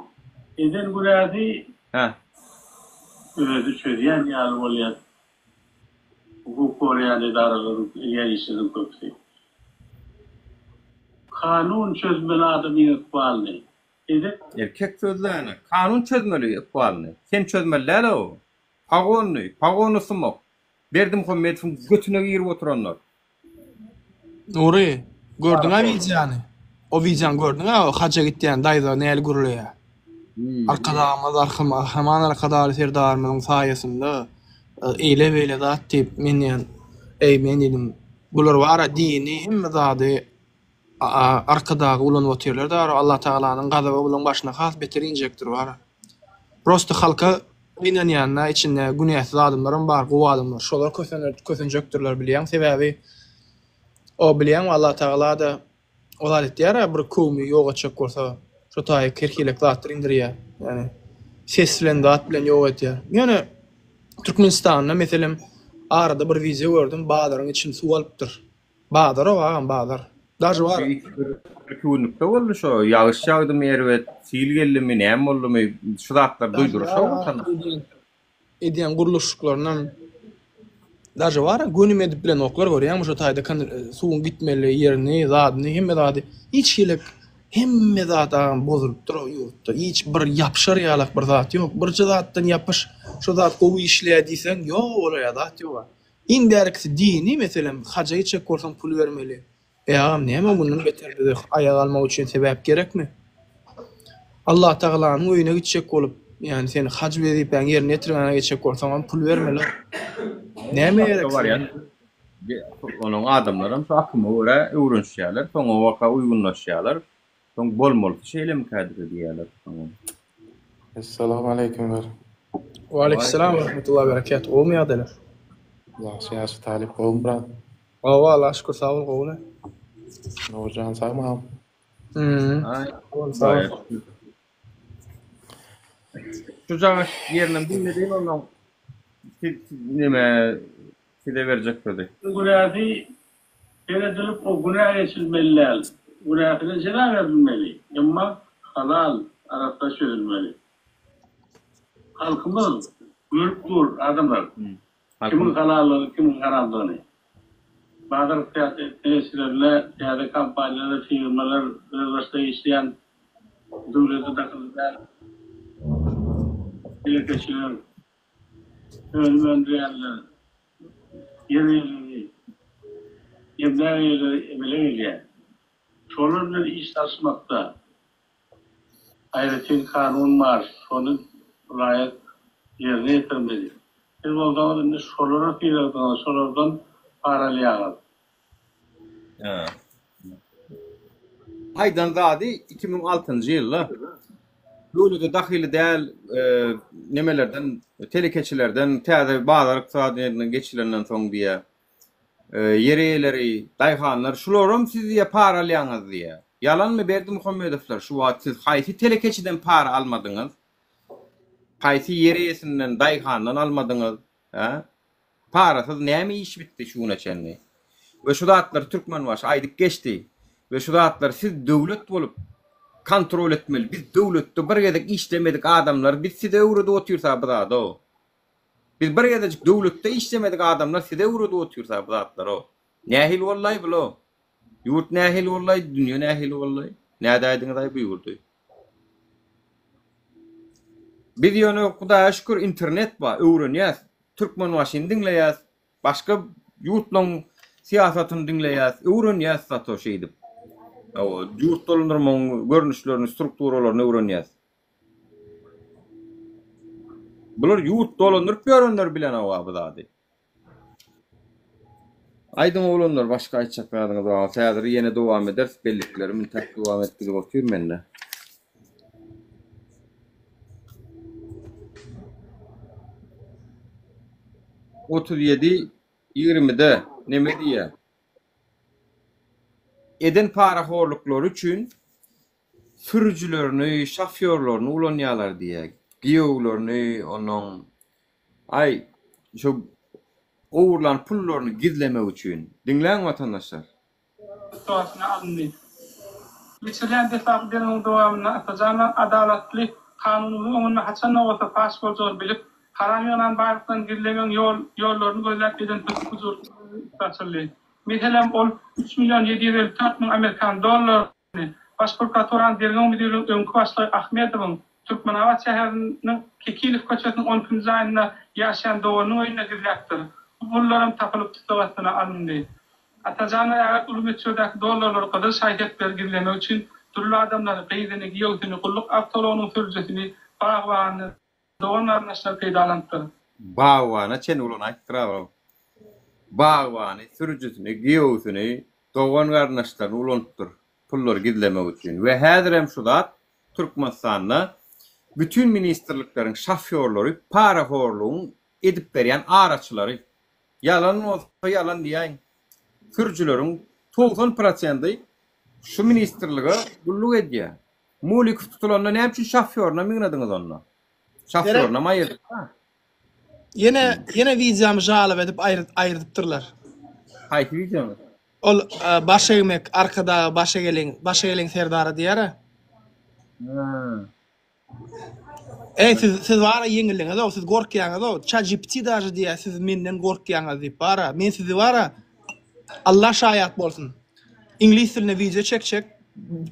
Eden günäsi Hä. özi çözýän ýaly bolýar. Hukuk goraýan edaralaryň edýän işleriniň köpüsi. Kanun çözmeli adamyň ykbalyny. Eden. Erkek sözläni. Kanun çözmeli ykbalyny. Sen çözmeli däl-ow. Pagonly, pagonly sumak. Berdimuhamedowyň götüne girip oturanlar. Nury, gördüň-ä wideony? O wideony gördüň-ä, o haja gitýän daýza näli gürleýär. Arkadagymyz Gahryman Arkadagly Serdarymyzyň saýasynda eýle-beýle zat diýip, men diýen, eý men diýdim, bular bar-a dini hemme zady. Arkadagy ulanyp otyrlar dara Allah Tagalanyň gazaby bulaň başyna has beter injekdir bara. Prosta halka gynanýanda içinde günäsiz adamlaram bar gowy adamlar şolar kösener kösenjekdirler bilýäň sebäbi o bilýäňmi Allah Tagalada o zat etýärä bir köwmi ýok etjek bolsa şo taýy kerhilek zatlar indirýär ýani ses bilen zat bilen ýok etýär ýöne Türkmenistanda meselem arada bir wideo gördüm bazaryň içini suw alypdyr Bazar-ow agam bazar. Daže bar. Bir iki günlükde boldy şo. Ýagyş ýagdymy erbet, sil geldimi, näme boldumy, şu zatlar duýduryşok sana. Edýän gurluşyklarynam daže bar gönim edip bilenoklar görýäňmi şo taýda suwuň gitmeli ýerini, zadyny hemme zady hiç hili hemme zat agam bozulypdyr o ýurtda. Hiç bir ýapyşar ýalak bir zat ýok. Birje zatdan ýapyş, şo zat gowy işleýär diýseň ýok olaýa zat ýok. Iň bärkisi dini meselem haja gitjek bolsaň pul bermeli. Eý agam näme mundan beter bize aýak almak üçin sebäp gerekmi? Allah Tagalanyň öýüne gitjek bolup ýani sen haj wezipäňi ýerine ýetirmäne gitjek bolsaňam pul bermeli. Näme gerek saňa? Onuň adamlaram şu akyma görä öwrenişýärler, soňabaka uýgunlaşýarlar. Soň bolmalysy şeýlemikädir diýýärler soňam. Essalamualeýkumler. Waleýkissalam we rahmetullah we berekatuh. Gowumy ýagdaýlar? Ýagşy ýagşy Talyp gowumy brat? Hawa Allaha şükür sag bol gowuly. Nurjan sagmy agam? Hmm. Sag bol. Şujagaş ýerinem diňledeýin onnoň siz neme size berjek sözi. Günäsi Seredilip o günä geçilmeli däl. Günäsine jeza berilmeli. Emma halal, arassa çözülmeli. Halkymyz görüp dur adamlar. Kimiň halallygyny, kimiň haramdygyny. Bazar ykdysadyýetine täze kompaniýalar, firmalar, özbaşdak işleýän döwlete dahylly däl telekeçiler, önüm öndürýänler, ýer eýeleri, emläk eýeleri emele gelýär. Şolar bilen iş salyşmakda aýratyn kanun bar, şony laýyk ýerine ýetirmeli. Siz bolsaňyz indi şolara sylagdyňyz, şolardan para alýaňyz. Aýdan zady 2006-njy ýylda döwlete dahyly däl nemelerden, telekeçilerden täze bazar ykdysadyýetine geçilenden soň diýýär. Ýer eýeleri, daýhanlar şularam siz diýýär para alýaňyz diýýär. Ýalanmy Berdimuhamedowlar şu wagt siz haýsy telekeçiden para almadyňyz? Haýsy ýer eýesinden, daýhandan almadyňyz? Hä? Parasyz näme iş bitdi şu güne çenli? We şu zatlary Türkmenbaşy aýdyp geçdi. We şu zatlary siz döwlet bolup kontrol etmeli. Biz döwletde bir gezek işlemedik adamlar biz size öwredip otyrsa bu zado. Biz bir gezejik döwletde işlemedik adamlar size öwredip otyrsa bu zatlaro. Nähili bollaý bulo? Ýurt nähili bollaý, dünýe nähili bollaý? Nädäýdiňizaý bu ýurdy? Biz ýöne Hudaýa şükür internet bar, öwrenýäs. Türkmenbaşyny diňleýäs, başga ýurtlaryň syýasatyny diňleýäs, öwrenýäs zato şeýdip. Hawa, ýurt dolandyrmagyň görnüşlerini, strukturalaryny öwrenýäs. Bular ýurt dolandyryp ýörenler bilenok-a bu zady. Aýdyň oglanlar başga aýtjak zadyňyz barmy häzir ýene dowam ederis belliklerim intäk dowam edip gidip otyr mende. 37 ýigrimide neme diýýär? Eden parahorluklary üçin sürüjilerini, şofýorlaryny ulanýarlar diýýär. Giýewlerini, onuň Aý, şu ogurlan pullaryny gizlemek üçin. Diňläň watandaşlar. Tussaghasyna alyndy. Geçirilýän deslapky derňewiň dowamynda Atajanow adalatly kanunymyzyň öňünde haçan-da bolsa paş boljagyny bilip, haram ýygnan baýlyklaryny gizlemegiň ýollaryny gözläp eden pysky-pujurlyklarynyň üsti açyldy. Meselem, ol 3 754 000 amerikan dollaryny, Baş prokuraturanyň derňew müdirliginiň öňki başlygy Ahmedowyň Türkmenabat şäheriniň Kekilow köçesiniň on ikinji jaýynda ýaşaýan doganynyň öýünde gizläpdir. Bu pullaram tapylyp tussag astyna alyndy. Atajanow ägirt uly möçberdäki dollarlary gyzyl şaý-sepleri gizlemek üçin dürli adamlary, gyzyny, giýewsini, gulluk awtoulagynyň sürüjisini, bagbanyny, dogan-garyndaşlary peýdalanypdyr. Bagbana çenli ulanaýypdyr-a. Bagbany, sürüjisini, giýewsini, dogan-garyndaşlaryny ulanypdyr. Pullary gizlemek üçin. We häzirem şu zat Türkmenistanda bütin ministrlikleriň şofýorlary parahorlugyň edip berýän araçylary. Ýalan bolsa ýalan diýäýiň. Sürüjileriň 90 prosendi şu ministrlige gulluk edýär. Mulikow tutulanda näme üçin şofýorynam ýygnadyňyz onda? Şofýorynam aýyrdyk-a. Ýene ýene wideomy žaloba edip aýyrdypdyrlar. Haýsy wideoňy? Ol baş egmek Arkadaga baş egeliň baş egeliň Serdara diýýär-ä. Eý siz siz bara ýeňildiňiz-ow siz gorkýaňyz-ow ChatGPT daže diýýär siz menden gorkýaňyz diýip bara men sizi bara Allah şaýat bolsun iňlis dilinde wideo çekjek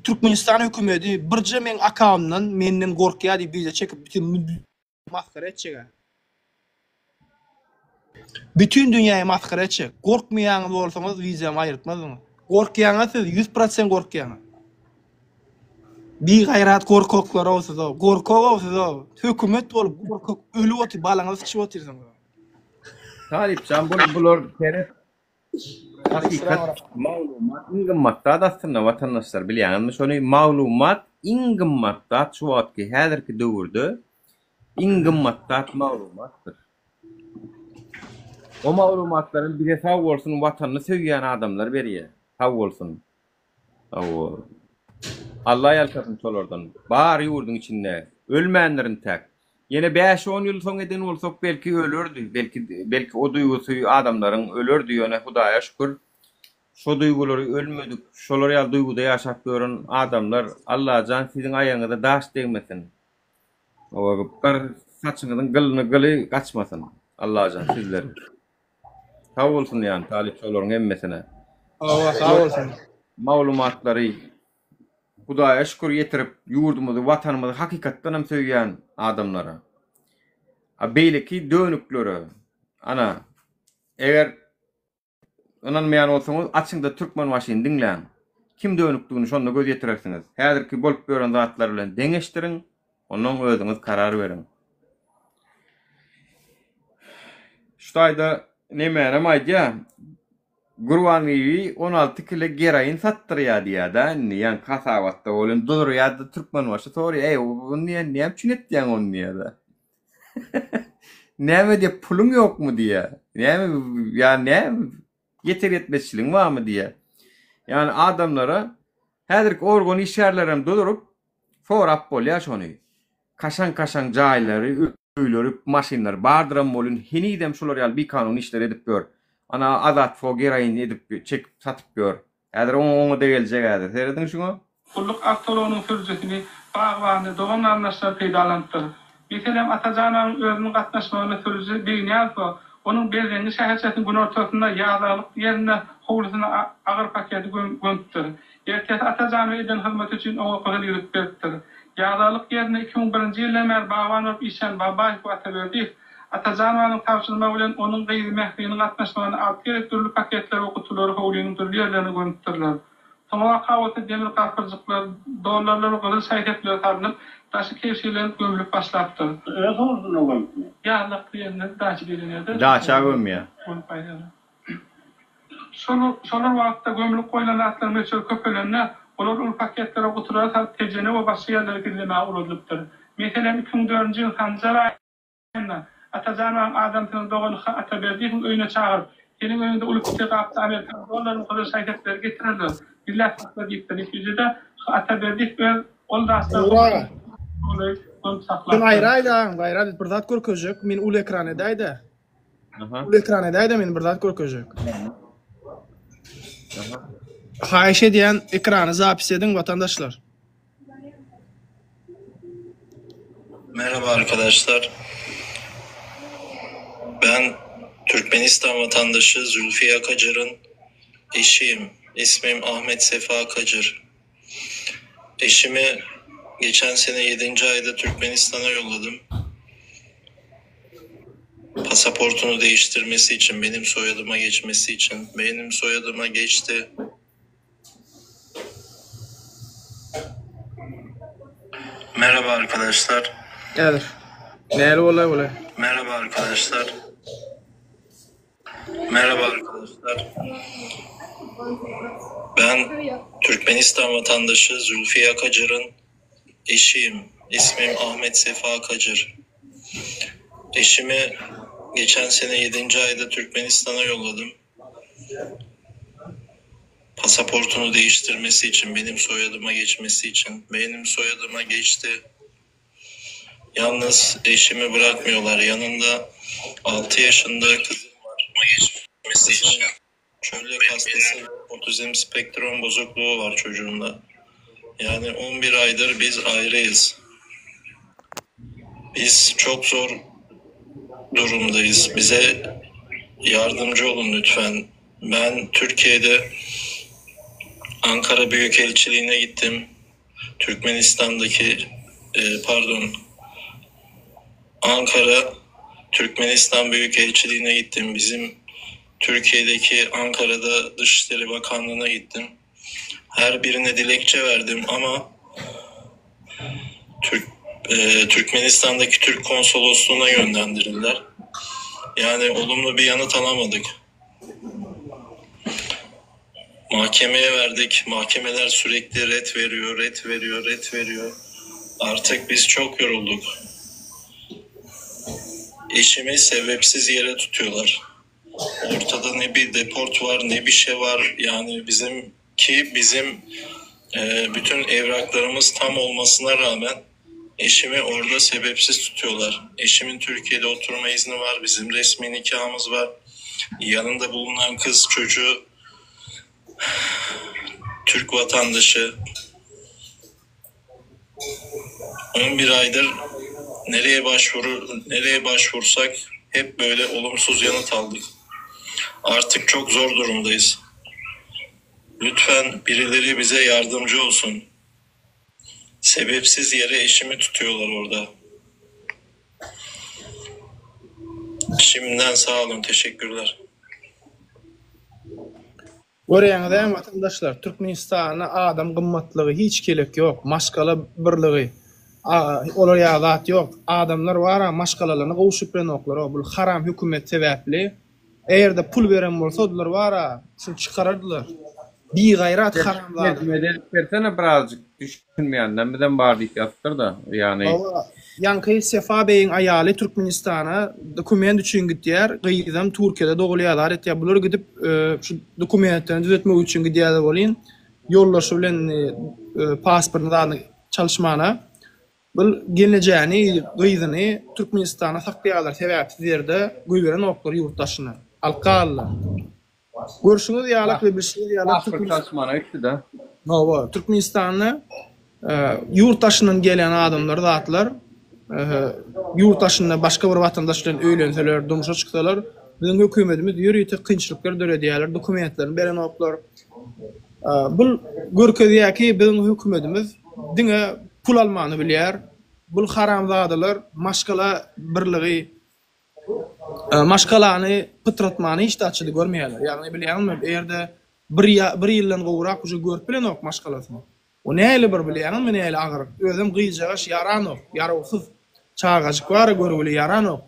Türkmenistan hökümedi birje meň akawymdan menden gorkýar diýip wideo çekip bütin masgara etjeg-ä. Bütin dünýäni masgara etjek. Gorkmaýaňyz bolsaňyz wideomy aýyrtmazdyňyz. Gorkýaňyz siz 100% gorkýaňyz. Bigaýrat gorkaklar-ow siz-ow. Gorkak-ow siz-ow. Hökümet bolup gorkak ölüp otyr balaňyzy syçyp otyrsyňyz. Talypjan bul bular seret Hakykat maglumat iň gymmat zat aslynda watandaşlar bilýäňizmi şony maglumat iň gymmat zat şu wagtky häzirki döwürde iň gymmat zat maglumatdyr. O maglumatlary bize sag bolsun watanyny söýýän adamlar berýär sag bolsun. Hawa. Alla ýalkasyn şolardan. Bar ýurduň içinde. Ölmändir intäk. Ýene bäş-on ýyl soň eden bolsak belki ölerdi. Belki belki o duýgusy adamlaryň ölerdi ýöne Hudaýa şükür şo duýgulary ölmedik şolar ýaly duýguda ýaşap ýören adamlar Allajan siziň aýagyňyza daş degmesin. Hawa bir saçyňyzyň gylyny gyly gaçmasyn Allajan sizleriň. Sag bolsun ýan talyp şolaryň hemmesine. Hawa sag bolsun. Maglumatlary Hudaýa şükür ýetirip ýurdumyzy watanymyzy hakykatdan hem söýýän adamlara. A beýleki dönüklere ana eger ynanmaýan bolsaňyz açyňda Türkmenbaşyny diňläň. Kim dönükdigini şonda göz ýetirersiňiz. Häzirki bolup ýören zatlar bilen deňeşdiriň ondan özüňiz karar beriň. Şu taýda nemänem aýdýa. Gurbanbibi 16 kile geroin satdyrýa diýýä-dä indi ýaňky hasabatda welin durýa-da Türkmenbaşy soraýa, eý ony diýýä näme üçin etýäň ony diýýä-de. Näme diýýä puluň ýokmy diýýä. Näme ýa näme ýeter ýetmezçiligiň barmy diýýä. Ýagny adamlara häzirki organ işgärlerem durup sorap bolýa şony. Kaşaň-kaşaň jaýlary, öýleri, maşynlary bardyram welin henizem şular ýaly bikanun işleri edip ýör. Ana Azat fo geroin edip çekip satyp ýör. Häzir oňa oňa-da geljek häzir. Serediň şuňa. Gulluk awtoulagynyň sürüjisini, bagbanyny, dogan-garyndaşlary peýdalanypdyr. Meselem, Atajan agyň özüniň gatnaşmagynda sürüji Begnyýazowa onuň Berzeňňi şäherçesiniň günortasynda ýazlaglyk ýerinde howlusyna agyr paketi gömüpdir. Ertesi Atajanowa eden hyzmaty üçin oňa gyzyl ýüzük beripdir. Ýazlaglyk ýerinde 2001-nji ýyldan bäri bagban bolup işlän Babaýew we Ataberdiýew Atajanowanyň tabşyrmagy bilen onuň gyzy Mähriniň gatnaşmagynda alty gezek dürli paketleri we gutulary howlynyň dürli ýerlerine gömüpdirler. Soňabaka bolsa demir gapyrjyklar, dollarlar we gyzyl şaý-sepler salnyp, daşy kebşirlenip gömlüp başlapdyr. Öz howlusynda gömüpmi? Ýazlak ýerinde daça diýlen ýerde. Daça gömýär. Gömüp gaýdýarlar. Şol şolar wagtda gömlüp goýlan zatlaryň möçberi köpelende, olar uly paketlere, gutulara salyp Tejene we başga ýerlere gizlemäge ugradylypdyr. Meselem, 2004-nji ýylyň Sanjar aýynda Atajanowanyň adamsynyň dogany H. Ataberdiýewiň öýüne çagyryp, Seniň öýüňde uly pite gapda amerikan dollaryny gyzyl şaý-sepleri getirerler, gizläp sakla diýipdir. Netijede, H. Ataberdiýew öz ol zatlary Ugur aga. doly gömüp Sen saklapdyr. aýraýda agam, gaýrat et bir zat görkezjek. Meni uly ekran edäýdä. Aha. Uly ekran edäýdä men bir zat görkezjek. Aha. Haýyş edýän ekrany zapis ediň watandaşlar. Merhaba arkadaşlar. Ben Türkmenistan vatandaşı Zülfiye Kacır'ın eşiyim. İsmim Ahmet Sefa Kacır. Eşimi geçen sene 7. ayda Türkmenistan'a yolladım. Pasaportunu değiştirmesi için, benim soyadıma geçmesi için. Benim soyadıma geçti. Merhaba arkadaşlar. Häzir. Näli bolay bolay. Merhaba arkadaşlar. Merhaba arkadaşlar. Ben Türkmenistan vatandaşı Zülfiye Kacır'ın eşiyim. İsmim Ahmet Sefa Kacır. Eşimi geçen sene 7. ayda Türkmenistan'a yolladım. Pasaportunu değiştirmesi için, benim soyadıma geçmesi için. Benim soyadıma geçti. Yalnız eşimi bırakmıyorlar. Yanında 6 yaşında kızım var. Geçmesi için. Çölyak hastası, otizm spektrum bozukluğu var çocuğunda. Yani 11 aydır biz ayrıyız. Biz çok zor durumdayız. Bize yardımcı olun lütfen. Ben Türkiye'de Ankara Büyükelçiliğine gittim. Türkmenistan'daki e, pardon Ankara Türkmenistan Büyükelçiliğine gittim. Bizim Türkiye'deki Ankara'da Dışişleri Bakanlığı'na gittim. Her birine dilekçe verdim ama Türk e, Türkmenistan'daki Türk konsolosluğuna yönlendirildiler. Yani olumlu bir yanıt alamadık. Mahkemeye verdik. Mahkemeler sürekli ret veriyor, ret veriyor, ret veriyor. Artık biz çok yorulduk. Eşimi sebepsiz yere tutuyorlar. Ortada ne bir deport var ne bir şey var. Yani bizim ki bizim e, bütün evraklarımız tam olmasına rağmen eşimi orada sebepsiz tutuyorlar. Eşimin Türkiye'de oturma izni var, bizim resmi nikahımız var. Yanında bulunan kız çocuğu Türk vatandaşı. 11 aydır nereye başvuru nereye başvursak hep böyle olumsuz yanıt aldık. Artık çok zor durumdayız. Lütfen birileri bize yardımcı olsun. Sebepsiz yere eşimi tutuyorlar orada. Şimdiden sağ olun, teşekkürler. Görýäňiz dämi watandaşlar, Türkmenistanda adam gymmatlygy hiç kelek ýok, maşgala birligi, olar ýaly zat ýok. Adamlar bara maşgalalaryna gowşup bilenoklar, bul haram hökümet sebäpli. Eger-de pul beren bolsadylar bara, şuny çykarardylar. Bigaýrat haramzada. Terjime edip bersene birazjyk düşünmeýänden bizem bar diýip ýazypdyr-da, ýagny. Hawa, ýaňky Sefa beýiň aýaly Türkmenistana dokument üçin gidýär, gyzam Türkiýede dogulýar zat etýär. Bular gidip şu dokumentlerini düzetmek üçin gidýärler welin, ýoldaşy bilen pasportyny zadyny çalyşmana bul gelnejäni, gyzyny Türkmenistana saklaýarlar sebäpsiz ýerde goýberenoklar ýurt daşyna. Alyp galdylar. Görşüňiz ýalak we bilşiňiz ýalak Pasport çalyşmana gitdi-de. Hawa, Türkmenistanda ýurt daşyndan gelýän adamlar zatlar ýurt daşynda başga bir watandaş bilen öýlenseler, durmuşa çyksalar, biziň hökümetimiz ýörite kynçylyklar döredýärler, dokumentlerini berenoklar. Bul görkezýär ki, biziň hökümetimiz diňe pul almany bilýär. Bul haramzadalar maşgala birligi Maşgalany pytratmany hiç zatçyda görmeýärler. Ýagny bilýäňizmi, eger-de bir ýa bir ýyldan gowrak uje görüp bilenok maşgalasyny. O nähili bir bilýäňizmi nähili agyr. Özem gyzjagaş ýaranok, ýarawsyz. Çagajyk bar-a görgüli ýaranok.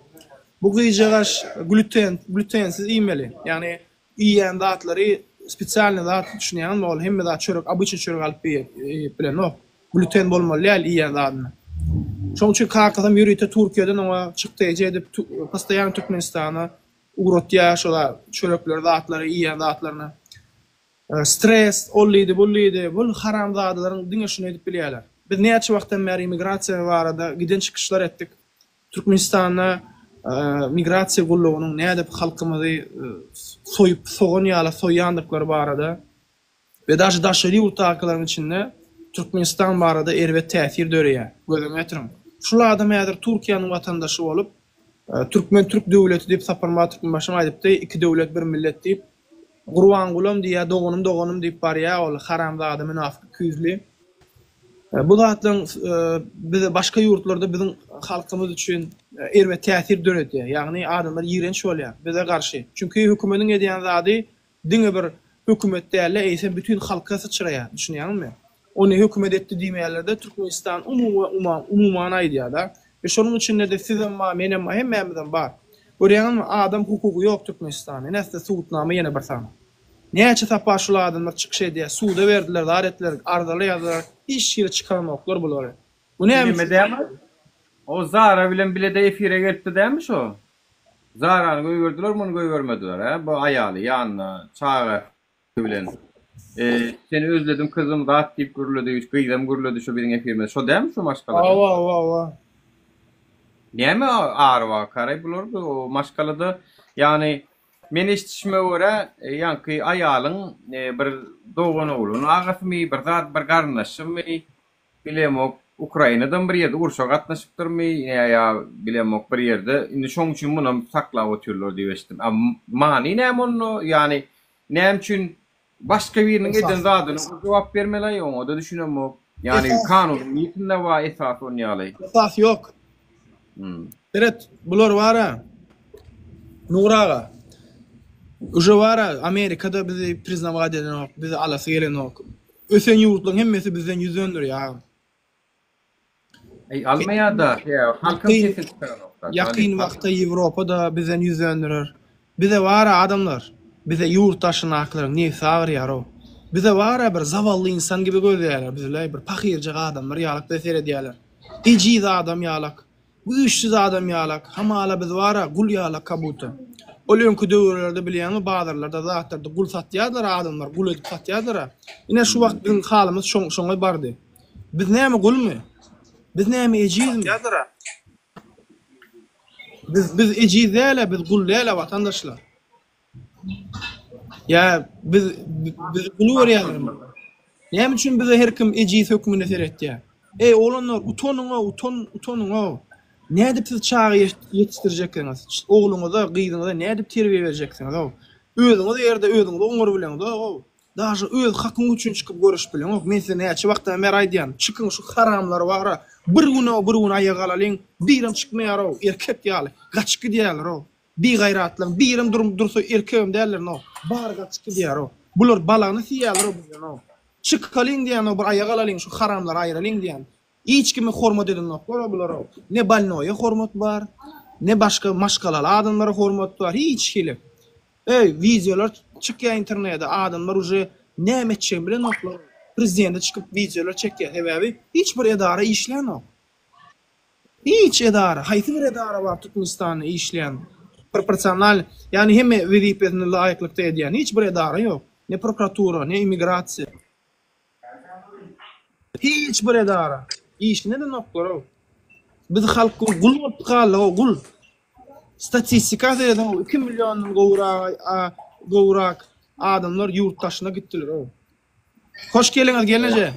Bu gyzjagaş gluten glutensiz iýmeli. Ýagny Iýýän zatlary spesialnyý zat düşünýäňizmi ol hemme zat çörek obyçnyý çörek alyp iýip bilenok. Gluten bolmaly däl iýýän zadynda. Şoň üçin kakasam ýörite Türkiýeden oňa çykdaýjy edip postoýan Türkmenistana ugratýar şo çörekleri zatlary iýýän zatlaryny. Stres ol diýdi bul diýdi bul haramzadalaryň diňe şuny edip bilýärler. Biz näçe wagtdan bäri immigrasiýa barada giden çykyşlar etdik. Türkmenistanda migrasiýa gullugynyň nädip halkymyzy soýup sogan ýaly soýýandyklary barada we daže daşary ýurtdakylaryň içinde Türkmenistan barada erbet täsir döreýär. Göz öňüne getiriň. Şul adam häzir Türkiýäniň watandaşy bolup, Türkmen türk döwleti diýip Saparmyrat Türkmenbaşam aýdypdy, iki döwlet bir millet diýip. Gurbangulam diýýär doganym doganym diýip barýar ol haramzada mynafyk ikiyüzli. Bu zatlaryň bize başga ýurtlarda biziň halkymyz üçin erbet täsir döredýär. Ýagny adamlar ýigrenç bolýar bize garşy. Çünki hökümediň edýän zady diňe bir hökümet dälde eýsem bütin halka syçraýar. Düşünýäňizmi? Ony hökümet etdi diýmeýärlerde Türkmenistan umuman aýdýarda. We şonuň içinde-de sizem bar, menem bar, hemmämizem bar. Görýäňizmi, adam hukugy ýok Türkmenistanda. Ine size subutnama ýene bir sany. Näçe sapar şul adamlar çykyş edýär, suda berdiler, zat etdiler, arzalar ýazdylar, hiç hili çykaranoklar bulary. Bu näme Neme üçin? dämi? O Zara bilen bilede efire gelipdi dämi şo? Zarany goýberdiler, muny goýbermediler, hä? Bu aýaly ýanynda, çagasy bilen. E, seni özledim kyzym zat diýip gürledi, gyzam gürledi şo biziň efirimizde. Şo dämi şo maşgala? Hawa, hawa, hawa. Näme ary bar karaý bular bu maşgalada? Ýagny men eşidişime görä, ýaňky aýalyň bir doganoglan agasymy, bir zat, bir garyndaşymy Bilemok, Ukrainadam bir ýerde urşa gatnaşypdyrmy ýa bilemok bir ýerde, indi şoň üçin munam saklap otyrlar diýip eşitdim. A many näme onda? Ýagny näme üçin başga biriniň eden Esas. zadyna ol jogap bermeli-aý, oňa-da düşünemok. Ýagny Esas. kanunyň nirinde bar esas on ýaly? Esas ýok. Hmm. Seret, bular bar-a, Nury aga, uje bar-a, Amerika-da bizi priznawać edenok, bizi alasy gelenok. Ösen ýurtlaryň hemmesi bizden ýüz döndürýär agam. Eý almaýada, sebäbi halkyň Ýakyn sesini çykaranokda. ýakyn wagtda Ýewropa-da bizden ýüz döndürer. Bize bar-a adamlar, bize ýurt daşyndakylaryň nebsi agyrýar-ow. Bize bar-a bir zawally ynsan gibi gözleýärler bizi-leý, bir pahyrjak adamlar ýalak bize seredýärler. Ejiz adam ýalak. Güýçsüz adam ýalak, hamala biz bar-a, gul ýalak kabuta. Ol öňki döwürlerde bilýäňmi bazarlarda zatlarda gul satýardylar adamlar, gul edip satýardylar-a. Ine şu wagt biziň halymyz şoňa bardy. Biz näme gulmy? Biz näme ejizmi? Biz biz ejiz däl-ä, biz gul däl-ä watandaşlar. Ýa biz bizi gul görýärlermi? Näme üçin bize her kim ejiz hökmünde seretýär? Eý, oglanlar, utanyň-ow, utan, utanyň-ow. Nädip siz çaga ýetişdirjeksiňiz? Ogluňyza, gyzyňyza nädip terbiýe berjeksiňiz-ow? Özüňiz ýerde özüňizi oňaryp bileňzok-ow. Daže öz hakyň üçin çykyp göreşip bileňok. Men size näçe wagtdan bäri aýdýan, çykyň şu haramlary bara, bir gün-ow, bir gün aýaga galalyň, birem çykmaýar-ow, erkek ýaly, gaçyp gidýärler-ow. Bigaýratlaryň birem durum dursa erkegem däldir no. Bary gaçyp gidýär-ow. Bular balagyny siýýärler-ow bizden-ow. Çykalyň diýýän-ow bir aýak alalyň şu haramlary aýralyň diýýän. Hiç kime hormat edenoklar-ow bular-ow. Ne bolnoýa hormat bar, ne başga maşgalaly adamlara hormat bar, hiç hili. Öý wideolar çykýar internede adamlar uje näme etjegini bilenoklar. Prezidente çykyp wideolar çekýär sebäbi hiç bir edara işlänok. Hiç edara, haýsy bir edara bar Türkmenistanda işleýän, proporsional, ýagny hemme wezipesini laýyklykda edýän hiç bir edara ýok. Ne prokuratura, ne immigrasiýa. Hiç bir edara. Işini edenoklar-ow. Biz halk gul bolup galdyk-ow, gul. Statistika serediň-ow, 2 milliondan gowrak gowrak adamlar ýurt daşyna gitdiler-ow. Hoş geliňiz gelneje.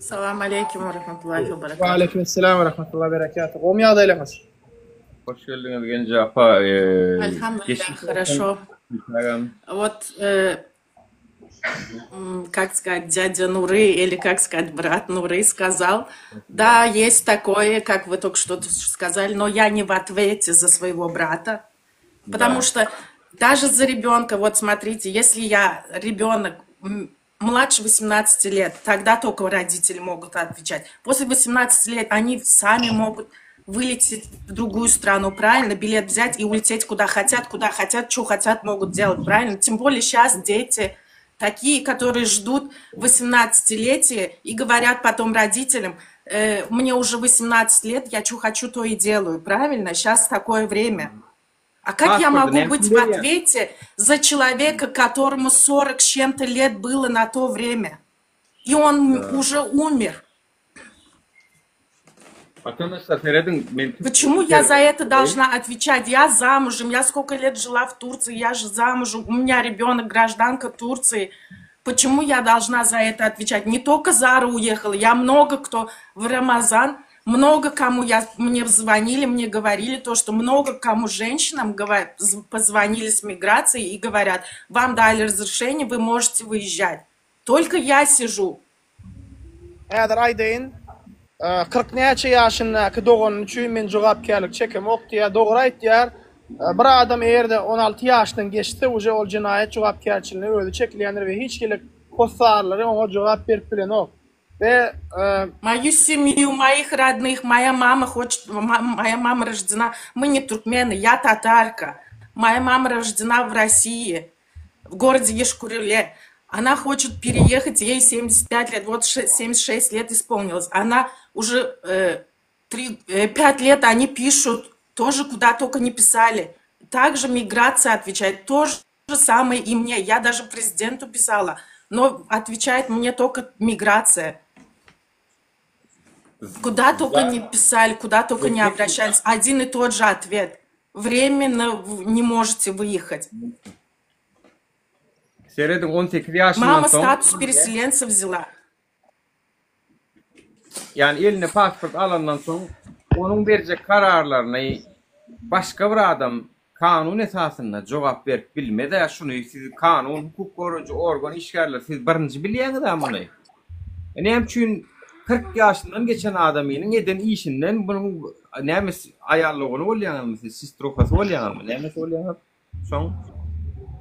Salam aleýkum we rahmetullahi we We berekatuh. aleýkum esselam we rahmetullahi we berekatuh. Gowmy ýagdaýlaryňyz? Hoş geldiňiz Genje apa. Elhamdülillah, Geçmiş olsun. хорошо. Agam. Вот, э, м, как сказать, дядя Нуры или, как сказать, брат Нуры сказал, да, есть такое, как вы только что сказали, но я не в ответе за своего брата, потому Да. что даже за ребенка, вот смотрите, если я ребенок м, младше 18 лет, тогда только родители могут отвечать. После 18 лет они сами могут вылететь в другую страну, правильно, билет взять и улететь куда хотят, куда хотят, что хотят, могут делать, правильно. Тем более сейчас дети такие, которые ждут 18-летия и говорят потом родителям, «Э, мне уже 18 лет, я что хочу, то и делаю, правильно? Сейчас такое время. А как я Pasporty могу näme быть üçin в berýär? ответе за человека, которому 40 с чем-то лет было на то время? И он Да. уже умер. Watandaşlar serediň, men Почему я за это должна отвечать? Я замужем, я сколько лет жила в Турции, я же замужем, у меня ребенок гражданка Турции. Почему я должна за это отвечать? Не только Зара уехала, я много кто в Рамазан, много кому я, мне звонили, мне говорили то, что много кому женщинам говорят, позвонили с миграции и говорят, вам дали разрешение, вы можете выезжать. Только я сижу. Häzir aýdaýyn, 40 näçe ýaşyndaky dogany üçin men jogapkärlik çekemok diýýär. Dogry aýtýar. Bir adam eger-de 16 ýaşdan geçse, uje ol jenaýat jogapkärçiligine özi çekilýändir we hiç hili hossarlary oňa jogap berip bilenok. We e, Мою семью, моих родных, моя мама хочет, моя мама рождена, мы не туркмены, я татарка. Моя мама рождена в России, в городе Ешкуреле. Она хочет переехать, ей 75 лет, вот 76 лет исполнилось. Она уже э, 3, э, 5 лет они пишут, тоже куда только не писали. Также миграция отвечает, то же самое и мне. Я даже президенту писала, но отвечает мне только миграция. Куда только не писали, куда только не обращались. Один и тот же ответ. Временно не можете выехать. Serediň 18 ýaşyndan Mama status переселенца взяла. Ýani eline pasport alandan soň onuň berjek kararlaryny başga bir adam kanun esasynda jogap berip bilmez-ä şuny siz kanun hukuk goraýjy organ işgärleri siz birinji bilýäňiz-ä muny. E näme üçin 40 ýaşyndan geçen adamynyň eden işinden munuň näme aýal dogany bolýaňyzmy siz sestruhasy bolýaňyzmy nämesi bolýaňyz? Soň?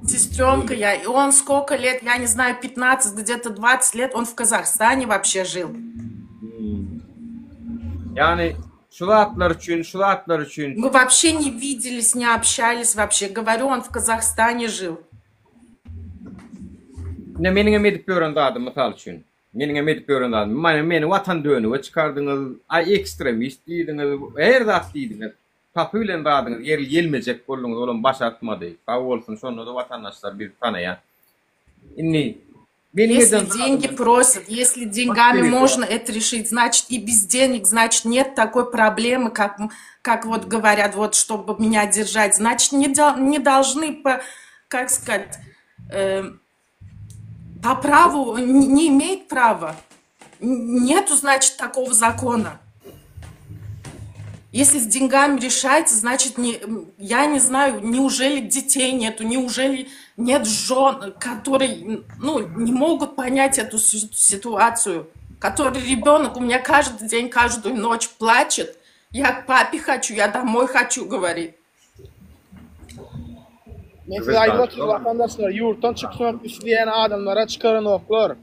Сестренка я, и он сколько лет, я не знаю, 15, где-то 20 лет, он в Казахстане вообще жил. Ýagny şu zatlar üçin, şu zatlar üçin. Мы вообще не виделись, не общались вообще. Говорю, он в Казахстане жил. Ine meniňem edip ýören zadym mysal üçin. Meniňem edip ýören zadym. Meni, meni watan dönüge çykardyňyz, aý ekstremist diýdiňiz, her zat diýdiňiz. Tapy bilen zadyňyz ýerli ýelmejek bolduňyz olam başartmady. Sag bolsun şondada watandaşlar bizi tanaýar. Indi meniň Если eden деньги zadymy просят, если деньгами можно это решить, значит и без денег, значит нет такой проблемы, как, как вот говорят, вот чтобы меня держать, значит не, не должны, по, как сказать, э, по праву, не, не имеет права. Нету, значит, такого закона. Если с деньгами решается, значит, не, я не знаю, неужели детей нету, неужели нет жен, которые ну, не могут понять эту ситуацию, который ребенок у меня каждый день, каждую ночь плачет, я к папе хочу, я домой хочу, говорит. Men size aýdyp otyryn watandaşlar, ýurtdan çykmak isleýän adamlara çykaranoklar.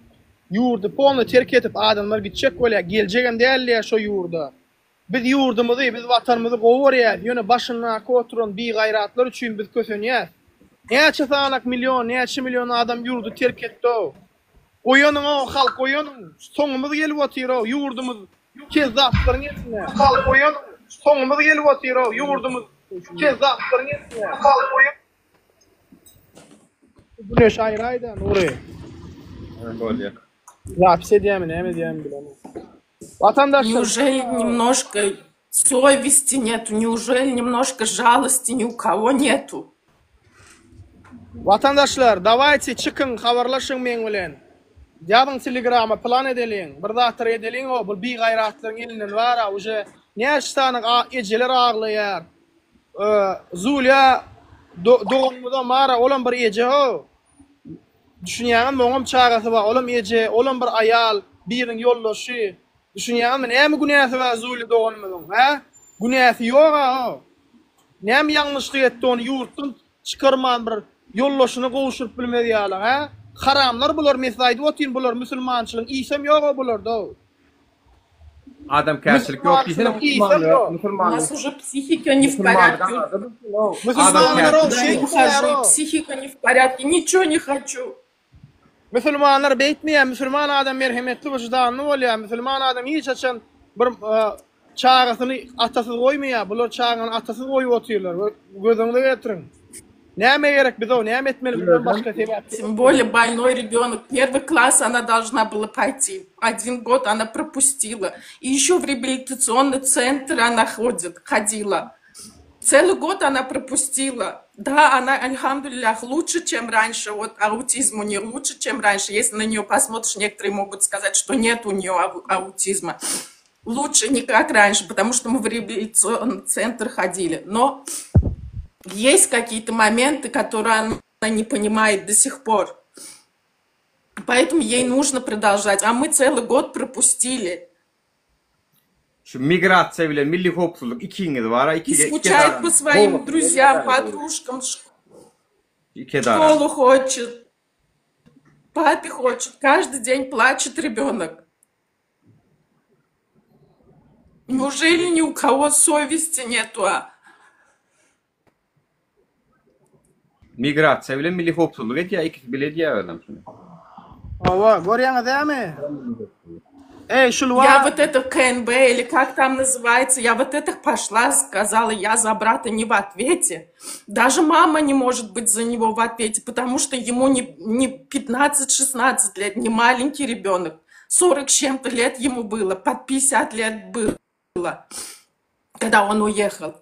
Ýurdy polny terk edip adamlar gitjek bolýar, geljegem däl diýýär şo ýurda. Biz ýurdumyzy, biz watanymyzy gowy görýäs, ýöne başyndaky oturan bigaýratlar üçin biz kösenýäs. Näçe sanak million, näçe million adam ýurdy terk etdi-ow. Oýanyň-ow halk oýanyň, soňumyz gelip otyr-ow, ýurdumyz Kezzaplaryň elinde. Halk oýanyň, soňumyz gelip otyr-ow, ýurdumyz kezzaplaryň elinde. Halk oýanyň. Güneş aýraýda Nury. Bolýar. Zapis edýärmi näme edýärmi bilemok. Watandaşlar. Неужели немножко совести нету? Неужели немножко жалости ни у кого нету? Watandaşlar dawayçy çykyň habarlaşyň meň bilen. Ýazyň telegrama plan edeliň. Bir zatlar edeliň o bul bigaýratlaryň elinden bara uje näçe sany ejeler aglaýar. Zulýa doganymyzam bara olam bir eje ho. Düşünýäňizmi oňam çagasy bar olam eje olam bir aýal biriniň ýoldaşy. Düşünýäňizmi näme günäsi bar Zulýa doganymyzyň hä? Günäsi ýoga ho. Näme ýalňyşlyk etdi ony ýurtdan çykarman bir ýoldaşyna gowşuryp bilmez ýaly hä? Haramlar bular men size aýdyp otyryn bular musulmançylygyň ysam ýoga bularda. Adamkärçilik ýok diýsene Musulmançylygyň ysam ýok. У нас уже психика не в порядке. Musulmanlar Да не ухожу, психика не в порядке, ничего не хочу. Musulmanlar beýtmeýär, musulman adam merhemetli wyždanly bolýar, musulman adam hiç haçan bir çagasyny atasyz goýmaýar, bular çagany atasyz goýup otyrlar, göz öňüňize getiriň. Näme gerek bize, näme etmeli bundan başga sebäp? Тем более больной ребенок. Первый класс она должна была пойти. Один год она пропустила. И еще в реабилитационный центр она ходит, ходила. Целый год она пропустила. Да, она, альхамдулиллях, лучше, чем раньше. Вот аутизм у нее лучше, чем раньше. Если на нее посмотришь, некоторые могут сказать, что нет у нее аутизма. Лучше не как раньше, потому что мы в реабилитационный центр ходили. Но есть какие-то моменты, которые она не понимает до сих пор. Поэтому ей нужно продолжать. А мы целый год пропустили. Şu migrasiýa bilen milli howpsuzlyk ikiňiz bar-a, И iki iki скучает по своим друзьям, подружкам, Iki в edara. школу хочет, папе хочет. Каждый день плачет ребенок. Неужели ни у кого совести нету, а? Migrasiýa bilen milli howpsuzlyk edýär, ikisi bile edýär özem şuny. Hawa, görýäňiz dämi? Eý, şul Я вот это КНБ или как там называется, я вот это пошла, сказала, я за брата не в ответе. Даже мама не может быть за него в ответе, потому что ему не, не 15-16 лет, не маленький ребенок. 40 с чем-то лет ему было, под 50 лет было, когда он уехал.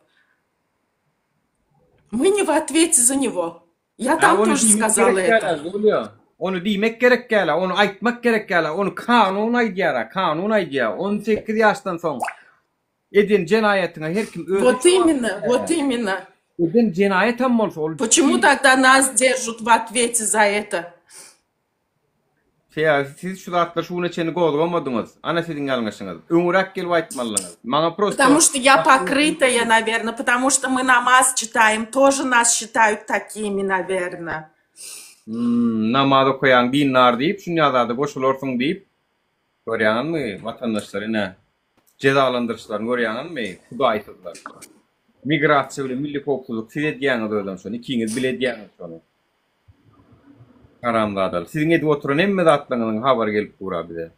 Мы не в ответе за него. Я там тоже сказала это. Ony diýmek gerek däl-ä, ony aýtmak gerek däl-ä, ony kanun aýdýar-a, kanun aýdýar. 18 ýaşdan soň eden jenaýatyňa her kim özi Вот именно, вот именно. Eden jenaýatam bolsa ol Почему тогда нас держат в ответе за это? Sebäbi siz şu zatlary şu güne çenli gozgamadyňyz. Ana siziň ýalňyşyňyz. Öňüräk gelip aýtmalydyňyz. Maňa prosto Потому что я покрытая, наверное, потому что мы namaz читаем, тоже нас считают такими, наверное. Hmm, namaz okaýaň dindar diýip, şunýa zada goşularsyň diýip, görýäňizmi, watandaşlar ine, jezalandyryşlaryny görýäňizmi, hudaýsyzlar. Migrasiýa bilen milli howpsuzlyk siz edýäňiz özem şony, ikiňiz bile edýäňiz şony. Haramzadalar. Siziň edip oturan hemme zatlaryňyzyň habary gelip dur-a bize.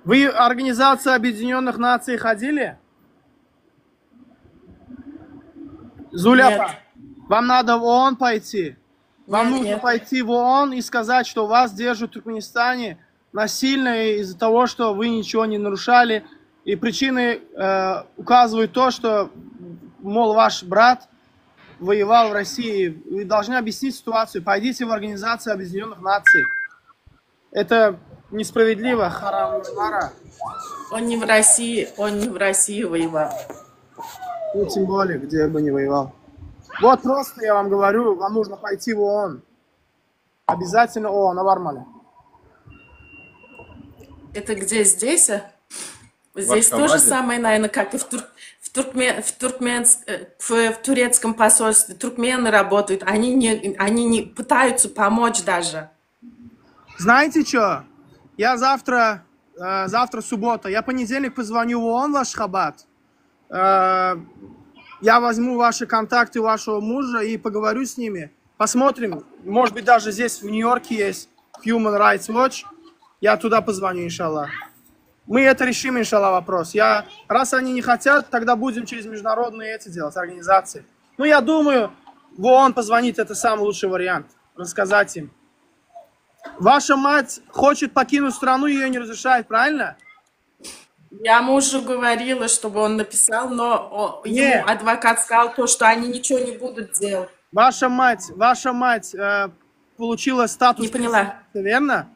Вы Организацию Объединенных Наций ходили? Зуля, вам надо в ООН пойти. Вам нет, нужно нет. пойти в ООН и сказать, что вас держат в Туркменистане насильно из-за того, что вы ничего не нарушали. И причины э, указывают то, что, мол, ваш брат воевал в России. Вы должны объяснить ситуацию. Пойдите в Организацию Объединенных Наций. Это несправедливо, харам Мара. Он не в России, он не в России воевал. Ну, тем более, где бы не воевал. Вот просто я вам говорю, вам нужно пойти в ООН. Обязательно ООН, barmaly. Это где, здесь? А? Здесь то же самое, наверное, как и в, Тур, в, Туркмен, в, Туркменск, э, в, в турецком посольстве. Туркмены работают, они не, они не пытаются помочь даже. Знаете что? Я завтра, э, завтра суббота, я понедельник позвоню в ООН в Ашхабад. Э, я возьму ваши контакты вашего мужа и поговорю с ними. Посмотрим. Может быть, даже здесь в Нью-Йорке есть Human Rights Watch. Я туда позвоню, иншаллах. Мы это решим, иншаллах, вопрос. Я, раз они не хотят, тогда будем через международные эти делать, организации. Ну, я думаю, в ООН позвонить это самый лучший вариант. Рассказать им. Ваша мать хочет покинуть страну, ее не разрешает, правильно? Я мужу говорила, чтобы он написал, но ему адвокат сказал то, что они ничего не будут делать. Ваша мать, ваша мать э, получила статус... Не поняла. Верно?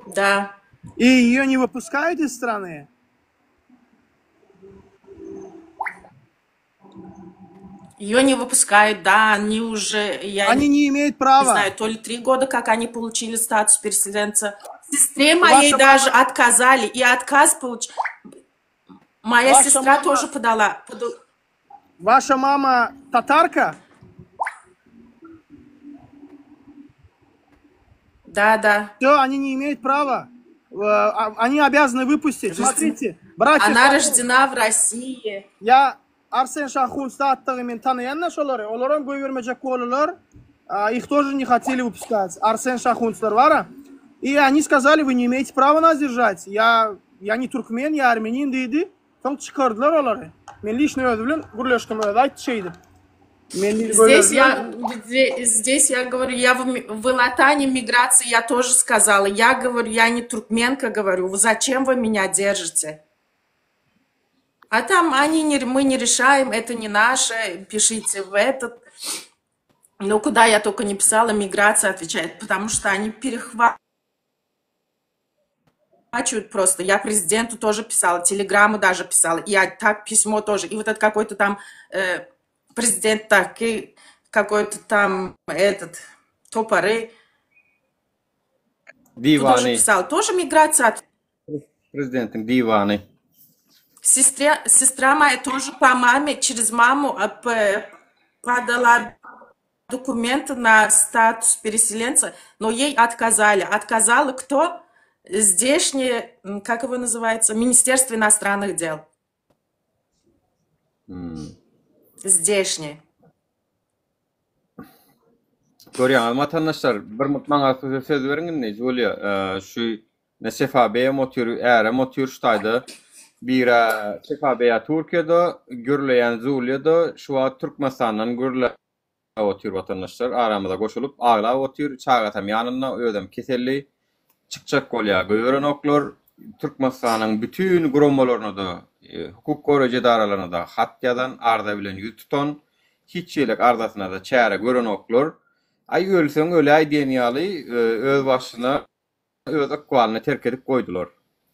Да. И ее не выпускают из страны? Ее не выпускают, да, они уже, я Они не имеют права. Не знаю, то ли три года, как они получили статус переселенца. Сестре моей Ваша даже мама... отказали, и отказ получили. Моя Ваша сестра мама... тоже подала. Ваша мама татарка? Да, да. Все, они не имеют права. Э, а, они обязаны выпустить. Смотрите, братья... Она рождена в России. Я Arsen Şahunçda atdygy men tanaýan-da şolary. Olaram goýbermejek boldular. Их тоже не хотели выпускать. Арсен Шахунцlar bar-a. И они сказали, вы не имеете права нас держать. Я, я не туркмен, я армянин diýdi. Soň çykardylar olary. Men лично özi bilen gürleşdim, özi aýtdy şeýdip. Men diýdi Здесь я, где, здесь я говорю, я в, в Илатане миграции я тоже сказала. Я говорю, я не туркменка, говорю, зачем вы меня держите? А там они не, мы не решаем, это не наше, пишите в этот. Но куда я только не писала, миграция отвечает, потому что они перехватывают просто. Я президенту тоже писала, телеграмму даже писала, и я так письмо тоже. И вот этот какой-то там э, президент так, и какой-то там этот topary Diwany. Тоже писал, тоже migrasiýa. Prezidentiň diwany. Sestre, sestra moja тоже по маме, через маму подала. документы на статус переселенца, но ей отказали. Отказала кто? Здешнее, как его называется, Министерство иностранных дел. Здешнее. Görýäňizmi watandaşlar, bir mut maňa söz beriň indi, Julia, şu ne Sefa beýem otyr, ärem otyr şu taýda. Bira Sefa beýä Türkiýede, gürleýän Julia-da şu wagt Türkmenistandan gürläp otyr watandaşlar, aramyza goşulyp, aglap otyr, çagasam ýanynda, özem keselli, çykjak bolýar, goýberenoklar. Türkmenistanyň bütin guramalaryna-da, hukuk goraýjy edaralaryna-da hat ýazan, arza bilen ýüz tutan, hiç ýelek arzasyna-da çäre görenoklar. Aý, ölseň öläý diýen ýaly, öz başyna öz ykbalyna terk edip goýdular.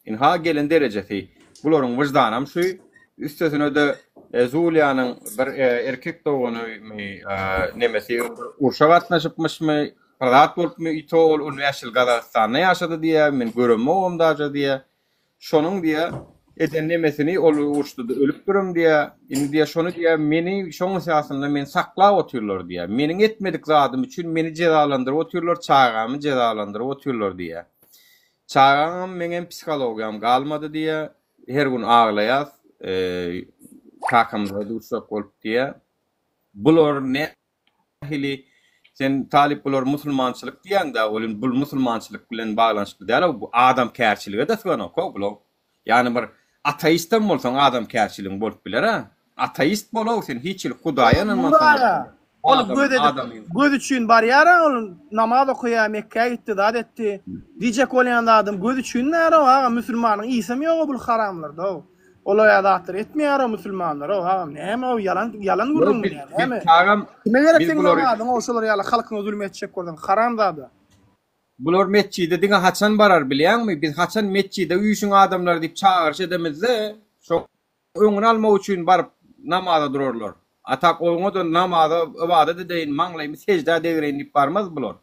Ynha gelen derejesi. Bularyň wyždanam şu. Üstesine-de Zuliýanyň bir erkek doganymy nemesi urşa gatnaşypmyşmy, bir zat bolupmy, i to ol on bäş ýyl Gazagystanda ýaşady diýýär, men göremogam daže diýýär. Şonuň diýýär, eden nemesini ol uruşda-da ölüpdirim diýýär. Indi diýýär, şony diýýär, meni şoň esasynda meni saklap otyrlar diýýär. Meniň etmedik zadym üçin meni jezalandyryp otyrlar, çagamy jezalandyryp otyrlar diýýär. Çagaňam, meňem psihologiýam galmady diýýär. Her gün aglaýas, kakamyza duşjak bolup diýýär. Bular nähili sen talyp bular musulmançylyk diýýäňdä welin bul musulmançylyk bilen baglanyşykly däl bu adamkärçilige-de syganok-ow bular. Ýagny bir ateistem bolsaň adamkärçiligiň bolup biler-ä. Ateist bol-ow sen hiç hili Hudaýa ynanmasaň Ol göz edip, göz üçin barýar-a ol namaz okaýar, Mekgä gitdi, zat etdi. Diýjek bolýan zadym göz üçin däl-ow agam, musulmanyň ysam ýog-a bul haramlarda-ow. Olar ýa zatlar etmeýär-ow musulmanlar-ow agam, näme-ow ýalan ýalan gürrüň bu näme? Biz agam, Kime gerek seň namazyň-ow şolar ýaly halkyňa zulum etjek bolsaň, haramzada. Bular metjide diňe haçan barar bilýäňmi? Biz haçan metjide üýşüň adamlar diýip çagyryş edemizde, şo Öňüni almak üçin baryp namaza durarlar. A tak oňa-da namaza ybadat edeýin, maňlaýymy seždä degreýin diýip barmaz bular.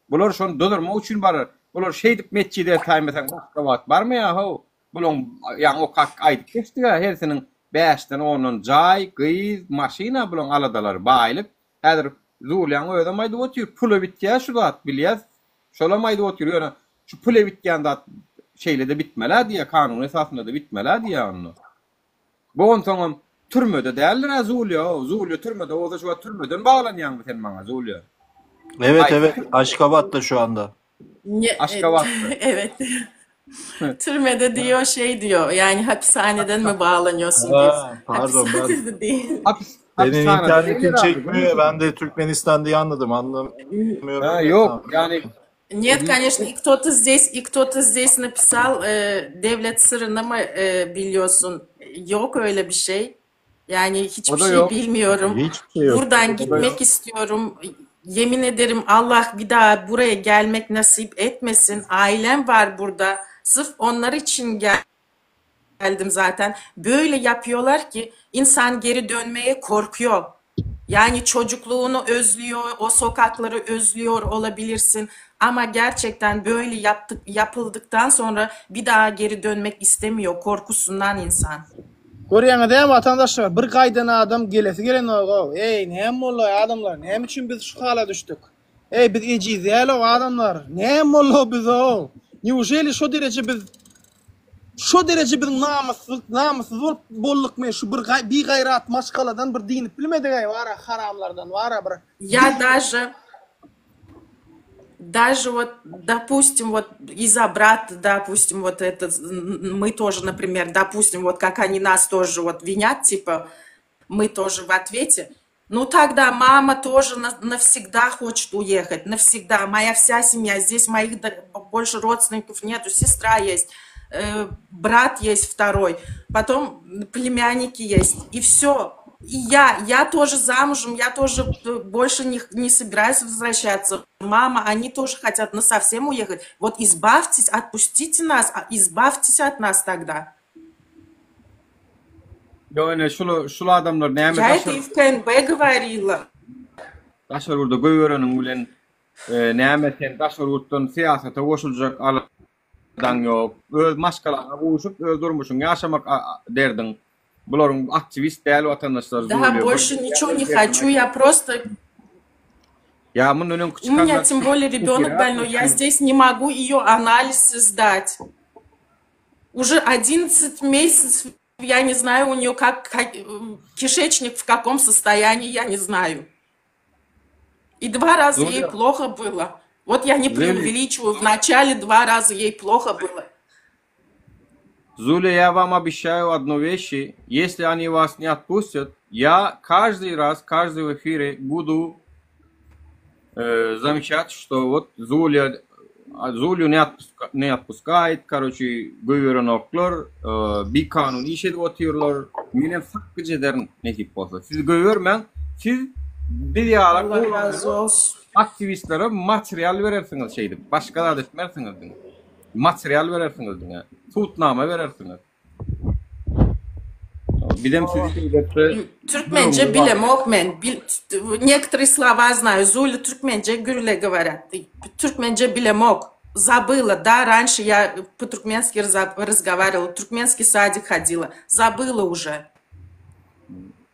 Bular şony dozurmak üçin barar. Bular şeýdip metjide eltäýmeseň başga wagt barmaýar-how. Bulaň ýaňy okap aýdyp geçdik-ä hersiniň bäşden ondan jaý, gyz, maşyn-a bulaň aladalary, baýlyk. Häzir Zulyýaň özem aýdyp otyr, pula bitýär şu zat, bilýäs. Şolam aýdyp otyr, ýöne şu pula bitýän zat şeýle-de bitmel-ä diýýär, kanun esasynda-da bitmel-ä diýýär onda. Bu onsoňam türmede däldir-ä Zulyýa-ow. Zulyýa türmede bolsa şu wagt türmeden baglanýaňmy sen maňa, Zulyýa? Evet evet Aşgabatda şu anda. Ne, Aşgabatda. evet. Türmede diyor şey diyor yani hapishaneden mi bağlanıyorsun diyor. Ha, pardon ben Hapishanede değil. Hapis, benim hapishanede internetim değildir abi. çekmiyor ya ben de Türkmenistan diye anladım anlamıyorum Ha, ya yok tam. yani Нет, конечно, и кто-то здесь, и кто-то здесь написал, e, devlet sırrını mı e, biliyorsun? Yok öyle bir şey. Yani hiçbir o da şey yok. bilmiyorum. Hiçbir şey yok. Buradan O da yok. gitmek istiyorum. Yemin ederim Allah bir daha buraya gelmek nasip etmesin. Ailem var burada. Sırf onlar için geldim zaten. Böyle yapıyorlar ki insan geri dönmeye korkuyor. Yani çocukluğunu özlüyor, o sokakları özlüyor olabilirsin. Ama gerçekten böyle yaptık, yapıldıktan sonra bir daha geri dönmek istemiyor korkusundan insan. Görýäňiz dämi watandaşlar, bir gaýdan adam gelesi gelenok-ow. Eý, näme boldy-aý adamlar, näme üçin biz şu hala düşdük? Eý, biz ejiz däl-ow adamlar, näme boldy-ow bize-ow? Neujeli şo dereje biz şo dereje biziň namyssyz namyssyz bolup boldukmy? Şu bir bigaýrat maşgaladan bir dynyp bilmedik-aý wara haramlardan wara bir Ya даже Даже вот, допустим, вот из-за брата, допустим, вот это, мы тоже, например, допустим, вот как они нас тоже вот винят, типа, мы тоже в ответе. Ну тогда мама тоже навсегда хочет уехать, навсегда. Моя вся семья, здесь моих больше родственников нету, сестра есть, э, брат есть второй, потом племянники есть, и все. И я, я тоже замужем, я тоже больше не, не собираюсь возвращаться. Мама, они тоже хотят на совсем уехать. Вот избавьтесь, отпустите нас, а избавьтесь от нас тогда. Ýok ine şul şul adamlar näme Я это daşary и в КНБ говорила. daşary ýurda goýbereniň bilen e, näme sen daşary ýurtdan syýasata goşuljak aladaň ýok. Öz maşgalaňa gowşup öz durmuşyňy ýaşamak derdiň. Bularyň aktiwist däl watandaşlar Да, Zulia. больше ничего не хочу, я просто... Ýa mundan öňki У меня çykanlar тем более ребенок больной, я здесь не могу ее анализ сдать. Уже 11 месяцев, я не знаю у нее как, как кишечник в каком состоянии, я не знаю. И два раза ей плохо было. Вот я не преувеличиваю, в начале два раза ей плохо было. Зуля, я вам обещаю одну вещь. Если они вас не отпустят, я каждый раз, каждый в эфире буду э, замечать, что вот Зуля, Зулю не, отпуска, не отпускает, короче, goýberenoklar, e, bikanun iş edip otyrlar. Menem sakgyç ederin nesip bolsa. Siz goýbermäň, siz biz ýaly Allah razı olsun. aktiwistlere material berersiňiz şeýdip. Başga zat etmersiňiz diňe. Material berersiňiz diňe. Sudnama berersiňiz. Bizem sizi şeýdepde Türkmençe bilemok men. Bil, некоторые слова знаю. Зуля türkmençe gürle говорят. Türkmençe bilemok. Забыла, да, раньше я по-туркменски разговаривала, туркменский садик ходила. Забыла уже.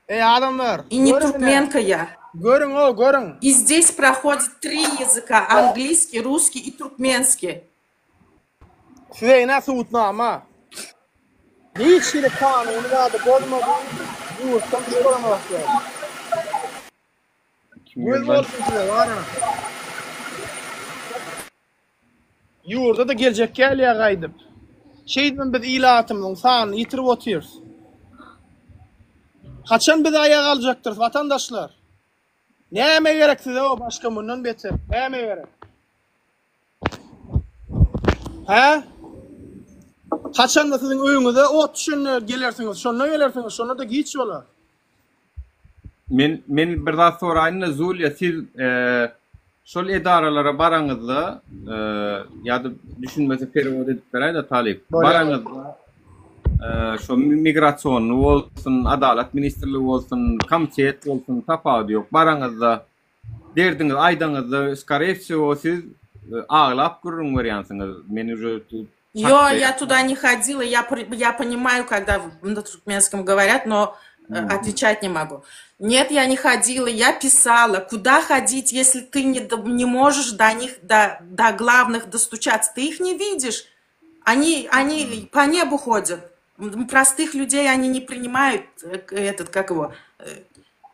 Ey adamlar. И не туркменка я. Görüň o, görüň. И здесь проходит три языка: английский, русский и туркменский. Size ine subutnama. Hiç hili kanuny zady bozmady. Ýurtdan çykaramazlar. Göz bolsun size bara. Ýurda-da geljek gelýär gaýdyp. Şeýdibem biz ilatymyzyň sanyny ýitirip otyrys. Haçan biz aýaga galjakdyrys watandaşlar? Näme gerek size o başga mundan beter? Näme gerek? Hä? Haçanda siziň öýüňize ot düşende gelersiňiz, şonda gelersiňiz, şonda-da giç bolar. Men men bir zat soraýyn-da Zuliýa siz şol edaralara baraňyzda ýa-da düşünmese perewod edip beräý-de talyp. Baraňyzda şo migrasionni bolsun, adalat ministrligi bolsun, komitet bolsun tapawudy ýok. Baraňyzda derdiňizi aýdaňyzda skoree wsego siz aglap gürrüň berýänsiňiz. Men uje Ýo, я туда не ходила, я, я понимаю, когда на туркменском говорят, но mm. отвечать не могу. Нет, я не ходила, я писала. Куда ходить, если ты не, не можешь до них, до, до главных достучаться? Ты их не видишь. Они, они по небу ходят. Простых людей они не принимают, э, этот, как его, э,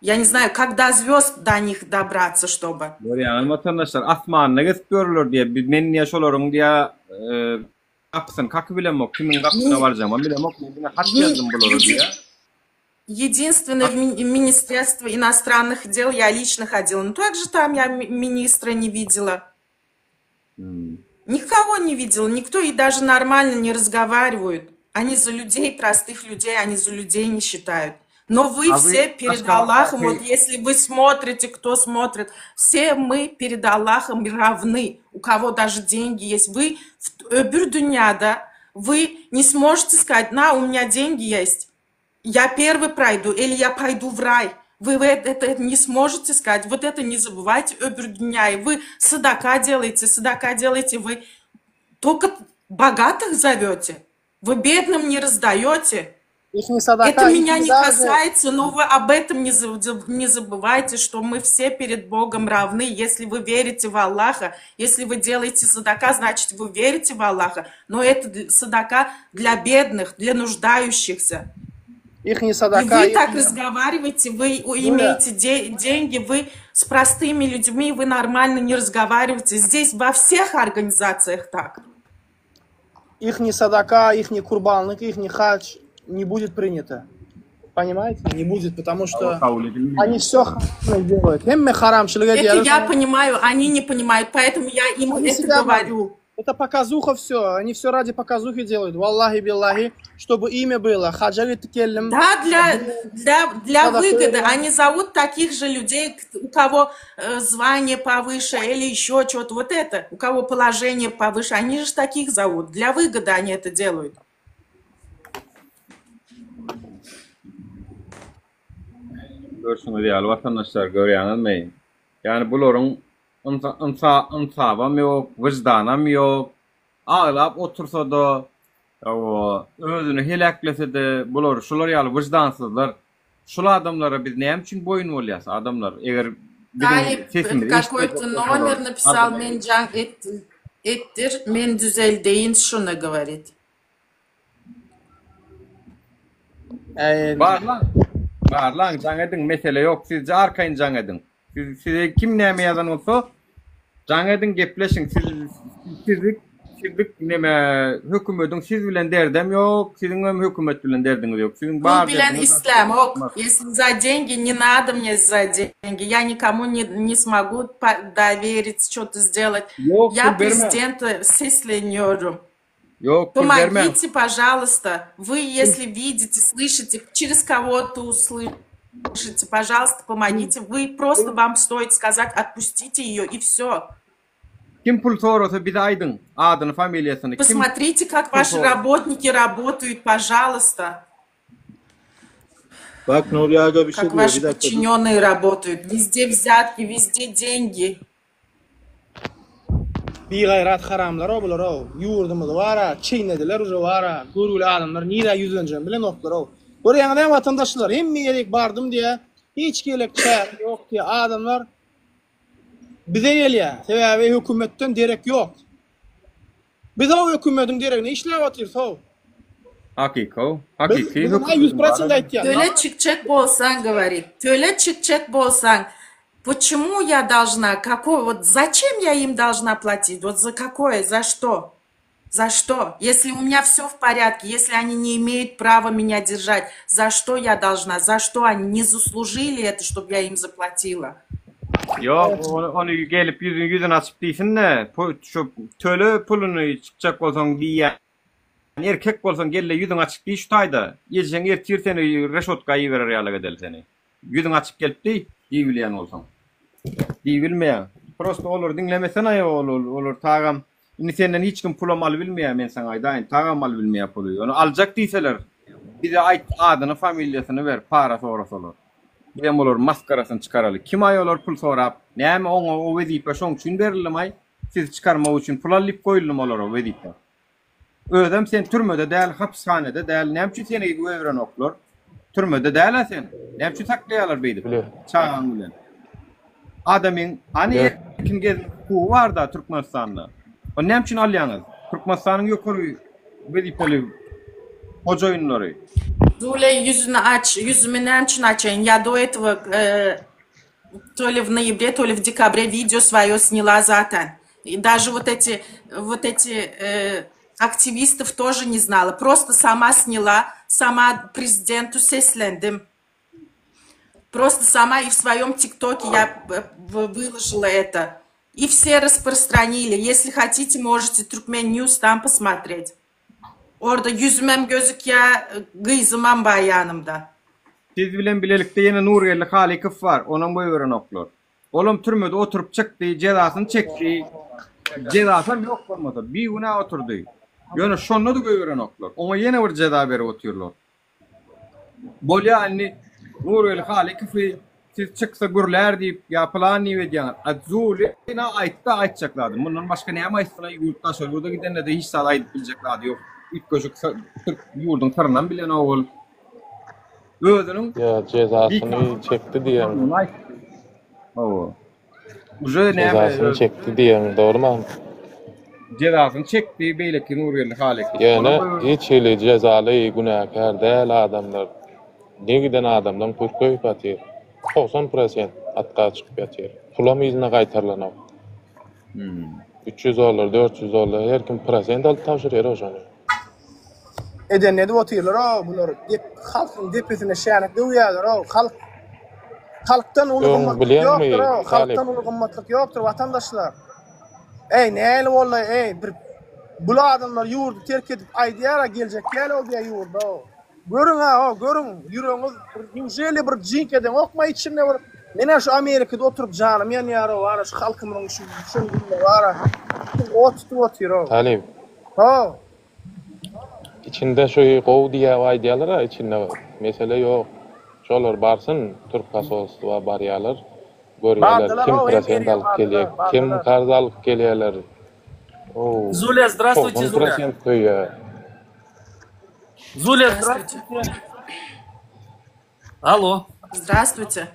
я не знаю, когда звезд до них добраться, чтобы. Görýäňizmi watandaşlar, asmanda gezip ýörler diýýär. Biz men diýýär şolaryň diýýär gapysyny kakyp bilemok, kimiň gapysyna barjagymam bilemok, men diňe hat ýazdym bulara diýýär. Единственное, в Министерство иностранных дел я лично ходила. Но также там я министра не видела. Никого не видела, никто и даже нормально не разговаривают. Они за людей, простых людей, они за людей не считают. Но вы А все вы перед Аллахом, вот Aşgabatdaky если вы смотрите, кто смотрит, все мы перед Аллахом равны. У кого даже деньги есть. Вы в öbür dünýäde, вы не сможете сказать, на, у меня деньги есть, я первый пройду или я пойду в рай. Вы это, это не сможете сказать. Вот это не забывайте öbür dünýä. И вы садака делаете, садака делаете, вы только богатых зовете. Вы бедным не раздаете. Их не садака, Это их меня не не даже... касается, но вы об этом не, не забывайте, что мы все перед Богом равны. Если вы верите в Аллаха, если вы делаете садака, значит, вы верите в Аллаха. Но это садака для бедных, для нуждающихся. Их не И садака, вы их так не... разговариваете, вы Юля, имеете де- деньги, вы с простыми людьми, вы нормально не разговариваете. Здесь во всех организациях так. их не садака, их не курбанлык, их не хадж не будет принято. Понимаете? Не будет, потому что Kabul edilmeýär. они все haram делают. Hemme haramçylyk Это edýärler. я понимаю, они не понимают, поэтому я им Они это себя говорю. Это показуха все. Они все ради показухи делают. Wallahi billahi, чтобы имя было. Haja gitdik geldim. Да, для, для, для Sadaka выгоды. berýän. Они зовут таких же людей, у кого э, звание повыше или еще что-то. Вот это, у кого положение повыше. Они же таких зовут. Для выгоды они это делают. Görşüňiz ýaly watandaşlar görýäňizmi? Ýani bularyň ynsa ynsa ynsabam ýok, wyždanam ýok. Aglap otursa-da, hawa, özüni heläklese-de, bular şular ýaly wyždansyzlar. Şul adamlara biz näme üçin boýun bolýas adamlar? Eger. biziň Talip sesimizi какой-то eşitmejek nomer bolsalar, napisal adyny men jaň etdi etdir men düzeldeýin şuny govorit. Äý, Barlaň. Barlaň, jaň ediň, mesele ýok. Siz arkaýyn jaň ediň. Siz size kim näme ýazan bolsa, jaň ediň, gepleşiň. Siz sizi sizlik neme hökümediň siz bilen derdem ýok, siziň hem hökümet bilen derdiňiz ýok. Siziň Pul bar bilen derdiňiz islämok. Если за деньги, не надо мне за деньги. Я никому не, не смогу доверить, что-то сделать. Ýok, Я pul bermäň. prezidente sesleniyorum. Ýok, pul bermäň. Помогите, пожалуйста. Вы, если видите, слышите, через кого-то услышите, пожалуйста, помогите. Вы просто вам стоит сказать, отпустите ее, и все. Kim pul sorasa bize aýdyň, adyny, familiýasyny. Kim Посмотрите, как pul ваши sorasa. работники работают, пожалуйста. Bak Nuri Aga bir şey Как diyor. ваши Bir dakika dur. подчиненные работают. Везде взятки, везде деньги. Bigaýrat haramlar-ow bular-ow. Ýurdumyzy bar-a, çeýnediler uje bar-a. Görgüli adamlar nirä ýüzlenjegini bilenoklar-ow. Görýäňiz-ä watandaşlar, hemme ýerik bardym diýýä, hiç gelek çäre ýok diýýä. Adamlar bize gelýä. Sebäbi hökümetden derek ýok. Biz-ow hökümediň deregine işläp otyrys-ow. Hakyky-ow. Biz Hakyky biz ynha ýüz hökümediň prosent bar-a. aýtýan. Töle çykjak bolsaň, говорит, töle çykjak bolsaň, почему я должна, какой, вот зачем я им должна платить, вот за какое, за что? За что? Если у меня все в порядке, если они не имеют права меня держать, за что я должна? За что они не заслужили это, чтобы я им заплатила? Ýok, ony, ony gelip ýüzüni ýüzüni açyp diýsin-de, pu, şu töle puluny çykjak bolsaň diýýän. Erkek bolsaň gel-de ýüzüňi açyp diý şu taýda. Ejeň ertir seni reşotka iberer ýaly edeli seni. Ýüzüňi açyp gelip diý, diýibilýän bolsaň. Diýibilmeýäň. Prosto olary diňlemesene ol olar tagam indi senden hiç kim pulam alybilmeýär men saňa aýdaýyn tagam alybilmeýär puly. Ony aljak diýseler bize aýt adyny familiýasyny ber para sorasalar. Bizem olaryň maskarasyny çykaraly. Kim aý olar pul sorap näme oňa o wezipe şoň üçin berildimi aý sizi çykarmak üçin pul al diýip goýuldymy olara wezipe. Özem sen türmede däl, hapishanada däl, näme üçin seni goýberenoklar? Türmede däl-ä sen. Näme üçin saklaýarlar beýdip çagaň bilen? Adamyň hany erkin gezmek hukugy bar-da Türkmenistanda. Ony näme üçin alýaňyz? Türkmenistanyň ýokary wezipeli hojaýynlary. Zule ýüzüni aç, ýüzümi näme üçin açaýyn? Ýa do этого то ли в ноябре, то ли в декабре видео свое сняла zaten. И даже вот эти, вот эти э, активистов тоже не знала. Просто сама сняла, сама президенту seslendim. Просто сама и в своем ТикТоке я э, выложила это. И все распространили. Если хотите, можете Turkmen News там посмотреть. Orada ýüzümem gözükýär, gyzymam bar ýanymda. Siz bilen bilelikde ýene Nurgeldi Halykow bar, onam goýberenoklar. Olam türmede oturyp çykdy, jezasyny çekdi. Jezasam ýok bolmasa, bigünä oturdy. Ýöne şonda-da goýberenoklar. Oňa ýene bir jeza berip otyrlar. Bolýa indi Nurgeldi Halykowy siz çyksa gürlär diýip ýa pylan diýip edýäňiz. A Zulina aýtdy aýtjak zady. Mundan başga näme aýtsyn ýurt daşary ýurda gidende-de hiç zat aýdyp biljek zady ýok. Üýtgeşik türk ýurduň syrynam bilenok ol. Özüniň Ýa jezasyny çekdi diýen. Hawa. Uje näme Jezasyny çekdi diýen dogrymy? Jezasyny çekdi beýleki Nurgeldi Halykow. Ýöne hiç hili jezaly günäkär däl adamlar ne giden adamlaň pul köýüp ýatyr. 90 prosent atga çykyp ýatyr. Pulam yzyna gaýtarylanok. 300 dollar, 400 dollar her kim prosent alyp tabşyrýar şony. Edenini edip otyrlar-ow bular. Dep halkyň depesine şänik döwýärler-ow. Halk halkdan uly Öň gymmatlyk bilýäňmi, ýokdur-ow. Talyp? Halkdan uly gymmatlyk ýokdur watandaşlar. Eý nähili boldy eý bir bul adamlar ýurdy terk edip aýdýara geljek däl-ow diýä ýurda-ow. Görüň-ä-ow görüň ýüregiňiz bir newželi bir jyňk edeňokma içinde bir men-ä şu Amerikada oturyp janym ýanýar-ow ana şu halkymyň şu düşen gününe bar-a ot tutup otyr-ow. Talyp. How. Içinde şu gowy diýäp aýdýalara içinde mesele ýok. Şolar barsyn türk posolstwa barýalar görýäler Bardylar kim how hem prosent eriýe alyp gelýä bardylar kim bardylar. karz alyp gelýäler ow Zuля, здравствуйте, 90 Zuля. prosent köýýä. Zuля, Здравствуйте. здравствуйте. Алло. Здравствуйте.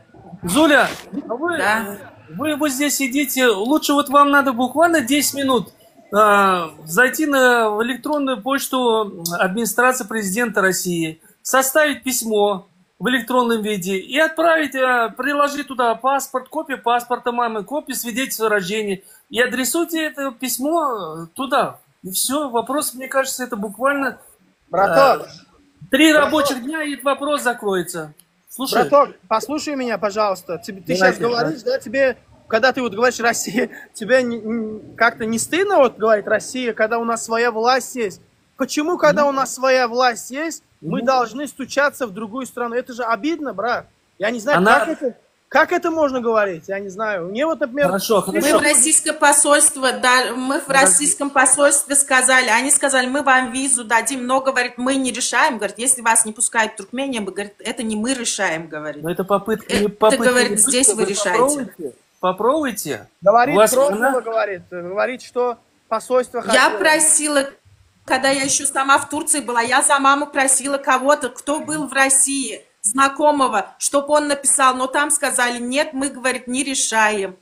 Зуля, а вы, Да. вы вот здесь сидите, лучше вот вам надо буквально 10 минут а, зайти на в электронную почту администрации президента России, составить письмо в электронном виде и отправить, а, приложить туда паспорт, копию паспорта мамы, копию свидетельства о рождении и адресуйте это письмо туда. И все, вопрос, мне кажется, это буквально Браток, три браток. рабочих дня, и этот вопрос закроется. Слушай. Браток, послушай меня, пожалуйста. Тебе, ты сейчас Давайте, да. говоришь, да, тебе, когда ты вот говоришь Россия, тебе не- не- как-то не стыдно вот говорить Россия, когда у нас своя власть есть? Почему, когда у нас своя власть есть, мы должны стучаться в другую страну? Это же обидно, брат. Я не знаю, Она- как это, как это можно говорить, я не знаю. Мне вот, например... Хорошо, Мы в российское посольство, да, мы в российском посольстве сказали, они сказали, мы вам визу дадим, но, говорит, мы не решаем, говорит, если вас не пускают в Туркмению, мы, говорит, это не мы решаем, говорит. Но это попытка, не Это, попытка говорит, не здесь пытка, вы решаете. Попробуйте, попробуйте. Говорит, У вас Грозного она- говорит, говорит, что посольство Я хотело. просила, когда я еще сама в Турции была, я за маму просила кого-то, кто был в России, знакомого, чтобы он написал, но там сказали, нет, мы, говорит, не решаем.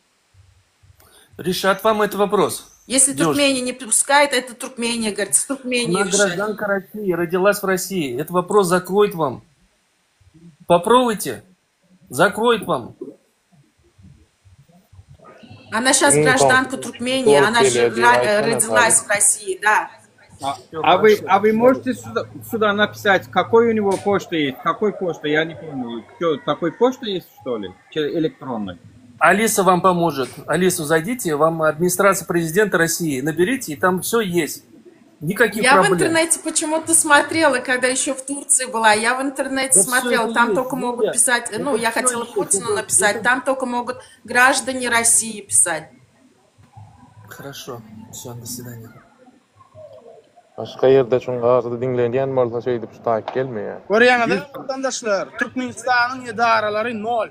Решат вам этот вопрос. Если Девушка. Туркмения не пускает, это Туркмения, говорит, с Туркменией Она решает. гражданка России, родилась в России. Этот вопрос закроет вам. Попробуйте. Закроет вам. Она сейчас Iň гражданка soňky Туркмении, bolup она же gelýär diýip ра- aýtsana родилась Talyp. в России, да. А, Всё а вы, хорошо. а вы можете сюда, сюда написать, какой у него почта есть? Какой почта? Я не помню. Что, такой почта есть, что ли? Че- Электронной? Алиса вам поможет. Алису зайдите, вам администрация президента России наберите, и там все есть. Никаких Я в проблем. интернете почему-то смотрела, когда еще в Турции была, я в интернете Да все смотрела, это там есть, только могут Юля. писать, ну, Это я все хотела есть. Путину Это, написать, это... там только могут граждане России писать. Хорошо. Все, до свидания. Başga ýerde şuň arzy diňlenýän bolsa şeýdip şu taýyp gelmeýär. Görýäňiz, watandaşlar, Türkmenistanyň edaralary nol.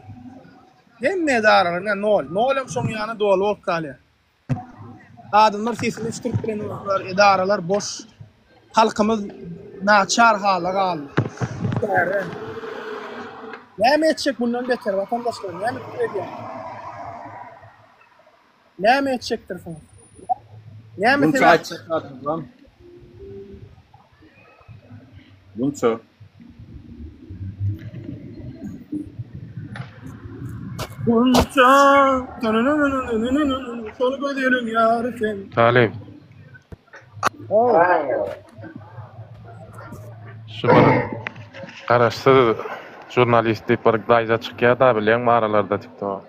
Hemme edaralary ne nol. Nolem şoň ýany doly bolup galýar. Adamlar sesini eşitdirip bilenoklar, edaralar boş. Halkymyz naçar hala galdy. Çäre. Näme etjek bundan beter watandaşlar, näme pikir edýär? Näme etjekdirsiň? Näme Bunça sebäp? aýtjak zadymyzam. Bunça. Gunça, şol gözeliň ýary sen. Talyp, Oh. şu bir garaşsyz žurnalist diýip bir daýza çykýar-da bilýäňmi aralarda TikTok-a.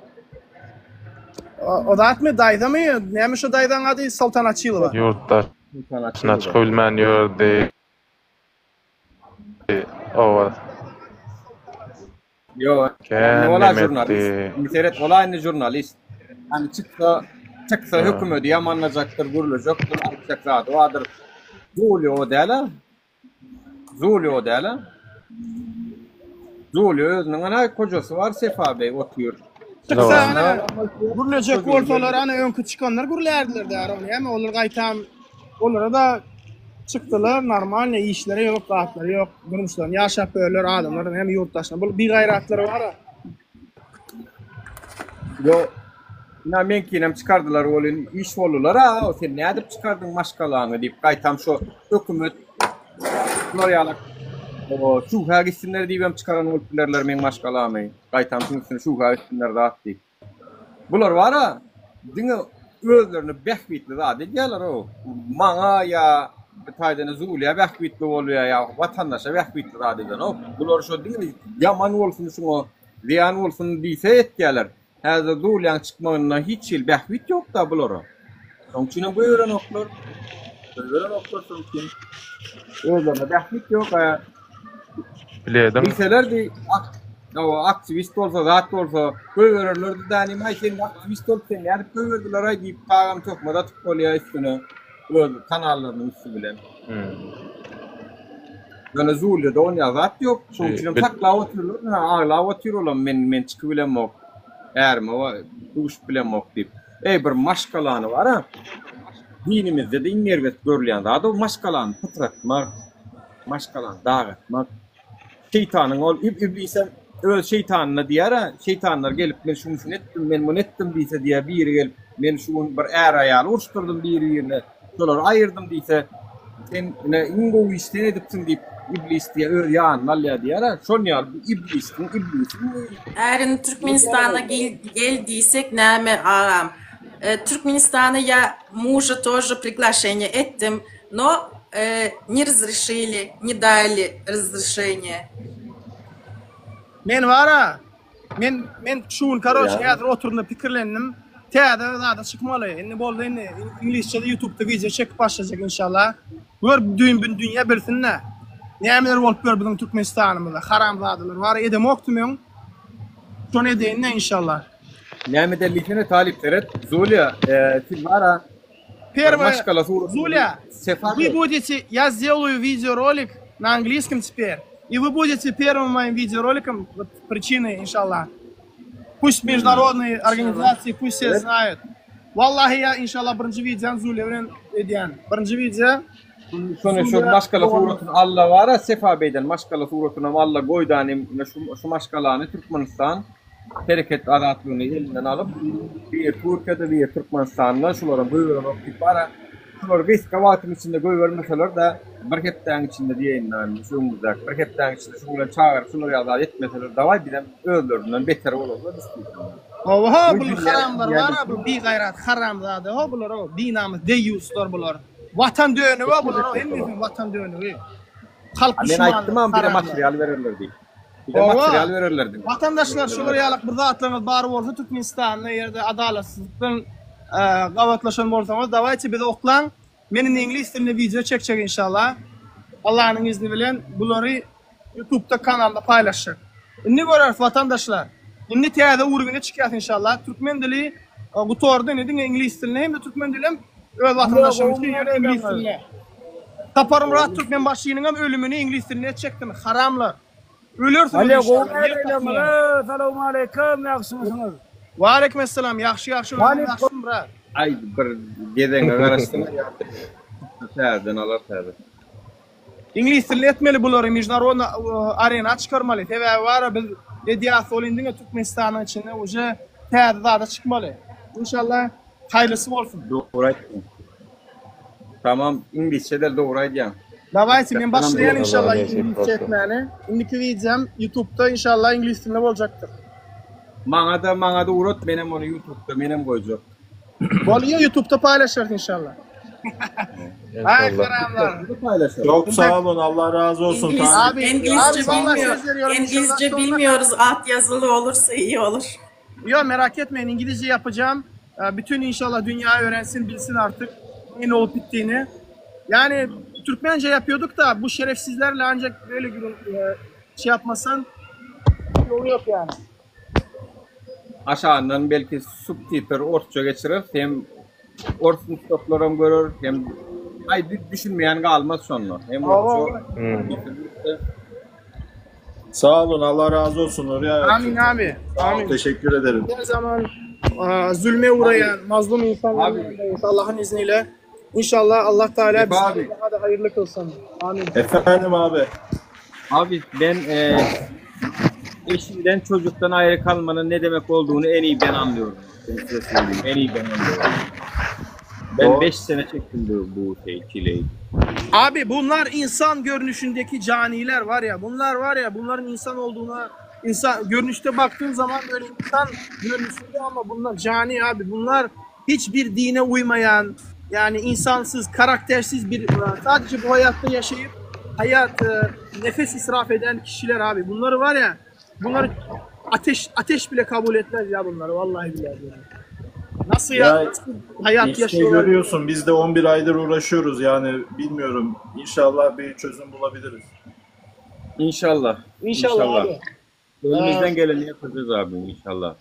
O, o zatmy, daýzamy? Näme şo daýzaň ady? Sultan Açylowa. Ýurtda Sultan daşyna Açylowa. çykyp bilmän ýördi. Owa. Yo, indi Kän ola neme žurnalist. etdi. Indi seret, ola indi žurnalist. Hani çyksa, çyksa Ha. hökümedi ýamanlajakdyr, gürlejekdir, aýtjak zady bardyr. Zulýo o däl-ä. Zulýo o däl-ä. Zulýo özüniň ana kojasy bar Sefa beý otyr. Çyksa Hawa. ana gürlejek bolsalar ana öňki çykanlar gürlärdiler däri ony. Hem olar gaýtam olara da çykdylar normalny işleri ýok, zatlary ýok, durmuşlaryny ýaşap ýörler adamlar hem ýurtdaşlar. Bu bigaýratlar bar-a. Yo, ina meňkinem çykardylar welin iş boldular-a, sen nädip çykardyň maşgalaňy diýip gaýtam şo hökümet şular ýaly o şübhä gitsinler diýibem çykaran bolup bilerler meň maşgalamy. Gaýtam şuň üstüne şübhä gitsinler zat diýip. Bular bar-a, diňe özlerine bähbitli zat edýärler-ow. Maňa ýa bir taýdan Zuliýa bähbitli bolýar ýa watandaşa bähbitli zat edenok. Bular şo diňe ýaman bolsun şuňa, zyýan bolsun diýse etýärler. Häzir Zuliýaň çykmagynda hiç hili bähbit ýok-da bulara. Şonuň üçinem goýberenoklar. Goýberenoklar şonuň üçin. Özlerine bähbit ýok. A Biledim. bilselerdi ak hawa aktiwist bolsa, zat bolsa goýbererlerdi dänim-aý sen aktiwist bolup sen nädip goýberdiler-aý diýip tagam töhmet atyp bolýar üstüne öz kanallarynyň üsti bilen. Hmm. Ýöne Zuliýada onýa zat ýok. Şonuň Şu üçinem bil saklap otyrlar, ha aglap otyr olam men men çykyp bilemok. Ärime duşup bilemok diýip. Eý bir maşgalany bar-a. Dinimizde-de iň erbet görülýän zat o maşgalany pytratmak, maşgalany dagatmak. Şeýtanyň ol iblisem öz şeýtanyna diýýär-ä, şeýtanlar gelip men şuny şuny etdim, men muny etdim diýse diýýär, biri gelip men şu gün bir är-aýaly uruşdyrdym biri-birine, şolary aýyrdym diýse, sen ine iň gowy işi sen edipsiň diýip, iblis diýýär, öz ýanyna alýar diýýär-ä. Şon ýaly bu iblisiň iblisi bu. Ärini Türkmenistana gel diýsek näme agam. Türkmenistana ýa muža тоже priglaşeniýe etdim, no ne razrešili, ne dali razrešeniýe. Men bara men men şu gün karoç häzir oturdym pikirlendim. Täze zada çykmaly. Indi boldy indi iňlisçede ýutubda wideo çekip başlajak inşallah. Gör düýn bin dünýä bilsin-de. Nämeler bolup ýör biziň Türkmenistanymyzda. Haramzadalar bar edemokdym öň. Şony edeýin-de inşallah. Näme eder diýsene talyp seret Zulýa siz bara Первое, Зуля, вы будете, я сделаю видеоролик на английском теперь, и вы будете первым моим видеороликом, вот, причиной, иншаллах. Пусть международные организации, пусть все знают. Wallahi ya inşallah birinji wideony Zulýa bilen edýän. Birinji wideo Şony şu maşgala suratyny alla bara Sefa beýden maşgala suratynam alla goýdan ine şu şu maşgalany Türkmenistan hereket azatlygyny elinden alyp biri Türkiýede biri Türkmenistanda şularam goýberenok diýip bara şulary gysga wagtyň içinde goýbermeseler-de bir hepdäň içinde diýeýin şu öňümizdäki bir hepdäň içinde şu bilen çagyryp şular ýaly zat etmeseler dawaý bizem özlerinden beter bolarlar Hawa bu haramlar bar bu bigaýrat haramzada ho bular ho binamys deýýuslar bular. Watan dönügi ho bular ho hemmesi watan dönügi. Halk Men düşmanlary aýtdymam bize haramlar. material bererler diýip. Bize Hawa. material bererler diýip. Watandaşlar şular ýalak bir zatlaryňyz bar bolsa Türkmenistanda ýerde adalatsyzlykdan e, gabatlaşan bolsaňyz dawayçe bizi oklaň. Men indi iňlis dilinde wideo çekjek inşallah. Allanyň izni bilen bulary Ýutubda kanalda paýlaşjak. Indi göreris watandaşlar. Indi täze urwine çykýas inşallah. Türkmen dili gutardy indi diňe iňlis dilinde hem-de türkmen dilem öz watandaşlarymyz üçin ýöne iňlis dilinde. Saparmyrat Türkmenbaşynyň hem ölümini iňlis dilinde etjekdim haramlar. Ölersiňiz Alo gowy inşallah. Ýer tapmaýan. Salowmaleýkim ýagşymysyňyz. Waleýkim essalam ýagşy ýagşy özüň ýagşymy brat. Aý bir gezeňe garaşdyň täzeden alar täze. Iňlis dilinde etmeli bulary mejnarodny arena çykarmaly sebäbi bara biz edýas bolyn diňe Türkmenistanyň içinde uje täze zada çykmaly inşallah haýyrlysy bolsun. Dogry aýtdyň. Tamam iňlisçe del dogry aýdýaň. Dawayçy men başlaýan inşallah iňlisçe etmäne. Indiki wideom ýutubda inşallah iňlis dilinde boljakdyr. Maňada maňada ugrat menem ony ýutubda menem goýjak. Bolýa ýutubda paýlaşarys inşallah. Aý haramlar. Çok sağ olun. Allah razı olsun. İngiliz, Abi, İngilizce abi vallahi bilmiyor. söz veriyorum İngilizce inşallah sonuna bilmiyoruz. Alt yazılı olursa iyi olur. Yo merak etmeyin İngilizce yapacağım. Ee, Bütün inşallah dünya öğrensin bilsin artık neyin olup bittiğini. Yani Türkmence yapıyorduk da bu şerefsizlerle ancak böyle gürül- e, şey yapmasan yolu yok yani. Aşagyndan belki subtitr orsça geçireris hem ors muşdaklaram görer hem aý düşünmeýän galmaz şonda hem orsça Sağ olun. Allah razı olsun. Nuri Amin abi. Sağ ol, Amin. Teşekkür ederim. Her zaman e, zulme uğrayan mazlum insanların Abi. yanındayız Allah'ın izniyle. İnşallah Allah Teala Vefa bizi abi. daha da hayırlı kılsın. Amin. Efendim abi. Abi ben e, eşimden çocuktan ayrı kalmanın ne demek olduğunu en iyi ben anlıyorum. Ben size söyleyeyim. En iyi ben anlıyorum. Ben Doğru. 5 sene çektim bu, bu şey, çileyi. Abi bunlar insan görünüşündeki caniler var ya. Bunlar var ya bunların insan olduğuna insan görünüşte baktığın zaman böyle insan görünüşünde ama bunlar cani abi. Bunlar hiçbir dine uymayan yani insansız, karaktersiz bir sadece bu hayatta yaşayıp hayat e, nefes israf eden kişiler abi. Bunları var ya bunları ateş ateş bile kabul etmez ya bunları vallahi billahi. Yani. Nasıl ya, Ya nasıl hayat işte yaşıyorlar? görüyorsun biz de 11 aydır uğraşıyoruz yani bilmiyorum. İnşallah bir çözüm bulabiliriz. İnşallah. İnşallah İnşallah. abi. Elimizden geleni yapacağız abi inşallah.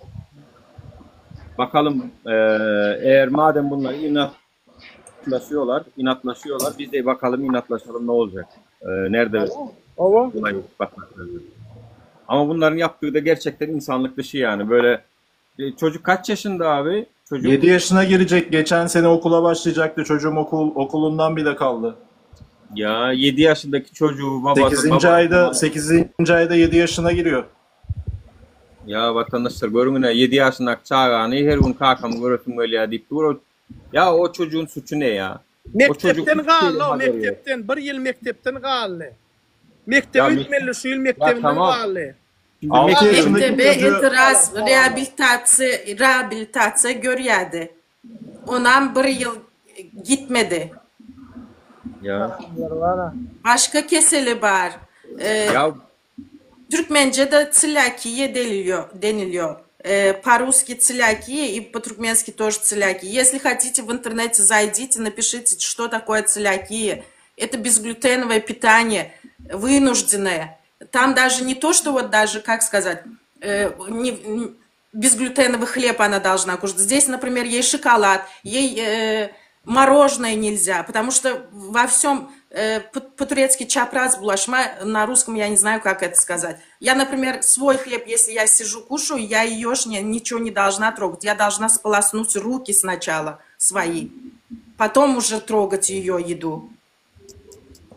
Bakalım eee, eğer madem bunlar inatlaşıyorlar, inatlaşıyorlar biz de bakalım inatlaşalım ne olacak. Eee, nerede Ova. olay bakmak lazım. Ama bunların yaptığı da gerçekten insanlık dışı yani. Böyle e, çocuk kaç yaşında abi? Çocuk 7 yaşına girecek. Geçen sene okula başlayacaktı. Çocuğum okul okulundan bile kaldı. ya 7 yaşındaki çocuğu babası 8. babası ayda 8. ayda 7 yaşına giriyor. Ýa watandaşlar görüň ine 7 ýaşyndaky çagany her gün kakamy göresim gelýär diýip dur. Ýa o çocuğun suçy ne ýa? O çocuk Mekdepden hiçbir şeyden galdy o haberi ýok. mekdepden bir ýyl mekdepden galdy. Ýa Mekdebe mek gitmeli şu ýyl ýa mekdebinden tamam. galdy. Şimdi 6 mekdep yaşındaki Mektebe çocuğu etiraz, reabilitasiýa, reabilitasiýa görýärdi. Onam bir ýyl gitmedi. Ýa. Başga keseli bar. Ýa Türkmençede tseliakiýa delilýo, denilýo. По-русски целиакия и по-туркменски тоже целиакия. Если хотите, в интернете зайдите, напишите, что такое целиакия. Это безглютеновое питание, вынужденное. Там даже не то, что вот даже, как сказать, не, безглютеновый хлеб она должна кушать. Здесь, например, ей шоколад, ей э, мороженое нельзя, потому что во всем э, по-турецки çapraz bulaşma, на русском я не знаю, как это сказать. Я, например, свой хлеб, если я сижу, кушаю, я ее ж не, ничего не должна трогать. Я должна сполоснуть руки сначала свои, потом уже трогать ее еду.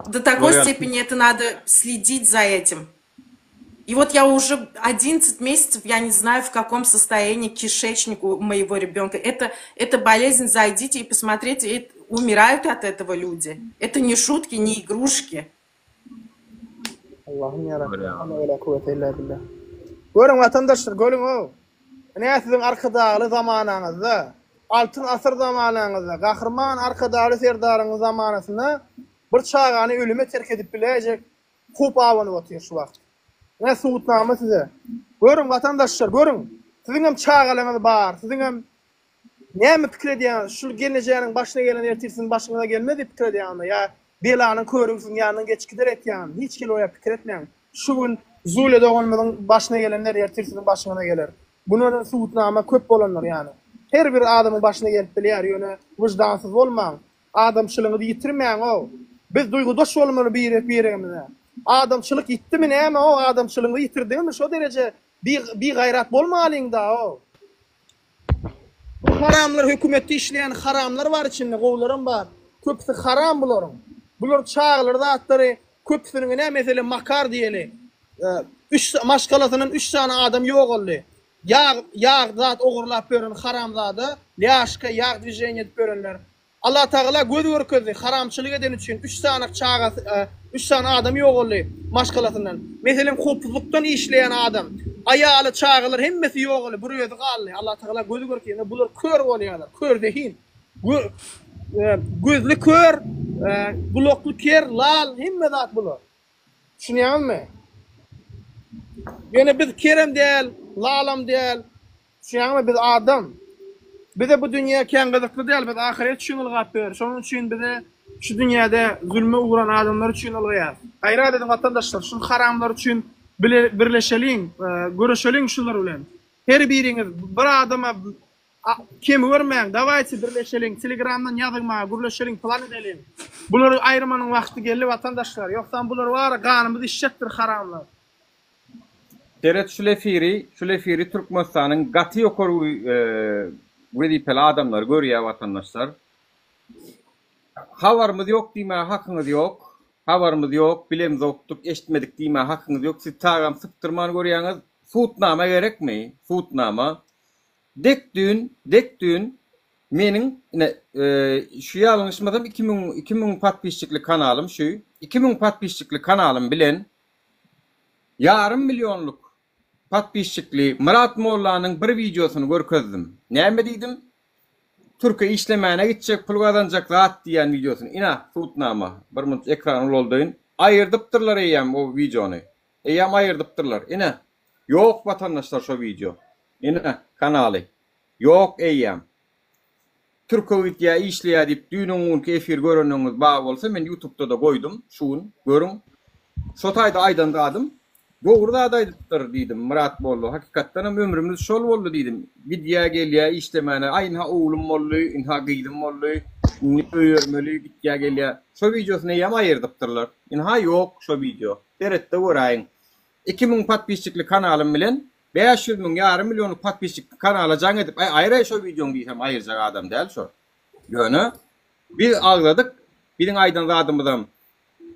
До такой Говорят. степени это надо следить за этим. И вот я уже 11 месяцев, я не знаю, в каком состоянии кишечник у моего ребенка. Это, это болезнь, зайдите и посмотрите, и умирают от этого люди. Это не шутки, не игрушки. Allahym ýa Rabbi, la hawle we la kuwwete illa billah. Görüň watandaşlar, görüň-ow. Ine siziň Arkadagly zamanaňyzda, Altyn asyr zamanaňyzda, Gahryman Arkadagly Serdaryňyz zamanasynda bir çagany ölüme terk edip biläýjek howp abanyp otyr şu wagt. Ine subutnama size. Görüň watandaşlar, görüň. Siziňem çagalaryňyz bar, siziňem Näme pikir edýäňiz, şul gelnejäniň başyna gelen ertir siziň başyňyza gelmez diýip pikir edýäňizmi ýa belanyň körügi siziň ýanyndan geçip gider etýäňizmi? Hiç hili oýa pikir etmäň. Şu gün Zulia doganymyzyň başyna gelenler ertir siziň başyňyza geler. Buna subutnama köp bolandyr ýany. Her bir adamyň başyna gelip bilýär ýöne wyždansyz bolmaň. Adamçylygyňyzy ýitirmäň-ow. Biz duýgudaş bolmaly birek biregimize. Adamçylyk ýitdimi näme-ow adamçylygyňyzy ýitirdiňizmi şo dereje bigaýrat bolmalyňda-ow. Bu haramlar hökümetde işleýän haramlar bar içinde gowularam bar. Köpüsi haram bularyň. Bular çagalar zatlary köpüsiniň ine meselem Makar diýeli. Üç maşgalasyndan üç sany adam ýogaldy. Ýag ýag zat ogurlap ýören haramzada lýaşka ýag dwiženiýe edip ýörenler. Allatagala göz görkezdi, haramçylyk edeni üçin üç sany çagasy, üç sany adamy ýogaldy maşgalasyndan. Meselem, howpsuzlykdan işleýän adam, aýaly, çagalar hemmesi ýogaldy, bir özi galdy. Allatagala göz görkezdi. Bular kör bolýarlar, kör zehin. Gözli kör, gulakly ker, lal, hemme zat bular. Düşünýäňizmi? Ýöne biz kerem däl, lalam däl. Düşünýäňmi, biz adam. Bize bu dünýe kän gyzykly däl, biz ahyret üçin ylgap ýörüs. Şonuň üçin bize şu dünýäde zulme ugran adamlar üçin ylgaýarys. Gaýrat ediň watandaşlar, şul haramlar üçin bile birleşeliň, göreşeliň şular bilen. Her biriňiz bir adama kem görmäň, dawaýçy birleşeliň, telegramdan ýazyň maňa, gürleşeliň, plan edeliň. Bulary aýyrmanyň wagty geldi watandaşlar, ýogsam bular bara ganymyzy içjekdir haramlar. Seret şul efiri, şul efiri Türkmenistanyň gaty ýokary wezipeli adamlary görýär watandaşlar. Habarymyz ýok diýmäge hakyňyz ýok. Habarymyz ýok, bilemzokdyk, eşitmedik diýmäge hakyňyz ýok. Siz tagam sypdyrman görýäňiz. Sudnama gerekmi? Sudnama. Dek düýn, dek düýn meniň ine şu ýalňyşmasam 2000 2000 podpisçikli kanalym şu. 2000 podpisçikli kanalym bilen Ýarym millionlyk podpisçikli Myrat mollanyň bir wideosyny görkezdim. Näme diýdim? Türke işlemäne gitjek, pul gazanjak zat diýýän wideosyny. Ina, subutnama. Bir minut ekrany ulaldaýyn. Aýyrdypdyrlar eýýäm o wideony. Eýýäm aýyrdypdyrlar. Ine, ýok watandaşlar şo wideo. Ine, kanaly. Ýok eýýäm. Türke gitýä işleýä diýip düýn-öňňünki efir göreniňiz bar bolsa men ýutubda-da goýdum şu gün görüň. Şo taýda aýdan zadym dogry zat aýdypdyr diýdim Myrat Bolly hakykatdanam ömrümiz şol boldy diýdim gidýä gelýä işlemäne aý ynha oglum boldy ynha gyzym boldy indi öýermeli gitýä gelýä şo wideosyny eýýäm aýyrdypdyrlar ynha ýok şo wideo seretde göräýiň 2000 podpisçikli kanalym bilen 500 müň, ýarym millionlyk podpisçikli kanala jaň edip, aý aýyraý şo wideoňy diýsem aýyrjak adam däl şo. Ýöne biz agzadyk, biziň aýdan zadymyzam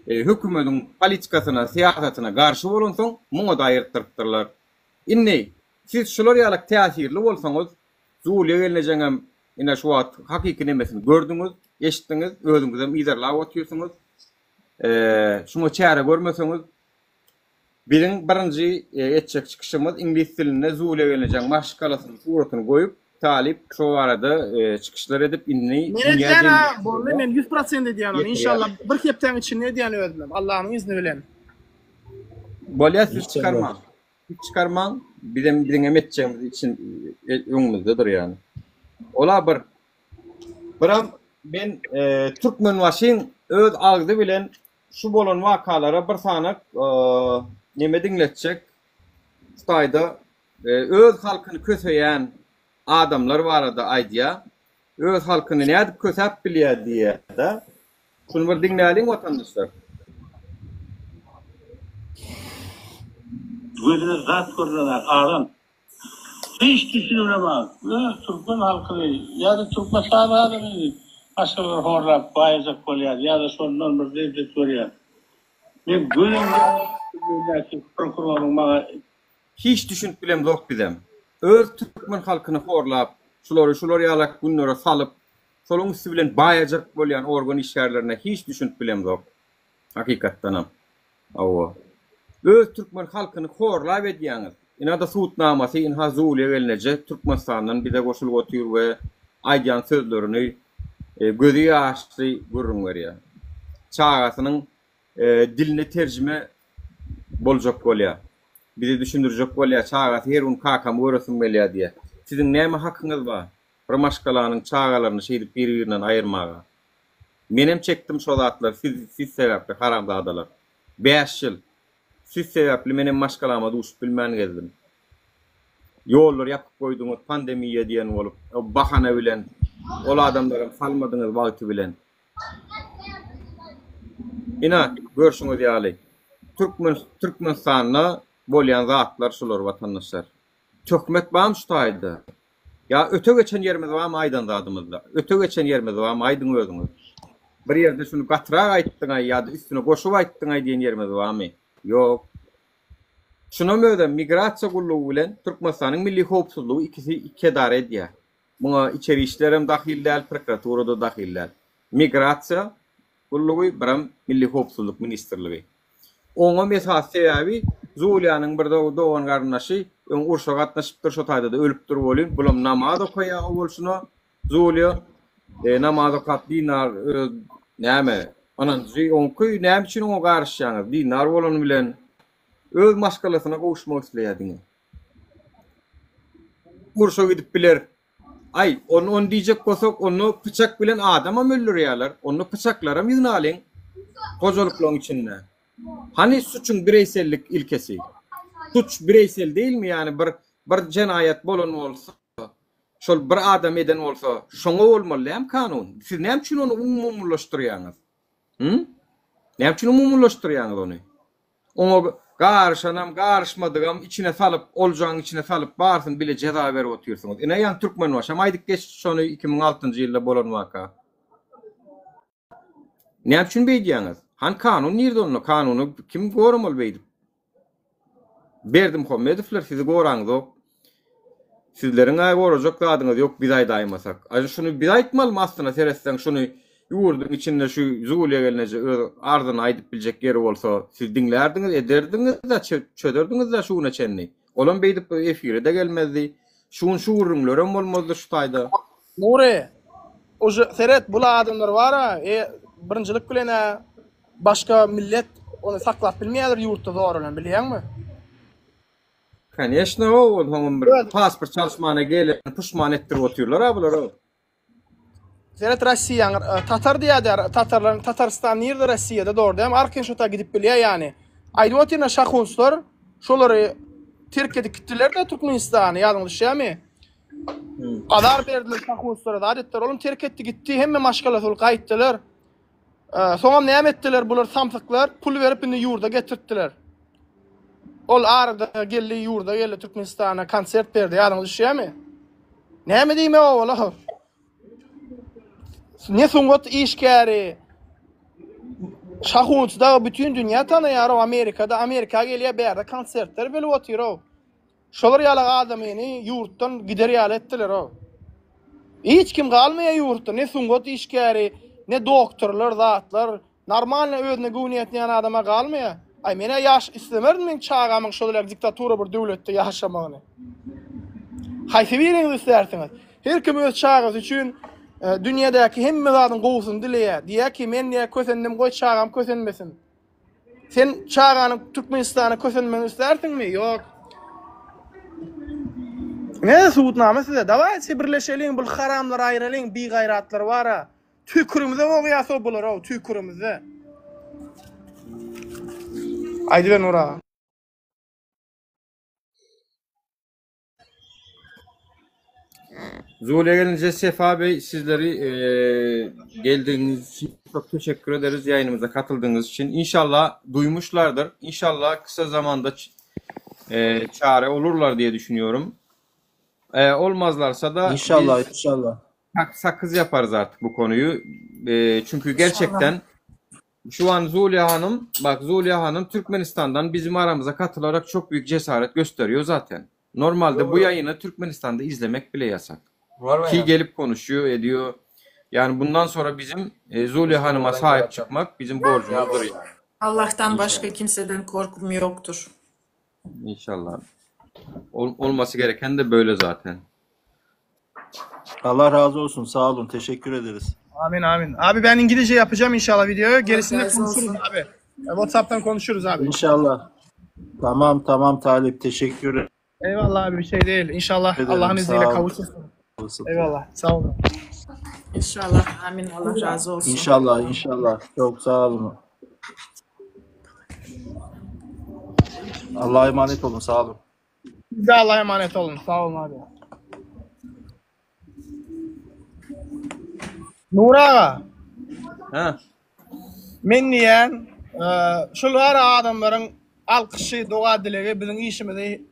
hökümediň politikasyna, syýasatyna garşy bolansoň muňa-da aýyrtdyrypdyrlar. Indi Siz şular ýalak täsirli bolsaňyz, Zuliýa gelnejeňem ine şu wagt hakyky nemesini gördüňiz, eşitdiňiz, özüňizem yzarlap otyrsyňyz. Şuňa çäre görmeseňiz, biziň birinji etjek çykyşymyz iňlis dilinde Zuliýa gelnejeň maşgalasynyň suratyny goýup, talyp şo barada çykyşlar edip indi Men edýän ha, boldy men 100% edýän ony inşallah bir hepdäň içinde edýän özümem Allanyň izni bilen. Bolýa siz çykarmaň. Siz çykarmaň, bizem biziňem etjegimiz için öňümizdedir ýany. Ola bir biram men Türkmenbaşyň öz agzy bilen şu bolan wakalara bir sanak neme diňletjek şu taýda öz halkyny köseýän adamlar barada aýdýar. Öz halkyny nädip kösäp bilýär diýýär-de. Şuny bir diňläliň watandaşlar. Gözüne zat görünen adam. Hiç düşünilemaz. Öz türkmen halkyny ýa-da Türkmenistan adamyny başgalar horlap baýajak bolýar ýa-da şondan bir lezzet görýär. Men göz öňümde prokuroryň maňa Hiç düşünip bilemzok bizem. Öz türkmen halkyny horlap, şulary şular ýalak günlere salyp, şolaň üsti bilen baýajak bolýan organ işgärlerine hiç düşünip bilemzok. Hakykatdanam. Hawa. Öz türkmen halkyny horlap edýäňiz. Ynha-da sud namasy, ynha Zuliýa gelneje Türkmenistandan bize goşulyp otyr we aýdýan sözlerini gözi ýaşly gürrüň berýär. Çagasynyň diline terjime boljak bolýar. Bize düşündirjek bolýar, çagasy her gün kakamy göresim gelýär diýýär. Siziň näme hakyňyz bar bir maşgalanyň çagalaryny şeýdip bir-birinden aýyrmaga? Menem çekdim şo zatlary siz siz sebäpli haramzadalar. Bäş ýyl siz sebäpli menem maşgalama duşup bilmän gezdim. Ýollary ýapyp goýduňyz pandemiýa diýen bolup bahana bilen ol adamlaram salmadyňyz wagty bilen. Ina görşüňiz ýaly Türkmen Türkmenistanda bolýan zatlar şular watandaşlar. Töhmet barmy şu taýda? Ýa öte geçen ýerimiz barmy aýdan zadymyzda? Öte geçen ýerimiz barmy aýdyň özüňiz. Bir ýerde şuny gatyrak aýtdyňaý ýa-da üstüne goşup aýtdyňaý diýen ýerimiz barmy? Ýok. Şunam özem migrasiýa gullugy bilen Türkmenistanyň milli howpsuzlygy ikisi iki edara edýär. Muňa içeri işlerem dahil däl, prokuratura-da dahil däl. Migrasiýa gullugy, birem Milli howpsuzlyk ministrligi. Oňam esasy sebäbi Zuliýanyň bir dogan garyndaşy öň urşa gatnaşypdyr, şo taýda-da ölüpdir welin, bulam namaz okaýar o bolşuna Zuliýa. Namaz okap dindar öz näme ynanjy oňky näme üçin oňa garyşýaňyz? Dindar bolany bilen öz maşgalasyna gowuşmak isleýär diňe. Urşa gidip biler. Aý, ony ony diýjek bolsak, onda pyçak bilen adamam öldürýärler. Onda pyçaklaram ýygnalyň hojalyklaryň içinde. Hany suçuň bireýsellik ilkesi? Suç bireýsel dälmi? Ýagny bir bir jenaýat bolan bolsa, şol bir adam eden bolsa, şoňa bolmaly dälmi kanun? Siz näme üçin ony umumylaşdyrýaňyz? Hü? Näme üçin umumylaşdyrýaňyz ony? Oňa garyşanam, garyşmadygam içine salyp, oljaň içine salyp barysyny bile jeza berip otyrsyňyz. Ine ýaňy Türkmenbaşam aýdyp geçdi şony 2006-njy ýylda bolan waka. Näme üçin beýdýäňiz? Hany kanun nirde onda? Kanuny kim goramaly beýdip? Berdimuhamedowlar sizi goraňzok. Sizleriň-ä gorajak zadyňyz ýok biz aýdaýmasak. Aý şuny biz aýtmalymy aslyna seretseň şuny ýurduň içinde şu Zuliýa gelneje öz arzyny aýdyp biljek ýeri bolsa siz diňlärdiňiz ederdiňiz-de çözerdiňiz-de şu güne çenli. Olam beýdip efire-de gelmezdi. Şu gün şu gürrüňlerem bolmazdy şu taýda. Nury, uje seret bul adamlar bar-a, e, birinjilik bilen-ä başga millet ony saklap bilmeýärler ýurtda zor bilen bilýäňmi? Koneşno o onsoňam bir pasport çalyşmana gelen puşman etdirip otyrlar-a bular. Seret Rossiýaň e, tatar diýýärler, tatarlaryň Tatarystan nirde Rossiýada dogry dämi? Arkaýyn şo ta gidip bilýär ýany. Aýdyp otyryn şahunslar şolary terk edip gitdiler-de Türkmenistany ýadyňa düşýärmi? Hmm. Azar berdiler şahunslara zat etdiler. Olam terk etdi gitdi. Hemme maşgalasy bolup gaýtdylar. E, soňam näme etdiler bular samsyklar? Pul berip indi ýurda getirtdiler. Ol arada geldi ýurda geldi Türkmenistana konsert berdi ýadyňa düşýärmi? Näme diýmek owaly? Ne sungat işgäri Şahunçy dagy bütün dünýä tanaýar o Amerikada Amerika gelýär bärde konsertler berip otyr o. Şolar ýaly adamyny ýurtdan gider ýaly etdiler-ow. Hiç kim galmaýar ýurtda, ne sungat işgäri, ne doktorlar, zatlar. Normalny özüne göwni ýetmeýän adama galmaýar. Aý men-ä ýaş islemerin meň çagamyň şol ýaly diktatura bir döwletde ýaşamagyny. Haýsy biriňiz islärsiňiz? Her kim öz çagasy üçin dünýädäki hemme zadyň gowusyny dileýär. Diýýär ki, men diýýär kösendim, goý çagam kösenmesin. Sen çaganyň Türkmenistana kösenmegini islärsiňmi? Ýok. Ne subutnama size? Dawayçy birleşeliň, bul haramlary aýyralyň, bigaýratlar bara. Tüýkürimize bogýas-ow bular-ow, tüýkürimize. Aýdyber Nur aga. Zuliýa gelinje Sefa Bey sizleri geldigiňiz üçin çok teşekkür ederiz ýaýynymyza katyldygyňyz üçin. Inşallah duýmuşlardyr. Inşallah kısa zamanda çare olurlar diye düşünüyorum. Olmazlarsa da İnşallah, biz inşallah. sakız yaparız artık bu konuyu. Çünkü gerçekten şu an Zuliýa Hanım, bak Zuliýa Hanım Türkmenistandan bizim aramıza katılarak çok büyük cesaret gösteriyor zaten. Normalde bu ýaýyny Türkmenistanda izlemek bile yasak. Ki gelip konuşuyor, ediyor. Yani bundan sonra bizim e, Zuliýa Hanıma sahip çykmak bizim borcumuzdur yani. Allah'tan başka kimseden korkum yoktur. İnşallah. Ol, olması gereken de böyle zaten. Allah razı olsun. Sağ olun. Teşekkür ederiz. Amin amin. Abi ben İngilizce yapacağım inşallah videoyu. Gerisini de razı konuşuruz olsun. abi. WhatsApp'tan konuşuruz abi. İnşallah. Tamam tamam Talip. Teşekkür Eyvallah abi bir şey değil. İnşallah ederim. Allah'ın izniyle Sağ kavuşursun. olasın. Eyvallah. Sağ olun. İnşallah. Amin. Allah razı olsun. İnşallah inşallah. Çok sağ olun. Allah'a emanet olun. Sağ olun. Siz de Allah'a emanet olun. Sağ olun abi. Nur aga. Ha. Men diýýän, şul ara adamlaryň alkyşy, doga-dilegi biziň işimizi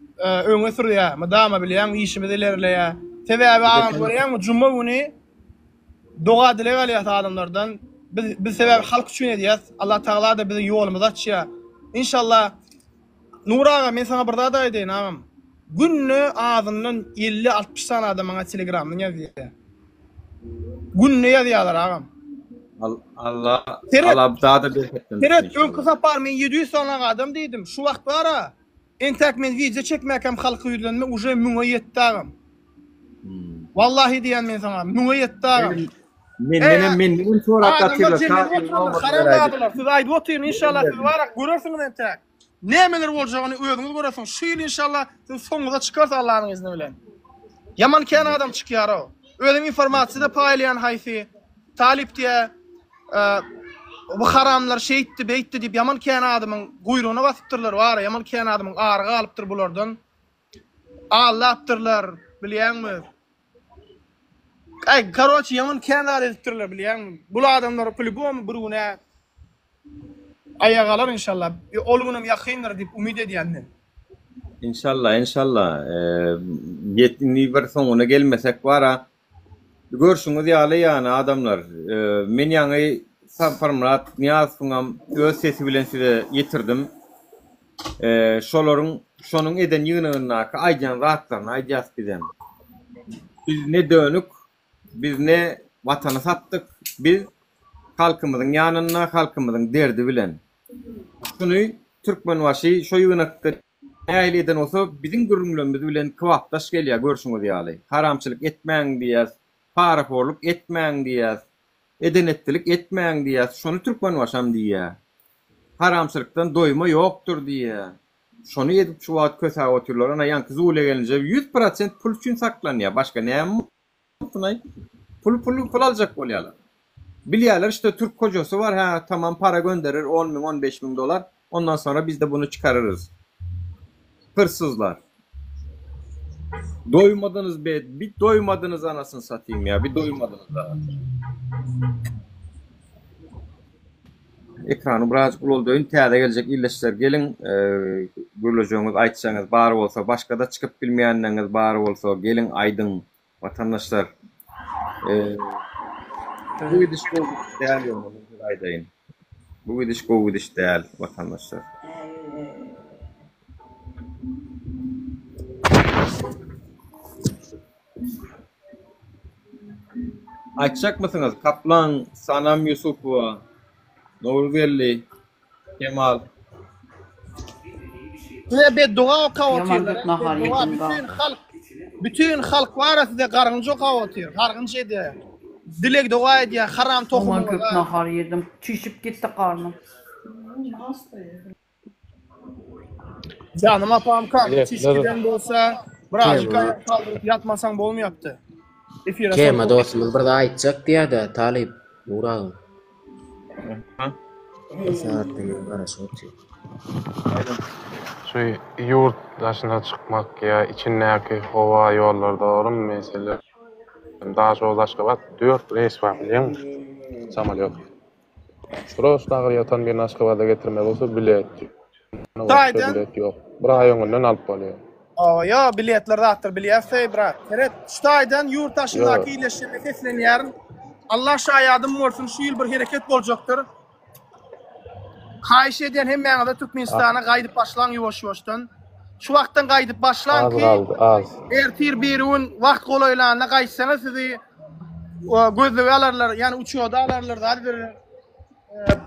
öňe sürýär. Mydama bilýäň, işimiz ilerleýär. Sebäbi agam görýäňmi, juma güni doga-dileg alýas adamlardan. Biz biz sebäbi halk üçin edýäs. Allah Tagala-da biziň ýolumyzy açýar. Inşallah Nury aga men saňa bir zat aýdaýyn agam. Günde azyndan 50-60 sany adam maňa telegramdan ýazýar. Günde ýazýarlar agam. Allah Seret. Allah daha da berketsin. Seret öňki sapar men 700 sany adam diýdim. Şu wagt bara entäk men wideo çekmäkäm halka ýüzlenme uje müňe ýetdi agam. Wallahi diýýän men saňa müňe ýetdi agam. Mendenem mendenem sorap Adamlar gatyrlar. jennete oturanlar, haramzadalar. Siz aýdyp otyryn inşallah siz bara görersiňiz entäk. Nämeler boljagyny özüňiz görersiňiz. Şu ýyl inşallah siz soňuňyza çykarys Allanyň izni bilen. Ýaman kän adam çykýar-ow. Özüm informasiýa-da paýlaýan haýsy talyp diýä bu haramlar şeýtdi, beýtdi diýip ýaman kän adamyň guýrugyna basypdyrlar bara, ýaman kän adamyň ary galypdyr bulardan. Aldapdyrlar, bilýäňmi? Aý, karoçi ýaman kän zat edipdirler, bilýäňmi? Bul adamlar po-lýubomu bir gün-ä aýaga galar inşallah. Ol günem ýakyndyr diýip umyt edýän men. Inşallah, inşallah. Ýet indi bir soňuna gelmesek bara. Görşüňiz ýaly ýany adamlar, men ýaňy Saparmyrat Nyýazowyňam öz sesi bilen size ýetirdim. Şolaryň şonuň eden ýygnagyndaky aýdýan zatlaryny aýdýas bizem. Biz ne dönük, biz ne watany satdyk, biz halkymyzyň ýanynda, halkymyzyň derdi bilen. Şuny Türkmenbaşy şo ýygnakda Nähili eden bolsa biziň gürrüňlerimiz bilen kybapdaş gelýär görşüňiz ýaly. Haramçylyk etmäň diýýäs, parahorluk etmäň diýýäs, eden-etdilik etmäň diýýäs, şony Türkmenbaşam diýýär. Haramçylykdan doýma ýokdur diýýär. Şony edip şu wagt kösäp otyrlar. Ana ýaňky Zule gelinje 100% pul üçin saklanýar. Başga näme bolsun-aý? Pul pul pul aljak bolýarlar. Bilýärler işte türk kojasy bar hä tamam para gönderer on müň on beş müň dolar ondan sonra bizde bunu çykararys. Hyrsyzlar. Doýmadyňyz be bir doýmadyňyz anasyny satayım ya bir doýmadyňyz ha. Ekrany birazjyk ulaldaýyn täze geljek illeşler geliň gürlejegiňiz aýtjagyňyz bar bolsa başgada çykyp bilmeýänleriňiz bar bolsa geliň aýdyň Watandaşlar, bu gidiş gowy gidiş däl ýöne men size aýdaýyn. Bu gidiş gowy gidiş däl watandaşlar. Aýtjakmysyňyz Kaplan, Sanam Ýusupowa, Nowruzgeldi, Kemal. Size bedduga okap Ýaman otyrlar. köp nahar Bedduga ýedim bütin halk bütin halk bara size gargynç okap otyr. Gargynç edýär. Dileg doga edýär haram Ýaman köp tohumyňyza. nahar ýedim. Çişip gitdi garnym. Janym apamkam çiş Biletler giden bolsa birazjyk Kema, aýak galdyryp ýatmasaň bolmaýapdy. Efire Kema soň dostumyz bir zat aýtjak diýýär-de, Talyp, Nur aga. Aha. Bir sagatdan bäri garaşyp otyr. Aýdyň. Şu ýurt daşyna çykmak ýa içindäki howa ýollary dogrymy meselem Daşoguz Aşgabat dört reýs bar bilýäňmi samolýot. Sroçno agyr ýatan birini Aşgabada getirmeli bolsa bilet ýok. Taýdan. Bilet ýok. Bir aý öňünden alyp bolýar. Hawa, ýo, biletler zatdyr bilýäs-eý, brat. Seret, şu taýdan ýurt daşyndaky Ýok. ildeşlerime seslenýärin. Allah şaýadym bolsun, şu ýyl bir hereket boljakdyr. Haýyş edýän hemmäňize Türkmenistana gaýdyp başlaň ýuwaş-ýuwaşdan. Şu wagtdan gaýdyp başlaň Az ki, galdy, az. ertir birigün wagt golaýlanda gaýtsaňyz sizi gözlege alarlar, ýagny uçýoda alarlar, zat ederler.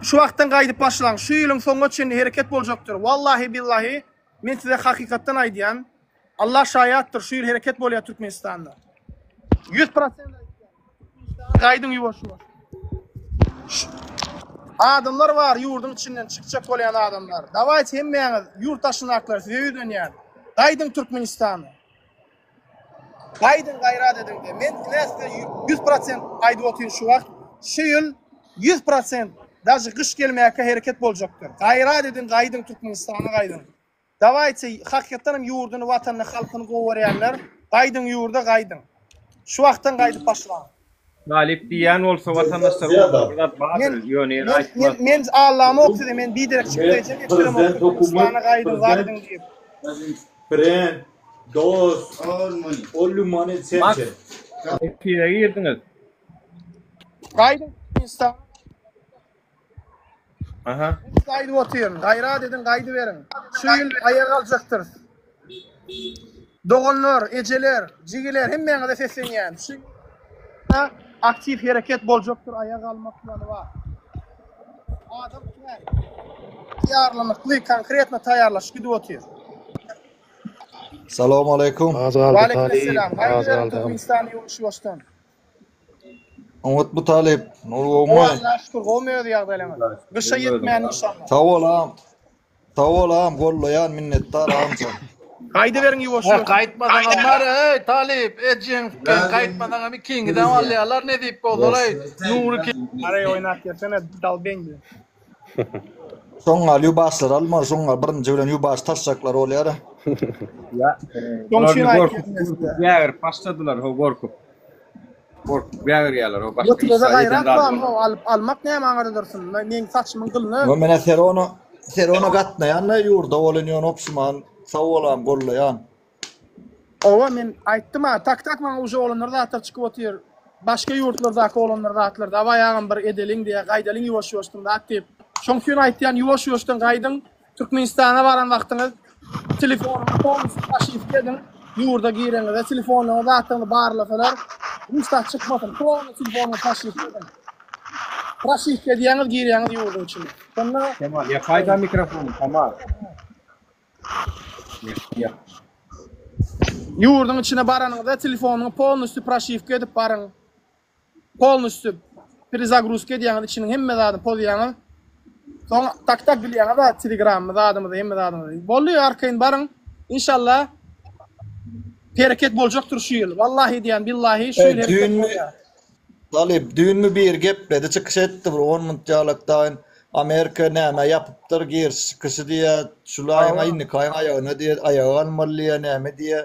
Şu wagtdan gaýdyp başlaň. Şu ýylyň soňuna çenli hereket boljakdyr. Wallahi billahi men size hakykatdan aýdýan. Allah şaýatdyr, şu ýyl hereket bolýar Türkmenistanda. 100% aýdýan. Gaýdyň ýuwaş-ýuwaş. Adamlar bar ýurduň içinden çykjak bolýan adamlar. Dawaýte hemmäňiz ýurt daşyndakylar size ýüzlenýän. Gaýdyň Türkmenistana. Gaýdyň gaýrat ediňde. Men ine size 100% aýdyp otyryn şu wagt. Şu ýyl 100% daže gyş gelmäkä hereket boljakdyr. Gaýrat ediň gaýdyň Türkmenistana gaýdyň. Dawaýçy hakykatdan hem ýurduny watanyny halkyny gowy görýänler gaýdyň ýurda gaýdyň. Şu wagtdan gaýdyp başlaň. Talyp diýýän bolsa watandaşlar ortada bir zat bardyr ýöne ýere Men aýtmaz. men allamok size men biderek çykdaýja geçiremok Türkmenistana gaýdyň zat ediň diýip. Friend, dost, only money Max center. efire girdiňiz. Gaýdyň Türkmenistana. Aha. Size aýdyp otyryn, gaýrat ediň, gaýdyberiň. Şu ýyl aýaga galjakdyrys. Doganlar, ejeler, jigiler hemmäňize seslenýän. Şu ýyl aktiw hereket boljakdyr, aýaga galmak plany bar. Adam kän. Taýýarlanykly, konkretno taýýarlaşyp gidip otyr. Salowmaleýkum. Az galdy Waleýkim Talyp, esselam. az Gaýdyberiň galdy. Türkmenistany ýuwaş-ýuwaşdan. Oňat bu talyp. Nur Gowy gowmy? Allaha şükür gowmy öz ýagdaýlaryňyz? Gyşa ýetmän inşallah. Sag bol agam. Sag bol agam gollaýan minnetdar agamjan. Gaýdyberiň ýuwaş He ýuwaş. gaýtmasaňam bar eý talyp ejeň sen gaýtmasaňam ikiňizem alýarlar nesip bolsa eý Nury Areý oýnap gelsene dalbeň bilen. Şoňňal ýubaşlary almaly şoňňal birinji bilen ýubaş taşjaklar bolýar. Ýa, Şoň üçin bular aýtýan gorkup men size. gägirip başladylar ho gorkup. Gorkup gägirýärler ho başga hiç Götüňize zat eden gaýrat zady barmy ýok. ho alyp almak näme aňyrda dursun. Meň saçymyň gylyny Yo menä Serona Serona gatnaýan da ýurda bolyn ýöne opşuman sag bolam gollaýan. Owa men aýtdym a tak tak maňa uje oglanlar zatlar çykyp otyr. Başga ýurtlardaky oglanlar zatlar dawaý agam bir edeliň diýä gaýdalyň ýuwaş ýuwaşdan zat diýip. Şoň üçin aýtýan ýuwaş ýuwaşdan gaýdyň Türkmenistana baran wagtyňyz telefonyňyzy polnusy paşiwka ediň ýurda gireňizde telefonyňyzy zatlaryňyzy barlasalar hiç zat çykmasyn polny telefonyňyzy paşiwka ediň. Proşiwka edýäňiz girýäňiz ýurduň içine. Şonda Kemal ýapaýda mikrofony Kemal. Ýurduň içine baranyňyzda telefonyňy polnusty proşiwka edip baryň. Polnusty perezagruzka edýäňiz içiniň hemme zadyny pozýaňyz. Soň tak tak bilýäňiz a telegrammy zadymyzy hemme zadymyzy. Boldy arkaýyn baryň. Inşallah hereket boljakdyr şu ýyl. Wallahi diýýän billahi şu ýyl hereket bolýar. Talyp, düýnmi biri gepledi, çykyş etdi bir on munt ýalak daýyn Amerika nämä ýapypdyr giriş çykyşy diýýä, şul aýyň Hawa. indiki aýyň aýagyna diýýä, aýaga galmaly diýýä, näme diýýä.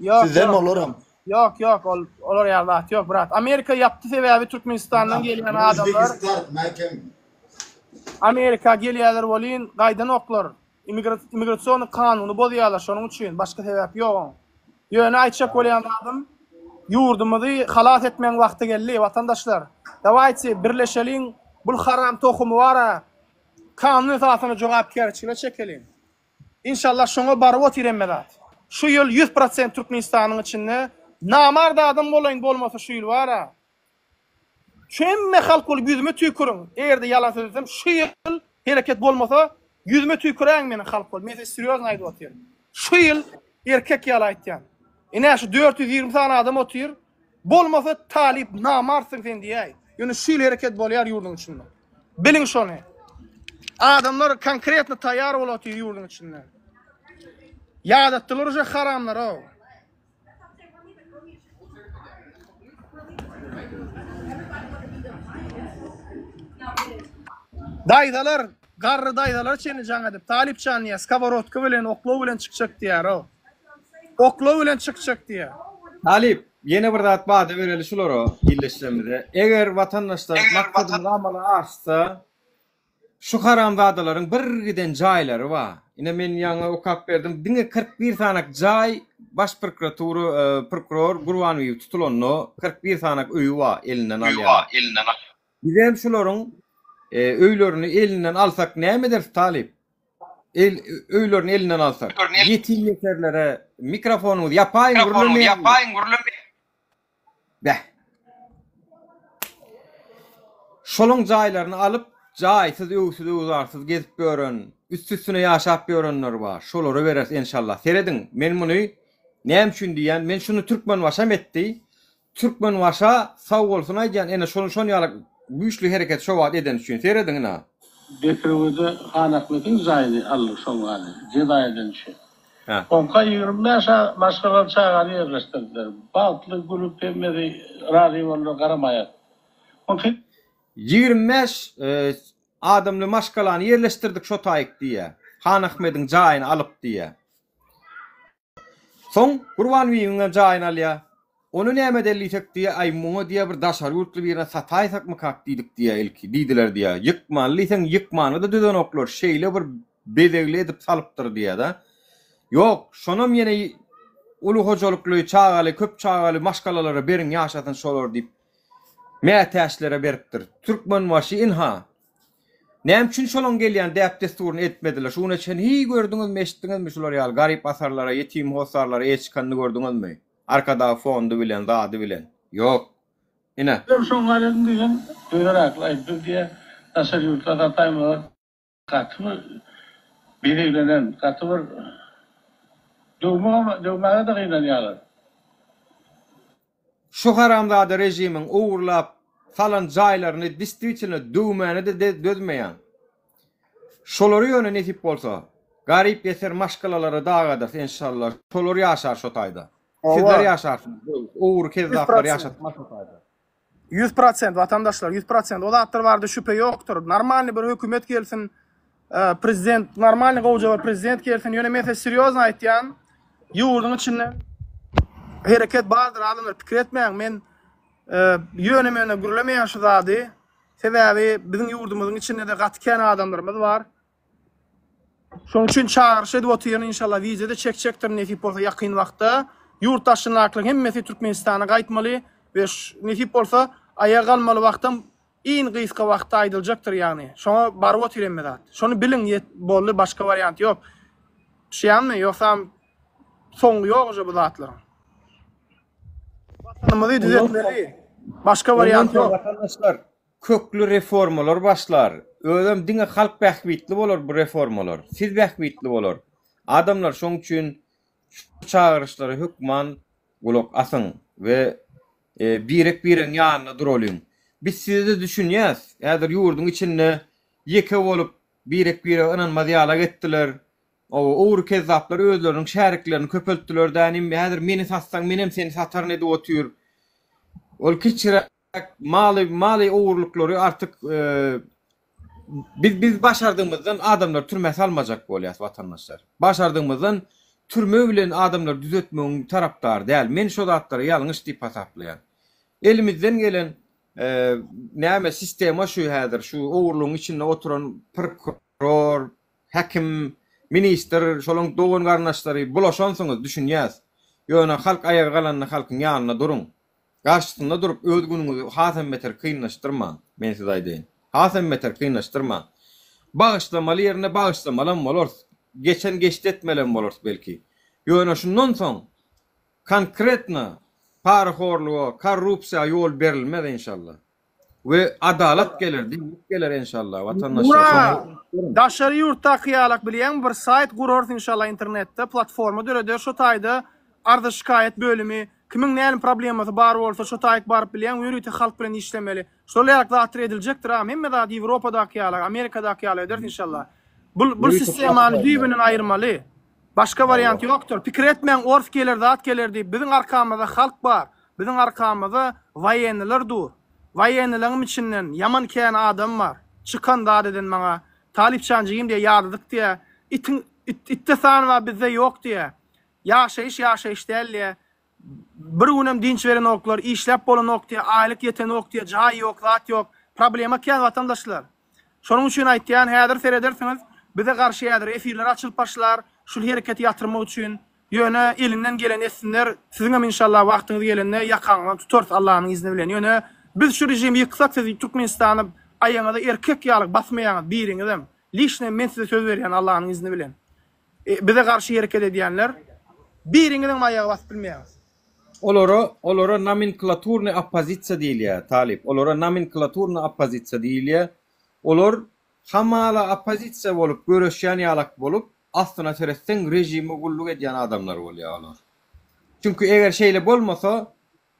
Ýok, Sizden ýok. olaram. Ýok, ýok, ol olar ýaly zat ýok, brat. Amerika ýapdy sebäbi Türkmenistandan gelýän adamlar Amerika gelýärler welin gaýdanoklar. Immigrasionnyý kanuny bozýarlar şonuň üçin, başga sebäp ýok oň. Ýöne aýtjak bolýan zadym, ýurdumyzy halas etmegiň wagty geldi, watandaşlar. Dawaýçy birleşeliň, bul haram tohumy bara kanun esasynda jogapkärçilige çekeliň. Inşallah şoňa baryp otyr hemme zat. Şu ýyl 100% Türkmenistanyň içinde. Namart adam bolaýyn bolmasa şu ýyl bar-a. Şu hemme halk bolup ýüzüme tüýküriň. Eger-de ýalan sözlesem şu ýyl hereket bolmasa ýüzüme tüýküräýiň meniň halk bolup. Men size serýozno aýdyp otyryn. Şu ýyl erkek ýaly aýtýan. Ine şu 420 sany adam otyr. Bolmasa talyp namartsyň sen diýäý. Ýöne şu ýyl hereket bolýar ýurduň içinde. Biliň şony. Adamlar konkretno taýýar bolup otyr ýurduň içinde. Ýadatdylar uje haramlar-ow. Daýzalar, garry daýzalar çenli jaň edip, Talypjan diýýär, skoworotka bilen, oklaw bilen çykjak diýýär-ow. Oklaw bilen çykjak diýýär. Talyp, ýene bir zat wada bereli şulara, ildeşlerimize. Eger watandaşlar maksadymyz amala aşsa, Şu haramzadalaryň bir giden jaýlary bar. Ine men ýaňy okap berdim. Diňe 41 sanak jaý baş prokuratura prokuror Gurbanbibi tutulanda 41 sanak öýi bar elinden alýan. Bizem şularyň öýlerini elinden alsak näme ederis talyp? El öýlerini elinden alsak. Ýetim ýeserlere mikrofonyňyzy ýapaýyň gürlemeýäň. Beh. Şolaň jaýlaryny alyp, jaýsyz, öwsüz, öwzarsyz gezip ýören, üsti-üstüne ýaşap ýörenler bar. Şolara bereris enşallah. Serediň, men muny näme üçin diýýän, men şuny Türkmenbaşam etdi. Türkmenbaşa sag bolsun aýdýan, ene şony şon ýaly güýçli hereket şo wagt edeni üçin. Serediň ina. Bekrewede Hanahmediň jaýyny aldyk şoň ýaly, Jezaýyrdan düşen. Oňka 25 maşgalaly çagany ýerleşdirdiler. Bagtly gülüp hemmesi razy boldular garamaýak. Oňki. 25 adamly maşgalany ýerleşdirdik şo taýyk diýýä. Hanahmediň jaýyny alyp diýýä. Soň Gurbanbibiňem jaýyny alýa. Ony näme edeli diýsek diýýä, aý muňa diýýä bir daşary ýurtly birine sataýsakmykak diýdik diýýä ilki, diýdiler diýýä. Ýykmaly diýseň ýykmany-da düzenoklar, şeýle bir bezegli edip salypdyr diýýä-de. Ýok, şonam ýene uly hojalykly, çagaly, köp çagaly maşgalalara beriň ýaşasyn şolar diýip, mätäçlere beripdir. Türkmenbaşy ynha, Näme üçin şolaň gelýän däp-dessuryny etmediler? Şu güne çenli hiý gördüňizmi, eşitdiňizmi şular ýaly garyp-gasarlara, ýetim-hossarlara eýe çykanyny gördüňizmi? Arkadag fondy bilen, zady bilen. Ýok. Ine. Biz şoň galedim diýseň döner aýt biz diýä daşary ýurtda sataýmalar gaty bir bezeglenen gaty bir döwmegem döwmäge-de gynanýarlar. Şu haramzada režimiň ogurlap salan jaýlaryny distwitelno döwmäne-de dözmeýäň. Şolary ýöne nesip bolsa, garyp ýeser maşgalalara dagadarys enşalla, şolar ýaşar şo taýda. Sizler ýaşarsyňyz, ogry kezzaplar ýaşatmaz şo taýda. 100% watandaşlar 100% o zatlar barada şübhe ýokdur. Normalny bir hökümet gelsin, prezident normalny gowja bir prezident gelsin. Ýöne men size serýozno aýtýan, ýurduň içinde hereket bardyr adamlar pikir etmäň. Men ýöne-möne gürlemeýän şu zady. Sebäbi biziň ýurdumyzyň içinde-de gaty kän adamlarymyz bar. Şonuň üçin çagyryş edip otyryn inşallah wideo-da çekjekdirin nesip bolsa ýakyn wagtda. Ýurt daşyndakylaryň hemmesi Türkmenistana gaýtmaly we nesip bolsa aýaga galmaly wagtam iň gysga wagtda aýdyljakdyr ýagny şoňa baryp otyr hemme zat. Şony biliň ýet boldy başga wariant ýok. Düşýäňmi ýogsam soňy ýok uje bu zatlaryň. Watanymyzy düzetmeli. Başga wariant ýok. Watandaşlar Kökli reformalar başlar. Özem diňe halk bähbitli bolar bu reformalar. Siz bähbitli bolar. Adamlar şoň üçin şu çagyryşlara hökman gulak asyň we birek biregiň ýanynda duralyň. Biz sizede düşünýäs. Häzir ýurduň içinde ýeke bolup birek birege ynanmaz ýalak etdiler. Oba ogry kezzaplar özleriniň şäriklerini köpeltdiler dänim. Häzir meni satsaň menem seni sataryn edip otyr. Ol kiçiräk Maly maly ogurlyklary artyk biz biz başardygymyzdan adamlary türmä salmajak bolýas watandaşlar. Başardygymyzdan türme bilen adamlary düzetmegiň tarapdary däl. Men şo zatlary ýalňyş diýip hasaplaýan. Elimizden gelen näme sistema şu häzir şu ogurlygyň içinde oturan prokuror, häkim, ministr, şolaň dogan garyndaşlary bulaşansyňyz düşünýäs. Ýöne halk aýaga galanda halkyň ýanynda duruň. Garşysynda durup öz günüňizi hasam beter kynlaşdyrmaň, men size aýdaýyn. Hasam beter kynlaşdyrmaň. Bagyşlamaly ýerinde bagyşlamalam bolarys. Geçen geçdi etmelem bolarys belki. Ýöne şundan soň konkretno. Parahorluga, korrupsiýa ýol berilmez enşalla. We adalat geler, deňlik geler enşalla watandaşlar. Ura! Şoňa Daşary ýurtdaky ýalak bilýäňmi bir saýt gurarys inşallah internetde platforma döreder şo taýda arza şikaýat bölümi kimiň nälim problemasy bar bolsa şo taýyk baryp bilýäň ýörite halk bilen işlemeli şol ýalak zatlar ediljekdir agam hemme zady ýewropadaky ýalak amerikadaky ýaly ederis inşallah bul bul Ýörite sistemany platforma. düýbünden aýyrmaly başga wariant Hawa. ýokdur pikir etmäň ors geler zat geler diýip biziň arkamyzda halk bar Biziň arkamyzda waýenniler dur. Waýennileňem içinden ýaman kän adam bar. Çykan zat eden maňa Talypjan jigim diýä ýadadyk diýä. Itiň it itde san bar bizde ýok diýä. Ýaşaýyş ýaşaýyş däl diýä. Bir günem dynç berenoklar, işläp bolanok diýä, aýlyk ýetenok diýä, jaý ýok, zat ýok. Problema kän watandaşlar. Şonuň üçin aýtýan häzir seredersiňiz bize garşy häzir efirler açylyp başlar şul hereketi ýatyrmak üçin. Ýöne elinden geleni etsinler, siziňem inşallah wagtyňyz gelende ýakaňyzdan tutarys Allanyň izni bilen. Ýöne biz şu režimi ýyksak siz Türkmenistany aýaňyza erkek ýaly basmaýaňyz biriňizem. Liçno men size söz berýän Allanyň izni bilen. Bize garşy hereket edýänler biriňiziňem aýaga basyp bilmeýäňiz. Olara olara nomenklaturnyý oppozisiýa diýilýär talyp. Olara nomenklaturnyý oppozisiýa diýilýär. Olar hamala oppozisiýa bolup göreşýän ýalak bolup Aslyna seretseň režime gulluk edýän adamlar bolýar olar. Çünki eger şeýle bolmasa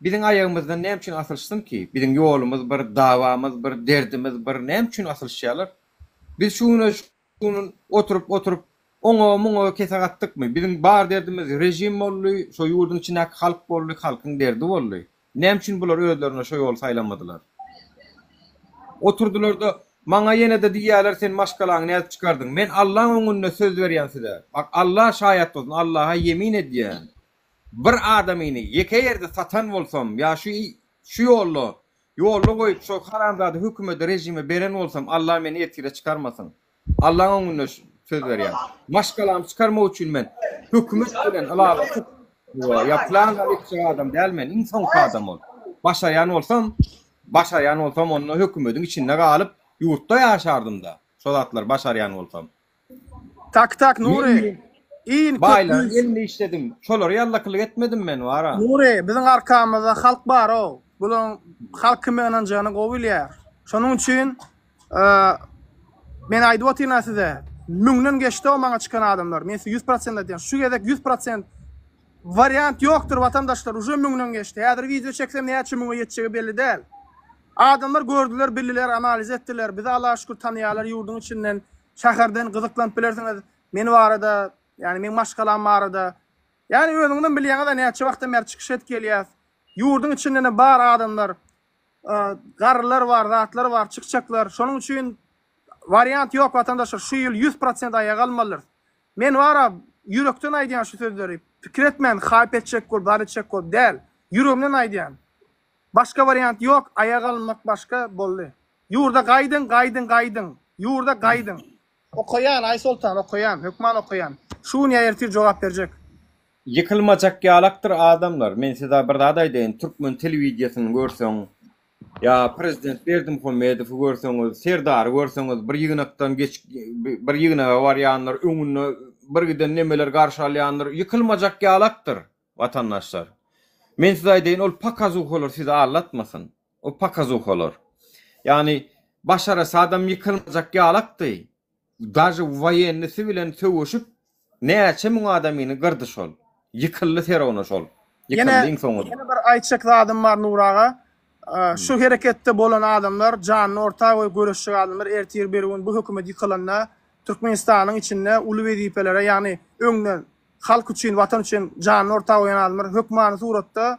biziň aýagymyzdan näme üçin asylyşsyn ki? Biziň ýolumyz bir, dawamyz bir, derdimiz bir, näme üçin asylyşýarlar? Biz şu güne şu gün oturyp oturyp oňa muňa kesek atdykmy? Biziň bar derdimiz režim boldy, şo ýurduň içindäki halk boldy, halkyň derdi boldy. Näme üçin bular özlerine şo ýoly saýlamadylar? Oturdylar-da, maňa ýene-de diýýärler, sen maşgalaňy nädip çykardyň? Men Allaň öňünde söz berýän size. Bak, Alla şaýat bolsun, Allaha ýemin edýän. Bir adamyny ýeke ýerde satan bolsam ýa şu şu ýolda, ýolda goýup şo haramzada hökümede, režime beren bolsam, Alla meni ertire çykarmasyn. Allaň öňünde söz berýän. Maşgalamy çykarmak üçin men hökümet bilen ylalaşyp, ýa plan zat etjek adam däl men, iň soňky adam ol. Başarýan bolsam, başarýan bolsam onda hökümediň içinde galyp, ýurtda ýaşardym-da, şo zatlary başarýan bolsam. Tak tak Nury. Iň köp Baýlaryň güýç. elinde işledim. Şolara ýallakylyk etmedim men wara. Nury, biziň arkamyzda halk bar-ow. Bulaň halk kime ynanjagyny gowy bilýär. Şonuň üçin Men aýdyp otyryn-a size, müňden geçdi-ow maňa çykan adamlar. Men size 100% aýdýan, şu gezek 100% wariant ýokdur watandaşlar, uje müňden geçdi. Häzir wideo çeksem näçe müňe ýetjegi belli däl. Adamlar gördüler, bildiler, analiz etdiler. Bizi Allaha şükür tanaýarlar ýurduň içinden, şäherden gyzyklanyp bilersiňiz. Men barada, ýagny meň maşgalam barada. Ýagny özüňizem bilýäňiz-ä näçe wagtdan bäri çykyş edip gelýäs. Ýurduň içinden-de bar adamlar. Garrylar bar, zatlar bar, çykjaklar. Şonuň üçin wariant ýok watandaşlar, şu ýyl 100% aýaga almalydyrys. Men bara ýürekden aýdýan şu sözleri. Pikir etmän, haýp etjek bolup, zat etjek bolup däl. Ýüregimden aýdýan. Başga wariant ýok, aýaga alynmak başga boldy. Ýurda gaýdyň, gaýdyň, gaýdyň. Ýurda gaýdyň. Okaýan Aýsoltan, okaýan, hökman okaýan. Şu gün ýa ertir jogap berjek. Ýykylmajak ýalakdyr adamlar. Men size bir zat aýdaýyn, türkmen telewidýasyny görseň, ýa prezident Berdimuhamedowy görseňiz, Serdary görseňiz, bir ýygnakdan geç bir ýygnaga barýandyr, öňünde bir giden nemeler garşy alýandyr. Ýykylmajak ýalakdyr, watandaşlar. Men size aýdaýyn, ol pokazuhalar sizi aldatmasyn. O pokazuhalar. Ýagny Başar Esadam ýykylmajak ýalakdy. Daže woýennisi bilen söweşip näçe müň adamyny gyrdy şol. Ýykyldy serowna şol. Ýene Ýykyldy iň soňunda. ýene bir aýtjak zadym bar Nury aga. Şu hereketde bolan adamlar janyny orta goýup göreşjek adamlar ertir bir gün bu hökümet ýykylanda Türkmenistanyň içinde uly wezipelere ýagny öňden halk üçin watan üçin janyny orta goýan adamlar hökmany suratda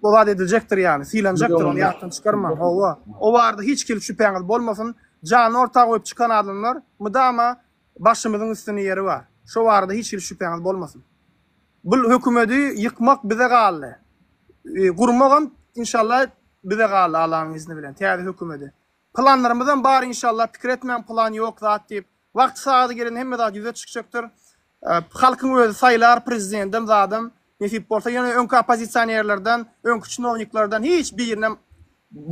O zat ediljekdir ýagny, sylanjakdyr, ony ýatdan çykarmaň. Hawa, o barada hiç hili şübhäňiz bolmasyn. Janyny orta goýup çykan adamlar mydama başymyzyň üstünde ýeri bar. Şo barada hiç hili şübhäňiz bolmasyn. Bul hökümedi ýykmak bize galdy. Gurmagam inşallah bize galdy Allanyň izni bilen, täze hökümedi. Planlarymyzam bar inşallah, pikir etmäň plan ýok zat diýip. Wagty sagady gelende hemme zat ýüze çykjakdyr. Halkyň özi saýlar prezidendem zadam nesip bolsa ýöne öňki oppozisionerlerden öňki çinowniklerden hiç birinem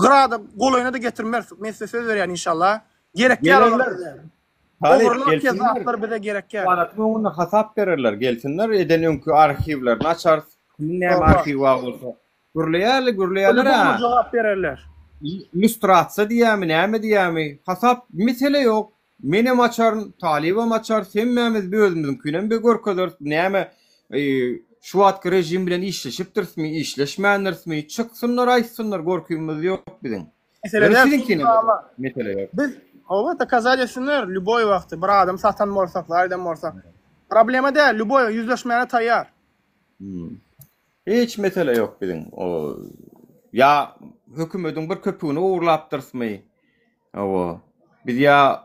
gyrada golaýyna-da getirmeris men size söz berýän inşallah gerek däl olar bize. Talyp Ogurlyk gelsinler zatlar bize gerek däl. Adalatyň öňünde hasap bererler gelsinler eden öňki arhiwlerini açarys. Kimiň näme arhiwi bar bolsa. Gürleýärler, gürleýärler-ä. Jogap bererler. Lýustrasiýa diýýärmi, näme diýýärmi? Hasap mesele ýok. Menem açaryn, Talybam açar, hemmämiz bir özümiziňkinem bir görkezeris. Näme şu wagtky režim bilen işleşipdirismi, işleşmändirismi? Çyksynlar, aýtsynlar, gorkymyz ýok biziň. Mesele Ýöne däl, siziňkinem Sultana. mesele ýok. Biz hawa dokazat etsinler lýuboý wagty bir adam satan bolsak, zaýdan bolsak. Problema däl, lýuboý ýüzleşmäne taýýar. Hiç mesele ýok biziň. O ýa hökümediň bir köpügini ogurlapdyrysmy? Hawa. Biz ýa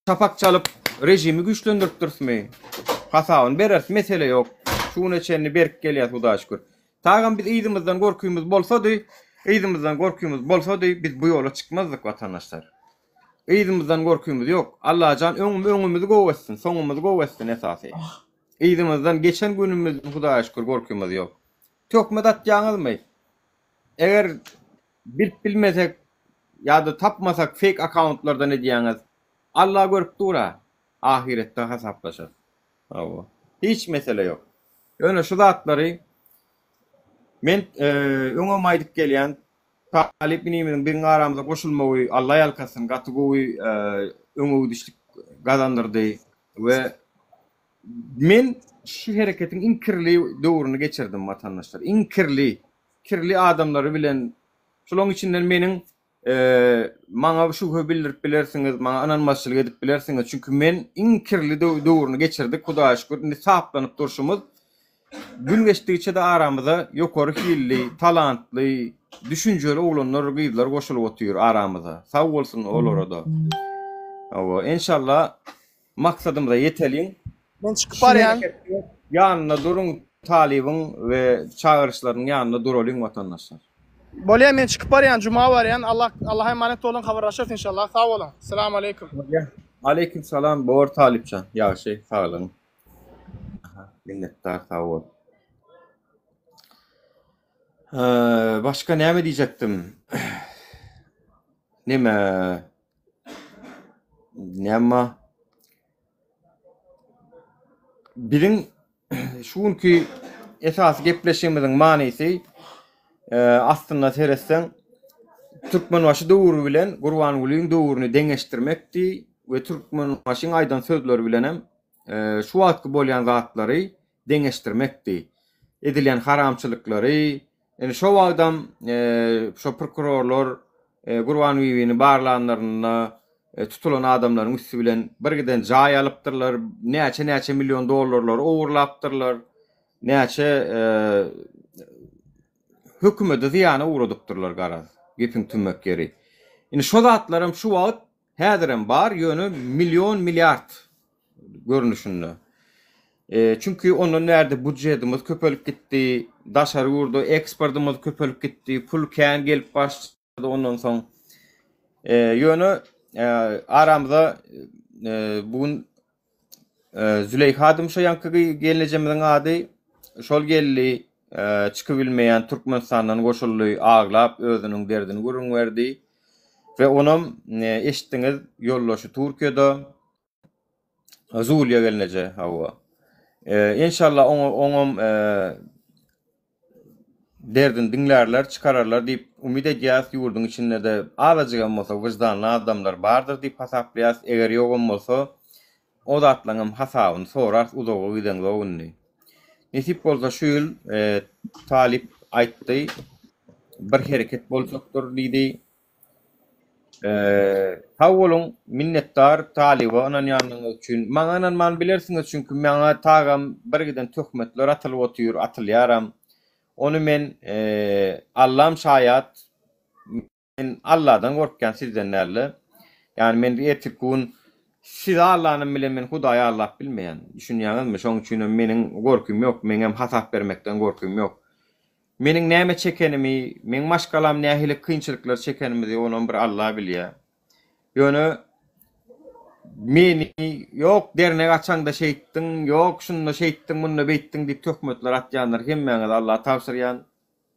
çapak çalyp režimi güýçlendiripdirismi? Hasabyny bereris, mesele ýok. Şu güne çenli berip gelýäs Hudaýa şükür. Tagam biz yzymyzdan gorkymyz bolsady, yzymyzdan gorkymyz bolsady, biz bu ýola çykmazdyk watandaşlar. Yzymyzdan gorkymyz ýok. Allajan öň öňümizi gowy etsin, soňumyzy gowy etsin esasy. Yzymyzdan geçen günümizden Hudaýa şükür gorkymyz ýok. Töhmet atýaňyzmy? Eger bilip bilmesek ýa-da tapmasak fake akkauntlardan edýäňiz. Alla görüp dur-a. Ahyretde hasaplaşarys. Hawa. Hiç mesele ýok. Ýöne şu zatlary men öňem aýdyp gelýän Talyp inimiziň biziň aramyza goşulmagy Alla ýalkasyn gaty gowy öňe gidişlik gazandyrdy we men şu hereketiň iň kirli döwrüni geçirdim watandaşlar. Iň kirli, kirli adamlary bilen şolaň içinden meniň Maňa şübhe bildirip bilersiňiz, maňa ynanmazçylyk edip bilersiňiz. Çünki men iň kirli döwrüni geçirdik, Hudaýa şükür, indi saplanyp durşumyz. Gün geçdigiçe-de aramyza ýokary hilli, talantly, düşünjeli oglanlar, gyzlar goşulyp otyr aramyza. Sag bolsun olara-da. Hawa, enşalla Maksadymyza ýeteliň. Men çykyp barýan. Ýanynda duruň talybyň we çagyryşlarynyň ýanynda duralyň watandaşlar. Bolýa men çykyp barýan juma barýan Allah Allaha emanet boluň habarlaşarys inşallah sag boluň Salam aleýkum. Bolýa. Aleýkim salam bor talypjan ýagşy saglygyň. Aha minnetdar sag bol. Başga näme diýjekdim. Neme Näme? Biziň şu günki esasy gepleşigimiziň manysy e, aslynda seretseň Türkmenbaşy döwri bilen Gurbangulyň döwrüni deňeşdirmekdi we Türkmenbaşyň aýdan sözleri bilen hem e, şu wagtky bolýan zatlary deňeşdirmekdi. Edilýän haramçylyklary, Indi şo wagtam şo prokurorlar Gurbanbibini barlanlarynda tutulan adamlaryň üsti bilen birgiden jaý alypdyrlar, näçe-näçe million dollarlary ogurlapdyrlar, näçe hökümete zyýana ugradypdyrlar garaz, gepiň tümmek ýeri. Indi şo zatlaram şu wagt häzirem bar, ýöne million-milliard görnüşinde. Çünki ondan bärde budjetimiz köpelip gitdi, daşary ýurda eksportymyz köpelip gitdi, pul kän gelip başlady ondan soň. Ýöne aramyza bu gün Züleýhadym şo ýaňky gelnejemiziň ady, şol geldi, çykybilmeýän Türkmenistandan goşuldy, aglap özüniň derdini gürrüň berdi we onam eşitdiňiz ýoldaşy Türkiýede. Zuliýa gelneje, hawa. Enşalla oňa oňam derdini diňlärler, çykararlar diýip umyt edýäs. Ýurduň içinde-de azajygam bolsa wyždanly adamlar bardyr diýip hasaplaýas. Eger ýogam bolsa, o zatlaryňam hasabyny sorarys, uzaga gideňzok indi. Nesip bolsa şu ýyl Talyp aýtdy, bir hereket boljakdyr diýdi. Sag boluň minnetdar talyba ynanýanyňyz üçin. Maňa ynanman bilersiňiz çünki maňa tagam bir giden töhmetler atylyp otyr, atylýaram. Ony men Allam şaýat men Alladan gorkýan sizden dälde. Ýagny men ertirki gün sizi allanym bilen men Hudaýy allap bilmeýän. Düşünýäňizmi? Şoň üçinem meniň gorkym ýok, meňem hasap bermekden gorkym ýok. Meniň näme çekenimi, meň maşgalam nähili kynçylyklar çekenimizi onam bir Alla bilýär. Ýöne meni ýok dernek açaňda şeýtdiň, ýok şunda şeýtdiň, munda beýtdiň diýip töhmetler atýanlary hemmäňizi Alla tabşyrýan.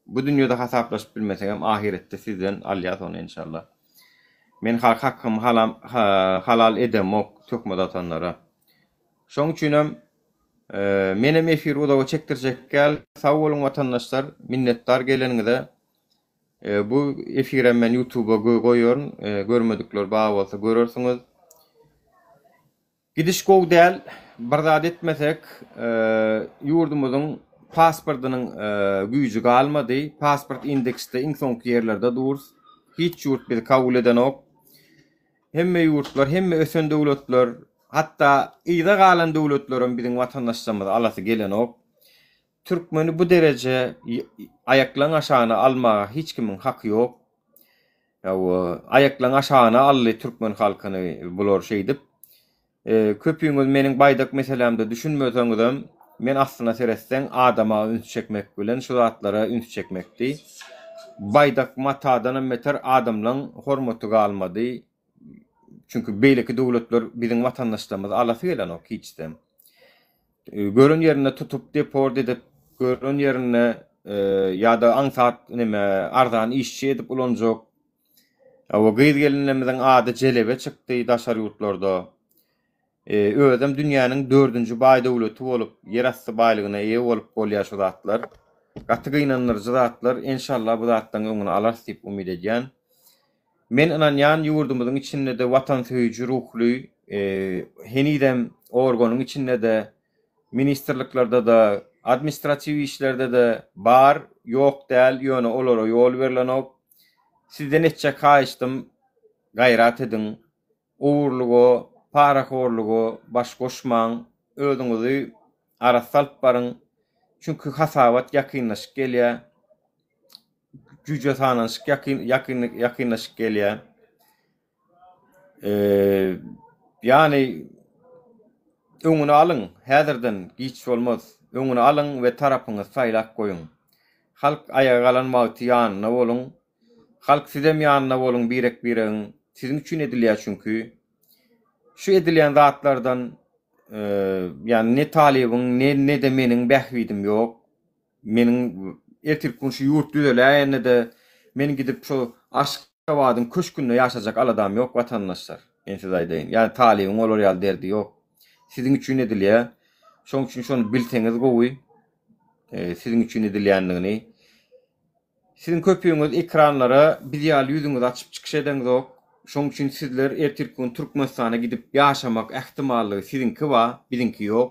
Bu dünýede hasaplaşyp bilmesegem ahyretde sizden alýas ony enşalla. Men halk hakymy halam halal edemok töhmet atanlara. Şoň üçinem. Menem efiri uzaga çekdirjek däl. Sag boluň watandaşlar, minnetdar geleniňize. Bu efirem men ýutuba goýaryn, görmedikler bar bolsa görersiňiz. Gidiş gowy däl, bir zat etmesek ýurdumyzyň pasportynyň güýji galmady, pasport indeksde iň soňky ýerlerde durus, hiç ýurt bizi kabul edenok. Hemme ýurtlar, hemme ösen döwletler, hatda yza galan döwletlerem biziň watandaşlarymyzy alasy gelenok. Türkmeni bu dereje aýaklaň aşagyna almaga hiç kimiň haky ýok. Hawa, aýaklaň aşagyna aldy türkmen halkyny bular şeýdip. Köpüňiz meniň baýdak meselämde düşünmeseňizem, men aslyna seretseň adama üns çekmek bilen şu zatlara üns çekmekdi. Baýdak matadanam beter adamlaň hormaty galmady. Çünki beýleki döwletler biziň watandaşlarymyzy alasy gelenok hiçden. Gören ýerinde tutup deport edip, gören ýerinde ýa-da aňsat neme arzan işçi edip ulanjak. Hawa gyz-gelinlerimiziň ady jelebe çykdy daşary ýurtlarda. Özem dünýäniň dördünji baý döwleti bolup, ýerasty baýlygyna eýe bolup bolýar şu zatlar. Gaty gynandyryjy zatlar. Enşalla bu zatlaryň öňüni alarys diýip umyt edýän. Men ynanýan ýurdumyzyň içinde-de watansöýüji ruhly henizem organyň içinde-de, ministrliklerde-de, administratiw işlerde-de bar, ýok däl, ýöne olara ýol berlenok. Sizden etjek haýyştym gaýrat ediň, Ogurlyga, parahorluga baş goşmaň, özüňizi arassa alyp baryň. Çünki hasabat ýakynlaşyp gelýär. Jüýje sananyşyk ýakyn ýakyn ýakynlaşyp gelýär. Ýagny öňüni alyň, häzirden giç bolmaz. Öňüni alyň we tarapyňyzy saýlap goýuň. Halk aýaga galan wagty ýanynda boluň. Halk sizem ýanynda boluň birek biregiň siziň üçin edilýär çünki şu edilýän zatlardan ýani ne talybyň ne nede meniň bähbidim ýok meniň ertirki gün şu ýurt düzeläýende-de men gidip şu Aşgabadyň köşkünde ýaşajak aladam ýok watandaşlar men size aýdaýyn ýani talybyň olar ýaly derdi ýok siziň üçin edilýär şoň üçin şony bilseňiz gowy siziň üçin edilýändigini Siziň köpüňiz ekranlara biz ýaly ýüzüňizi açyp çykyş edeňzok. Şoň üçin sizler ertirki gün Türkmenistana gidip ýaşamak ähtimallygy siziňki bar, biziňki ýok.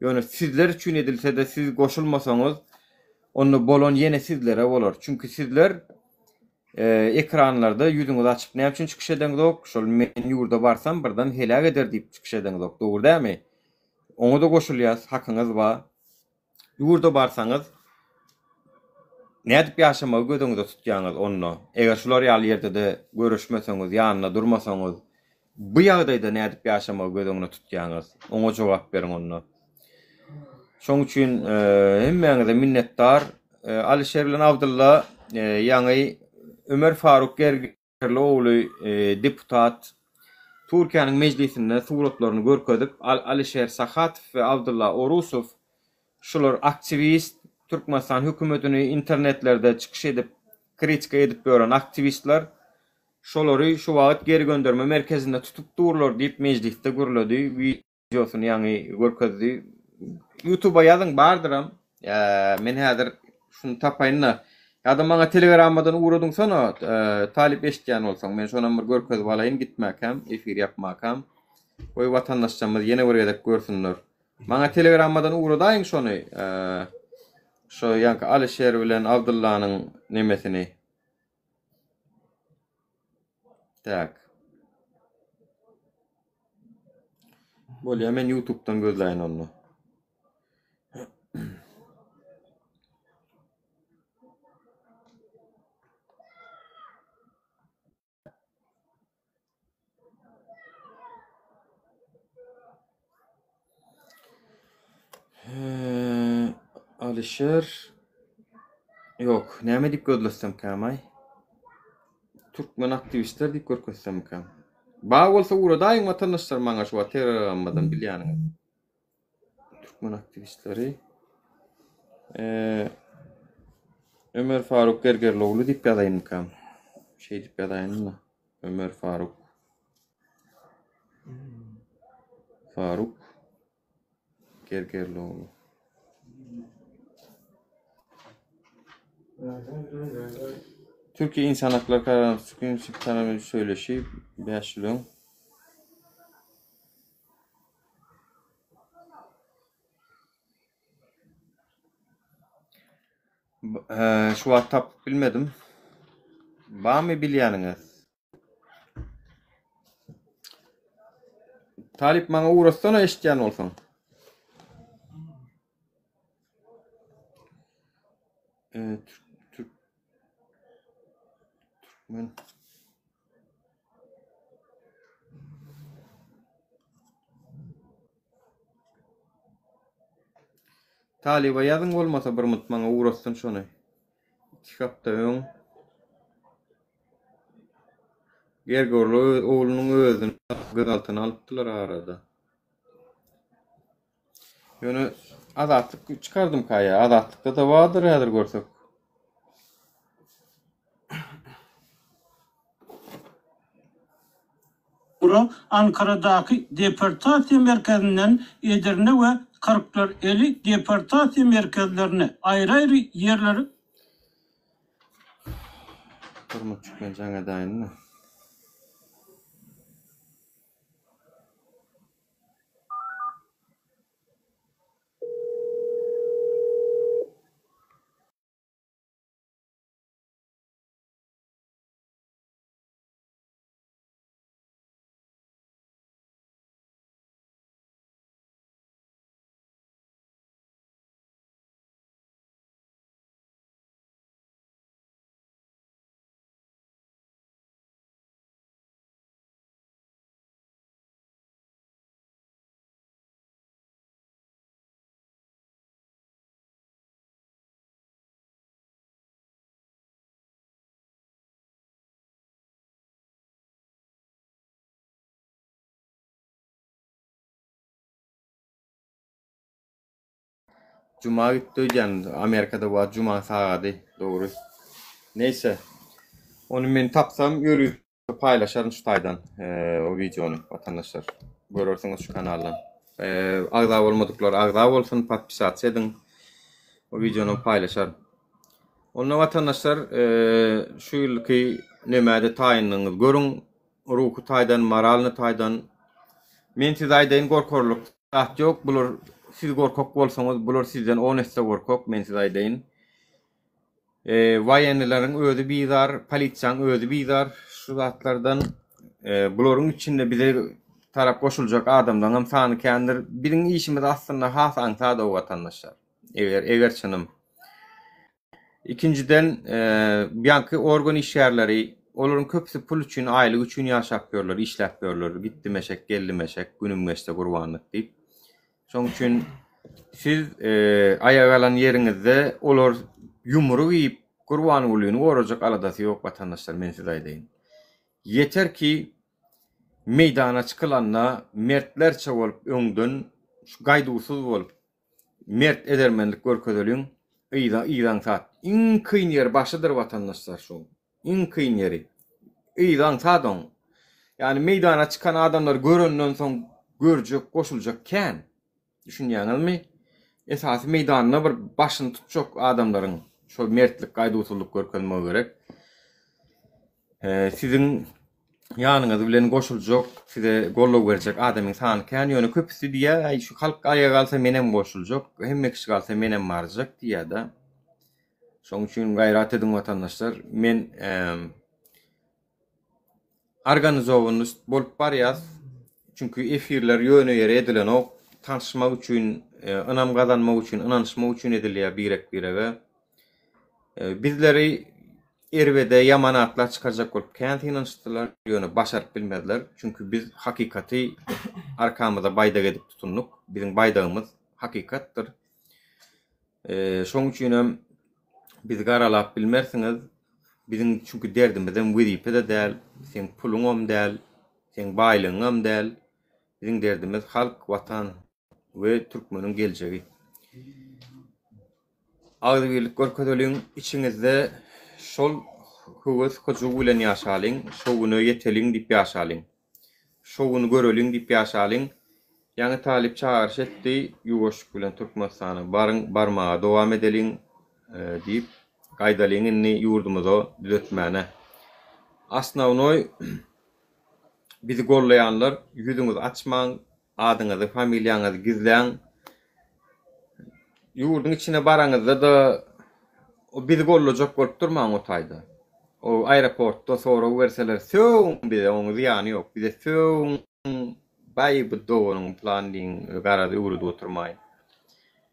Ýöne sizler üçin edilsede siz goşulmasaňyz onda bolan ýene sizlere bolar. Çünki sizler ekranlarda ýüzüňizi açyp näme üçin çykyş edeňzok? Şol men ýurda barsam birden heläk eder diýip çykyş edeňzok. Dogry dälmi? Oňa-da goşulýas, hakyňyz bar. Ýurda barsaňyz, nädip ýaşamagy göz öňüňizde tutýaňyz onda? Eger şular ýaly ýerde-de görüşmeseňiz, ýanynda durmasaňyz, bu ýagdaýda nädip ýaşamagy göz öňüne tutýaňyz? Oňa jogap beriň onda. Şoň üçin hemmäňize minnetdar. Alyşer bilen Abdylla ýaňy Ömer Faruk Gergi Ýerli ogly deputat Türkiýäniň mejlisinde suratlaryny görkezip, Alişer Sahatow we Abdulla Orusow şular aktiwist, Türkmenistan hökümetini internetlerde çykyş edip, kritika edip ýören aktiwistler, şolary şu wagt geri gönderme merkezinde tutup durlar diýip mejlisde gürledi. Wideosyny ýaňy görkezdi. Ýutuba ýazyň bardyram. Men häzir şuny tapaýyn-da. Ýa-da maňa telegrammadan ugradyňsana, talyp eşitýän bolsaň, men şonam bir görkezip alaýyn gitmäkäm, efir ýapmakam. Goý watandaşlarymyz ýene bir gezek görsünler. Maňa telegrammadan ugradaýyň şony. Şo ýaňky Alyşer bilen Abdyllanyň nemesini. Tak. Bolýa men YouTube'dan gözläýin onda. Alişer Ýok, näme diýip gözletsemkäm-aý? Türkmen aktiwistler diýip görkezsemmikäm? Bar bolsa ugradaýyň watandaşlar maňa şu wagt telegrammadan bilýäniňiz. Türkmen aktiwistleri. Eee Ömer Faruk Gergerliogly diýip ýazaýynmykam? Şeýdip ýazaýyn-da. Ömer Faruk. Faruk. Gergerlioglu. Türkiye İnsan Hakları Kararnaması söyleşi 5 ýyl öň. Şu wagt tapyp bilmedim. Barmy bilýäniňiz? Talyp maňa ugratsana eşitýän bolsaň. Türk Türk Türkmen Talyba ýazyň bolmasa bir mut maňa ugratsyn şony. 2 hapda öň Gergorly oglunyň özüni gözaltyna alypdylar arada. Ýöne Azatlyk çykardymka ýa? Azatlykda-da bardyr häzir görsek. Soňra Ankaradaky deportasiýa merkezinden Edirne we Kyrklareli deportasiýa merkezlerine aýry-aýry ýerlere Hormatçyk men jaň edäýin-de. Juma gitdi öýdýän Amerikada wagt juma sagady dogry. Neýse. Ony men tapsam ýörite paýlaşaryn şu taýdan o wideony watandaşlar. Görersiňiz şu kanaldan. Agza bolmadyklar agza bolsun, podpisasiýa ediň. O wideony paýlaşaryn. Onda watandaşlar şu ýylky nemäde taýynlygyňyzy görüň. Ruhy taýdan, moralny taýdan. Men size aýdaýyn gorkarlyk zat ýok. Bular siz gorkak bolsaňyz, bular sizden on esse gorkak, men size aýdaýyn. Waýenlileriň özi bizar, polisiýaň özi bizar şu zatlardan. Bularyň içinde bize tarap goşuljak adamlaryň hem sany kändir. Biziň işimiz aslynda has aňsat o watandaşlar. Eger eger çynym. Ikinjiden, ýaňky organ işgärleri, olaryň köpüsi pul üçin, aýlyk üçin ýaşap ýörler, işläp ýörler. Gitdim eşek, geldim eşek, günüm geçse gurbanlyk diýip. Şonuň üçin siz aýak alan ýeriňizde olar ýumruk iýip, Gurbangulyny gorajak aladasy ýok watandaşlar, men size aýdaýyn. Ýeter ki, meýdana çykylanda mertlerçe bolup öňden şu gaýduwsyz bolup, Mert edermenlik görkezeliň yza yz aňsat. Iň kyn ýeri başydyr watandaşlar şuň. Iň kyn ýeri. Yzy aňsat oň. Ýagny meýdana çykan adamlary görenden soň görjek goşuljak kän. Düşünýäňizmi? Esasy meýdanda bir başyny tutjak adamlaryň şol mertlik gaýduwsyzlyk görkezmegi gerek. Siziň ýanyňyz bilen goşuljak, size goldaw berjek adamyň sany kän, ýöne köpüsi diýýär, äý şu halk aýaga galsa menem goşuljak, hemme kişi galsa menem barjak diýýär-de. Şonuň üçin gaýrat ediň watandaşlar. Men organizowanyst bolup barýas. Çünki efirler ýöne ýere edilenok. Tanyşmak üçin, ynam gazanmak üçin, ynanyşmak üçin edilýär birek-birege. Bizleri erbede, ýaman atlar çykarjak bolup kän synanyşdylar, ýöne başaryp bilmediler. Çünki biz hakykaty arkamyza baýdak edip tutundyk. Biziň baýdagymyz hakykatdyr. Şonuň üçin hem bizi garalap bilmersiňiz. Biziň çünki derdimizem wezipe-de däl, seň puluňam däl, seň baýlygyňam däl. Biziň derdimiz halk, watan we türkmeniň geljegi. Agzybirlik görkezeliň, içiňizde şol höwes hyjuw bilen ýaşalyň, şo güne ýeteliň diýip ýaşalyň. Şo güni göreliň diýip ýaşalyň. Ýaňy talyp çagyryş etdi, ýuwaşlyk bilen Türkmenistana baryň, barmaga dowam edeliň diýip, gaýdalyň indi ýurdumyza düzetmäne. Osnownoý bizi gollaýanlar ýüzüňizi açmaň, adyňyzy, familiýaňyzy gizläň. Ýurduň içine baraňyzda-da bizi gollajak bolup durmaň o taýda. O aeroportda sorag berseler sögüň bize, oň zyýany ýok. Bize sögüň, baý bu doganyň plan diýiň, garaz öwredip oturmaýyn.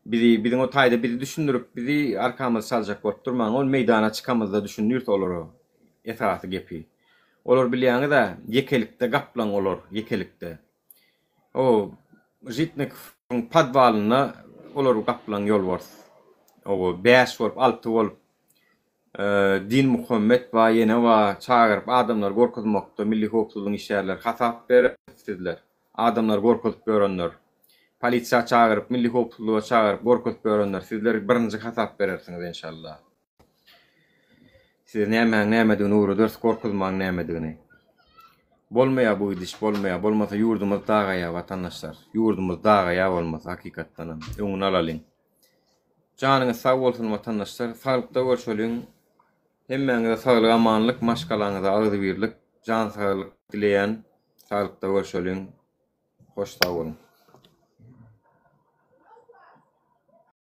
Bizi, biziň o taýda bizi düşündirip, bizi arkamyzy çaljak bolup durmaň. Ol meýdana çykamyzda düşündiris olara esasy gepi. Olar bilýäňiz-ä, ýekelikde gaplaň olar, ýekelikde. O Žitnikowyň podwalynda olar gaplaň ýolbars. Owo, bäş bolup, alty bolup, Dinmuhammet bar, ýene bar, çagyryp adamlary gorkuzmakda milli howpsuzlygyň işgärleri hasap berer sizler. Adamlary gorkuzyp ýörenler. Polisiýa çagyryp, milli howpsuzlyga çagyryp gorkuzyp ýörenler sizler birinji hasap berersiňiz enşalla. Size nämäň nämedigini öwrederis, gorkuzmaň nämedigini. Bolmaýar bu gidiş, bolmaýar. Bolmasa ýurdumyz dagaýar watandaşlar. Ýurdumyz dagaýar bolmasa hakykatdanam. Öňüni alalyň. Janyňyz sag bolsun watandaşlar. Saglykda görşeliň. Hemmäňize saglyk amanlyk, maşgalaňyza agzybirlik, jan saglyk dileýän. Saglykda görşeliň. Hoş sag boluň.